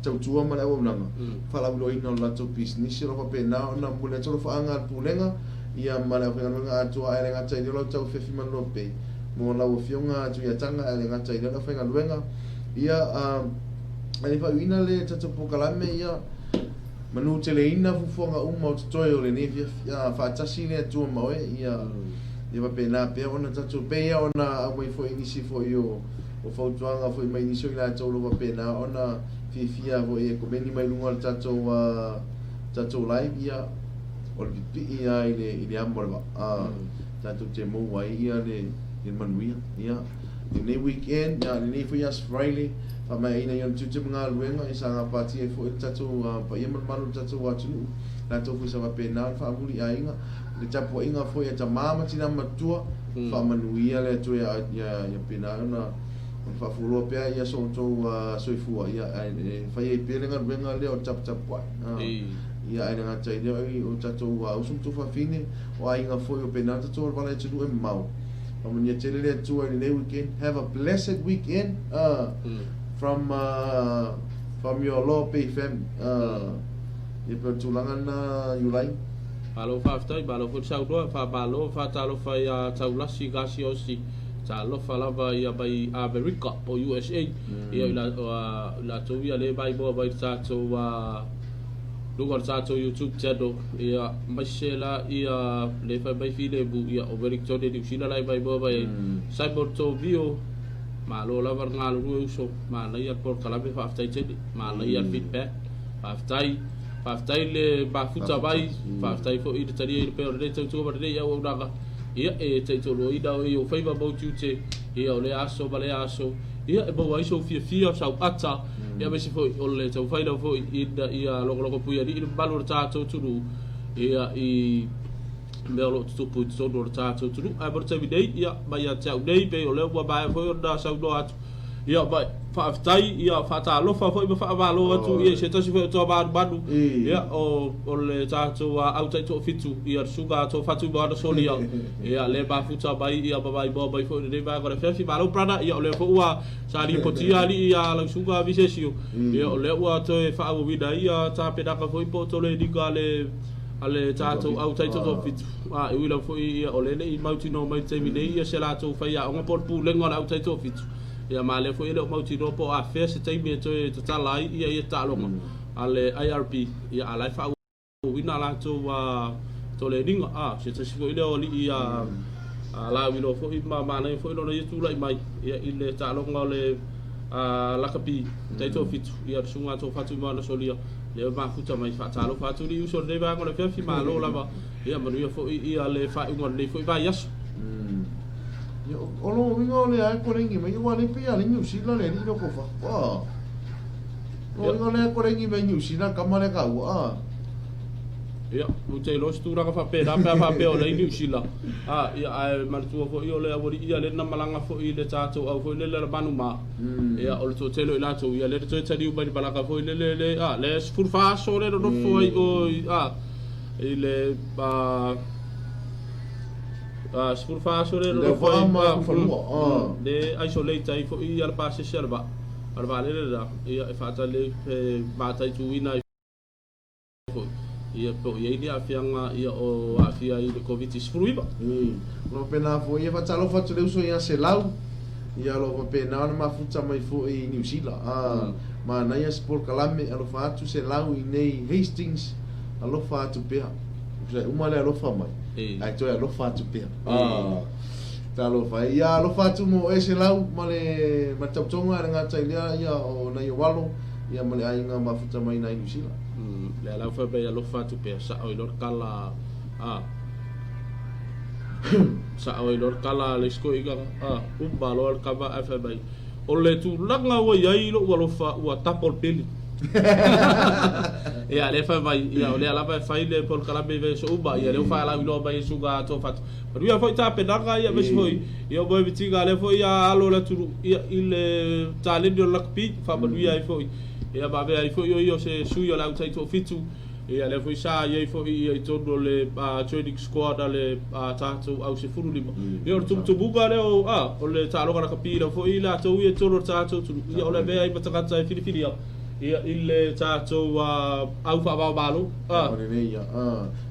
tautua ma le auaunaga faalauiloaina o le latou pisinisi o lo o faapena ona momoli atu alofaaga a le pulega ia ma le aufaigaluega atoa ae le gata i lea o lau tauafiafi ma le Loa Bay mo lau afioga Tuiataga ae le gata i lea o le aufaigaluega ia Ae le faaiuina le tatou polokalame ia manuteleina fuafuaga uma o totoe o lenei afiafi, a faatasi le Atua ma oe, ia ia faapena pea ona tatou pei lava ona aumai foi i nisi foi o o fautuaga foi mai nisi o i latou o lo o faapena ona fiafia foi e komeni mai luga o le tatou tatou live, ia o le pipii lava i le i le amo o le vaa, tatou te maua ai ia le le manuia. Ia lenei weekend, ia lenei foi Aso Faraile, Faamaeaina i ona tiute ma galuega, e saga patia ai foi le tatou paia ma le mamalu o le tatou atunuu, latou foi sa faapena ona faamuli i aiga, le tapuaiga foi a tama ma tina matua, faamanuia le Atua ia pena ona faafualoa pea ia so outou soifua, ia ae fai ai pea le galuega lea o le taputapuai. Ia ae le gata i lea o tatou uso ma tuafafine, o aiga foi o pena tatou vala i atunuu e mamao. Faamanuia tele le Atua i lenei weekend. Have a blessed weekend from from your Loa Pay family. Ia pei o le tulaga lena Iulai.
Malo faafetai, malo foi le saunoa, faamalo, faatalofa ia Taulasi Gasiosi, talofa lava ia mai Amerika po o USA, ia i latou ia lea e maimoa mai i le tatou luga o le tatou YouTube channel, ia aemaise la ia le fai mai filemu, ia o Wellington e Niu Sila la e maimoa mai ai, Simon Tovio, malo lava le galulue uso, manaia le polokalame, faafetai tele, manaia le feedback, faafetai. Faafetai le mafuta mai, faafetai foi i le talia i le pea o lenei tautua ma lenei auaunaga. Ia, e taitoluaina oe i ou faiva ma ou tiute, ia, o lea aso ma lea aso, ia, e maua ai sou fiafia, sau ata, ia, aemaise foi o le taumafai lava foi ina ia logologo puialii le mamalu o le tatou atunuu, ia, i mea o lo o tutupu i totonu o le tatou atunuu. Ae mo le taimi nei, ia, mai ia te au nei, pei o lea ua maea foi ona saunoa atu, Ia ma faafetai, ia faatalofa foi ma faamalo atu ia i se tasi foi o toa manumanu, ia o o le tatou au taitoafitu, ia le susuga a Toafatu Moana Solia, ia le mafuta mai ia ma maimoa mai foi i lenei vaega o le afiafi. Malo brother, ia o lea foi ua sa lipotia alii ia lau susuga Visesio, ia o lea ua toe faaauauina ai ia tapenaga foi po o toleniga a le a le tatou au taitoafitu. A e ui lava foi ia o lea e le i mautinoa mai i le taimi nei ia se latou faiaoga po o le pulega o le au taitoafitu, ia ma lea foi e le o mautinoa po o afea se taimi e toe tatala ai ia ia taaloga a le IRB, ia a la e faaauauina a latou toleniga. A, se tasi foi lea o alii a lauiloa foi ma manaia foi lona ia tulai mai ia i le taaloga o le lakapi taitoafitu ia le susuga a Toafatuimana Solia lea ua mafuta mai. Faatalofa atu alii uso i lenei vaega o le afiafi, malo lava ia manuia foi ia le faaiuga o lenei foi vaiaso.
Ia, o lona uiga o lea e kolegi mai, aua o lea e pei lava o lea e Niu Sila le alii lea o Tofato. A. O lona uiga o lea e kolegi mai Niu Sila le tama lea taua. A.
Ia, ou te iloa se tulaga faapena pe a faapea o lea i Niu Sila. A, ia, ae manatua foi o le aualii ia lea na malaga foi i le tatou au foi lele a le Manumā. Ia, o le toatele o i latou, ia lea na toe taliu mai i le malaga foi lele le, a, le 14 aso lea na nofo ai o i, a, i le, a, a, 14 aso lea na nofo ai, a, le isolate ai foi ia le pasese a le vaa, a le vaalele lena, ia, e faatali, e mataituina ai foi, ia, po o i ai ni aafiaga ia o aafia ai i le Koviti-19.
O lo o faapena foi, ia faatalofa atu le uso ia Selau, ia o lo o faapena ona mafuta mai foi i Niu Sila. A, manaia se polokalame, alofa atu Selau i nei Hastings, alofa atu pea. Usa e uma le alofa mai, ae toe alofa atu pea. A, talofa e. Ia alofa atu mo oe Selau ma le, ma le tautoga e le gata i lea ia o nai ou alo, ia ma le aiga mafuta mai nai Niu Sila.
Lea la ua fai mai alofa atu pea, sao i loa le tala a sao ai loa le tala a le isi toeaina a uma loa le tama ae fai mai, o le tulaga ua i ai lou alofa ua tapo le pili. Ia lea fai mai, ia o lea lava e fai le polokalame i vaiaso uma, ia lea ua faalauiloa mai e Susuga Toafatu. Manuia foi tapenaga ia aemaise foi ia o moemitiga lea foi ia alo o le atunuu ia i le taleni o le lakapi, faamanuia ai foi. Ia ma avea ai foi o ia o se sui o le au taitoafitu, ia lea foi sa i ai foi ia i totonu o le training squad a le tatou au 15. Ia o le tumutumuga lea o, o le taaloga lakapi lea foi i latou ia i totonu o le tatou atunuu, ia o le avea ai ma tagata e filifilia ia i le tatou au faavaomalo.
O lenei ia,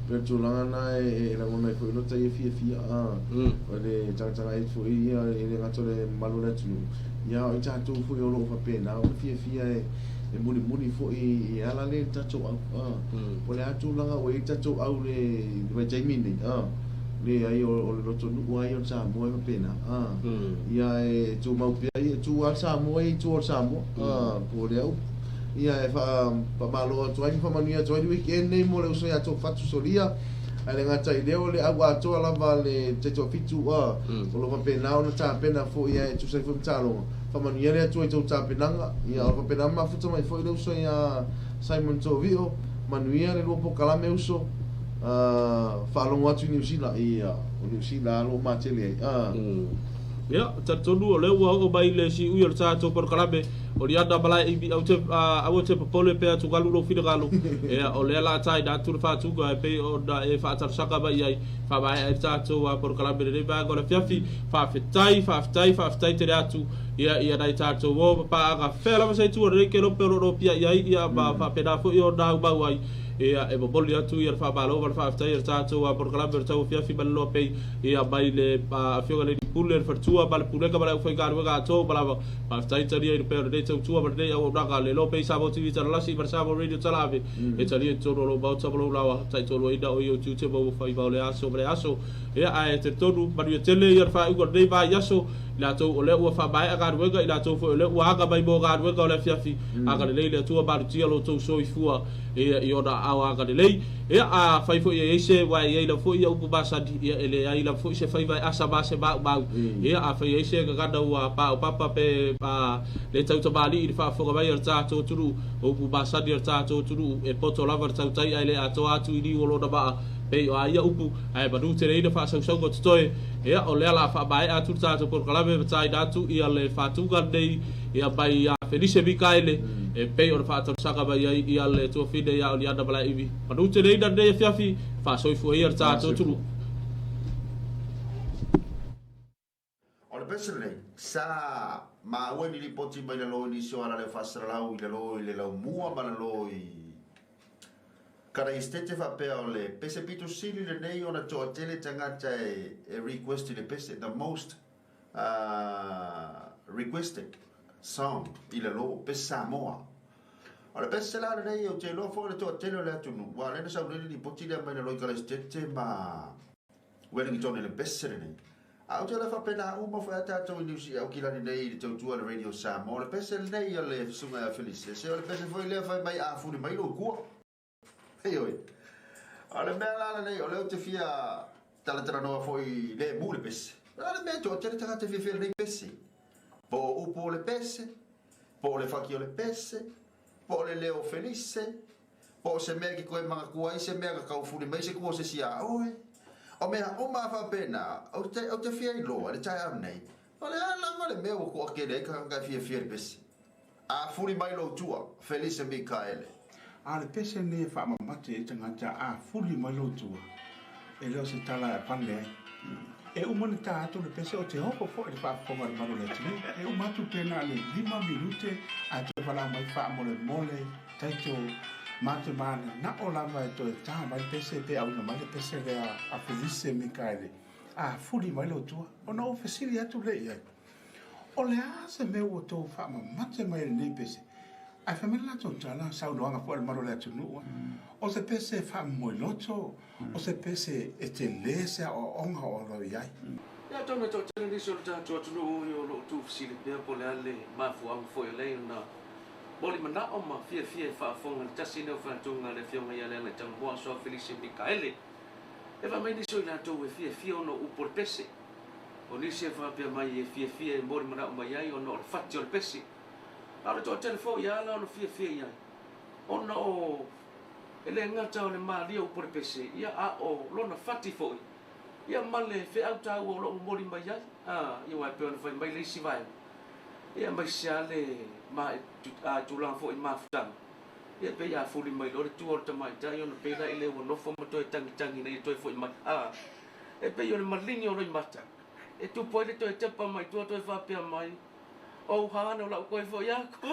pei o le tulaga lena e lagona ai foi lota ia fiafia, o le tagataga ai foi ia e le gata o le mamalu o le atunuu, Ia o i tatou foi o lo o faapena ona fiafia e mulimuli foi e ala lea i le tatou au. Po o le a tulaga ua i ai le tatou au i le vaitaimi lenei, leai o le lotonuu lava ia o le Samoa e faapena. Ia e tumau pea, e tu lava le Samoa ia i tua o le Samoa, po o lea upu. Ia e faamalo atu ai ma faamanuia atu ai le weekend nei mo le uso ia Toafatu Solia. Ae le gata i lea, o le au atoa lava a le Taitoafitu a, o lo o faapena ona tapena foi e tusa ai foi ma taaloga. Faamanuia le Atua i tou tapenaga. Ia, o lo o faapena ona mafuta mai foi le uso ia Simon Toovio. Manuia le lua polokalame uso. Faalogo atu i Niu Sila. Ia, o Niu Sila lava lo o matele ai. A.
Ia, talitonu o lea ua oo mai le siui o le tatou polokalame, o Liana Malaeimi, au te, aua te popole pe atugalu lou finagalo, ia, o lea la taina atu le faatuga e pei ona e faatalosaga mai ai, faamaea ai le tatou polokalame i lenei vaega o le afiafi. Faafetai, faafetai, faafetai tele atu, ia, i nai tatou uo ma paaga, fea lava se itu o lenei kelope o lo o nopiai ai, ia, ma faapena foi ona aumau ai, ia, e momoli atu ia le faamalo ma le faafetai a le tatou polokalame o le tauafiafi ma le loa pei, Ia mai le Afioga i le Alii Pule, le Faletua ma le Pulega ma le aufaigaluega atoa uma lava. Faafetai talia i le pea o lenei tautua ma lenei auaunaga. Le iloa pei Samoa TV Talalasi ma le Samoa Radio Talaave e talia i totonu o lou maota ma lou laoa taitoaluaina o i ou tiute ma ou faiva o lea aso ma lea aso. Ia ae talitonu, manuia tele ia le faaiuga o lenei vaiaso, i latou o lea ua faamaea galuega, i latou foi o lea ua aga mai mo galuega o le afiafi. Agalelei le Atua malutia lo outou soifua ia i ona aao agalelei. Ia, a fai foi e i ai se, aua e i ai lava foi ia upu masani, ia e leai lava foi se faiva e asa ma se maumau. Ia, a fai e i ai se gagana ua paopapa pe a le tautamalii i le faafofoga mai a le tatou atunuu, o upu masani a le tatou atunuu, e poto lava le tautai ae le atoa atu i liu o lona maa, pei o a ia upu, ae manu teleina faasausauga o totoe. Ia, o lea la a faamaea atu le tatou polokalame ma taina atu ia le faatuga lenei ia mai ia Felise Mikaele, e pei ona faatalosaga mai ai ia le tuafine ia Oliana Malaeiwi. Manu teleina lenei afiafi, faasoifua ia le tatou atunuu.
O le pese lenei, sa maua i ni lipoti mai lalo i nisi o alaleo faasalalau i lalo i le laumua ma lalo i Karaistete faapea o le pese pito sili lenei ona toatele tagata e request i le pese, the most requested song i lalo, pese Samoa. O le pese la lenei ou te iloa foi o le toatele o le atunuu, aua o lea na sau nei le lipoti lea mai lalo i Karaistete ma Wellington i le pese lenei. A ou te le faapena uma foi a tatou i Niu Aukilani nei i le tautua a le Radio Samoa. O le pese lenei a le Susuga ia Felise, se o le pese foi lea fai mai a fuli mai lou kua. Ioe. O le mea la lenei, o lea ou te fia talatalanoa foi i lemu le pese. O le a le mea e toatele tagata e fiafia i lenei pese? Po o upu o le pese, po o le faki o le pese, po o le leo o Felise, po o se mea e te toe manatua ai se mea na taufuli mai se tua o se isi a oe. O mea uma a faapena, ou te, ou te fia iloa i le taeao nei, o le a lava le mea ua toatele ai tagata e fiafia i le pese? A fuli mai lou tua, Felise Mikaele.
A o le pese lenei e faamamate ai tagata, a fuli mai lou tua, e le o se tala e pale ai. E uma ona ta atu le pese, ou te ofo foi i le faafofoga a le malu o le atunuu. E uma atu pe na o le 5 minute ae toe valaau mai faamolemole taito ma te mananao lava e toe ta mai le pese pe auina mai le pese lea a Felise Mikaele a fuli mai lou tua. Ona ou fesili atu lea i ai, O le a se mea ua outou faamamate mai ai i lenei pese? Ae fai mai le latou tala, saunoaga foi a le malu o le atunuu, o se pese e faamomoiloto, o se pese e tele se aoaoga o alo i ai.
Ia atonu e toatele nisi o le tatou atunuu o lo o tuufesili pea po o le a le mafuaaga foi o lea ona molimanao ma fiafia e faafofoga i le tasi lenei o faatonuga a le Afioga ia Lealaitagomoa Soa Felise Mikaele. E fai mai nisi o i latou e fiafia ona o upu o le pese. O nisi e faapea mai e fiafia e molimanao mai ai ona o le fati o le pese. A o le toatele foi e ala ona fiafia i ai ona o E le gata o le malie o upu o le pese, ia, a o lona fati foi, ia, ma le feau taua o lo o momoli mai ai, a, ia, aua e pei ona fai mai le isi vaega, ia, aemaise lava le ma, a, tulaga foi i mafutaga, ia, pei a fuli mai loa le tua o le tamaitai ona pei la ile ua nofo ma toe tagitagi ina ia toe foi mai, a, e pei o le maligi o loimata, e tupu ai le toe tepa mai tua toe faapea mai, Ou hana o lau koe foi aku.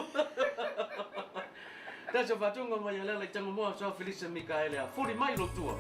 Tasi o fatunga mai a Leala i Tangomoa Soa Felisa Mikaele a fuli mai lou tua.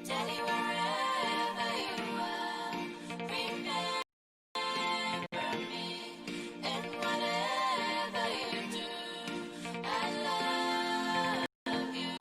Daddy, wherever you are, remember me. And whatever you do, I love you.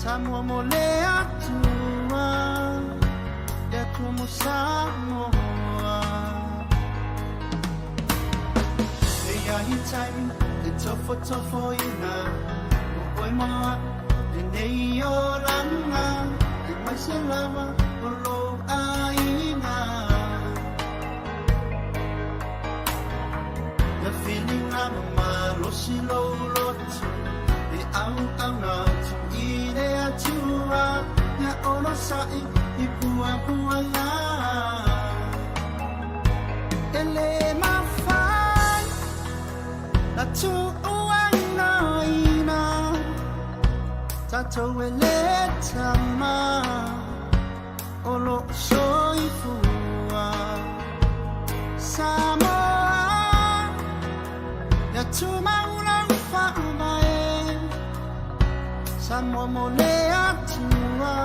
Samoa mo le Atua, le Atua mo Samoa. E ia i taimi e tofotofoina o oe ma a'u lenei olaga, aemaise lava o lou aiga. Na filiga ma malosi lou loto e auauna atu i le Atua, ia onosa'i i puapuaga. E lē mafai na tuuainaina tatou e le Tamā o loo soifua. Samoa, ia tumau lau faavae, Samoa mo le Atua,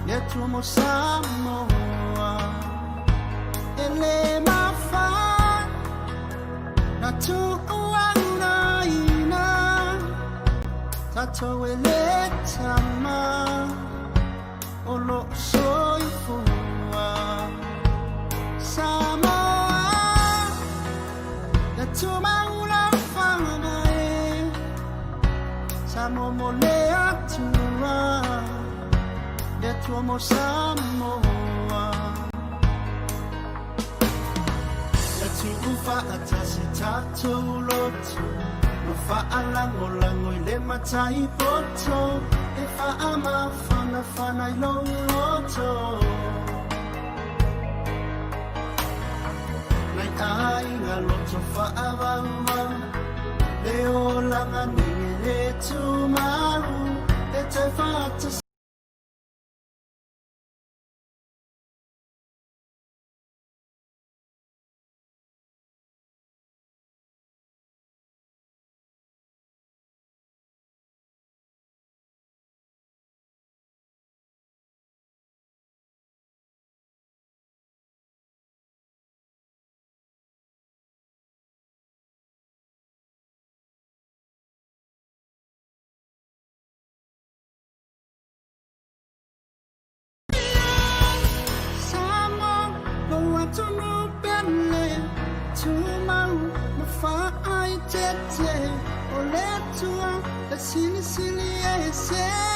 le
Le Atua mo Samoa. E le mafai na tuuaunaina tatou e le tama o loo soifua. Samoa, le Atua maulafanga e Samoa mo le Atua, le Atua mo Samoa. Ia tuu faatasi tatou loto ma faalagolago i le matai poto e faamafanafana i lou loto. Nai aiga loto faavauvau le olaga nei e le tumau e toe faatasi. Samoa, lou atunuu pele, tumau ma faaeteete, o le Atua e silisili ese.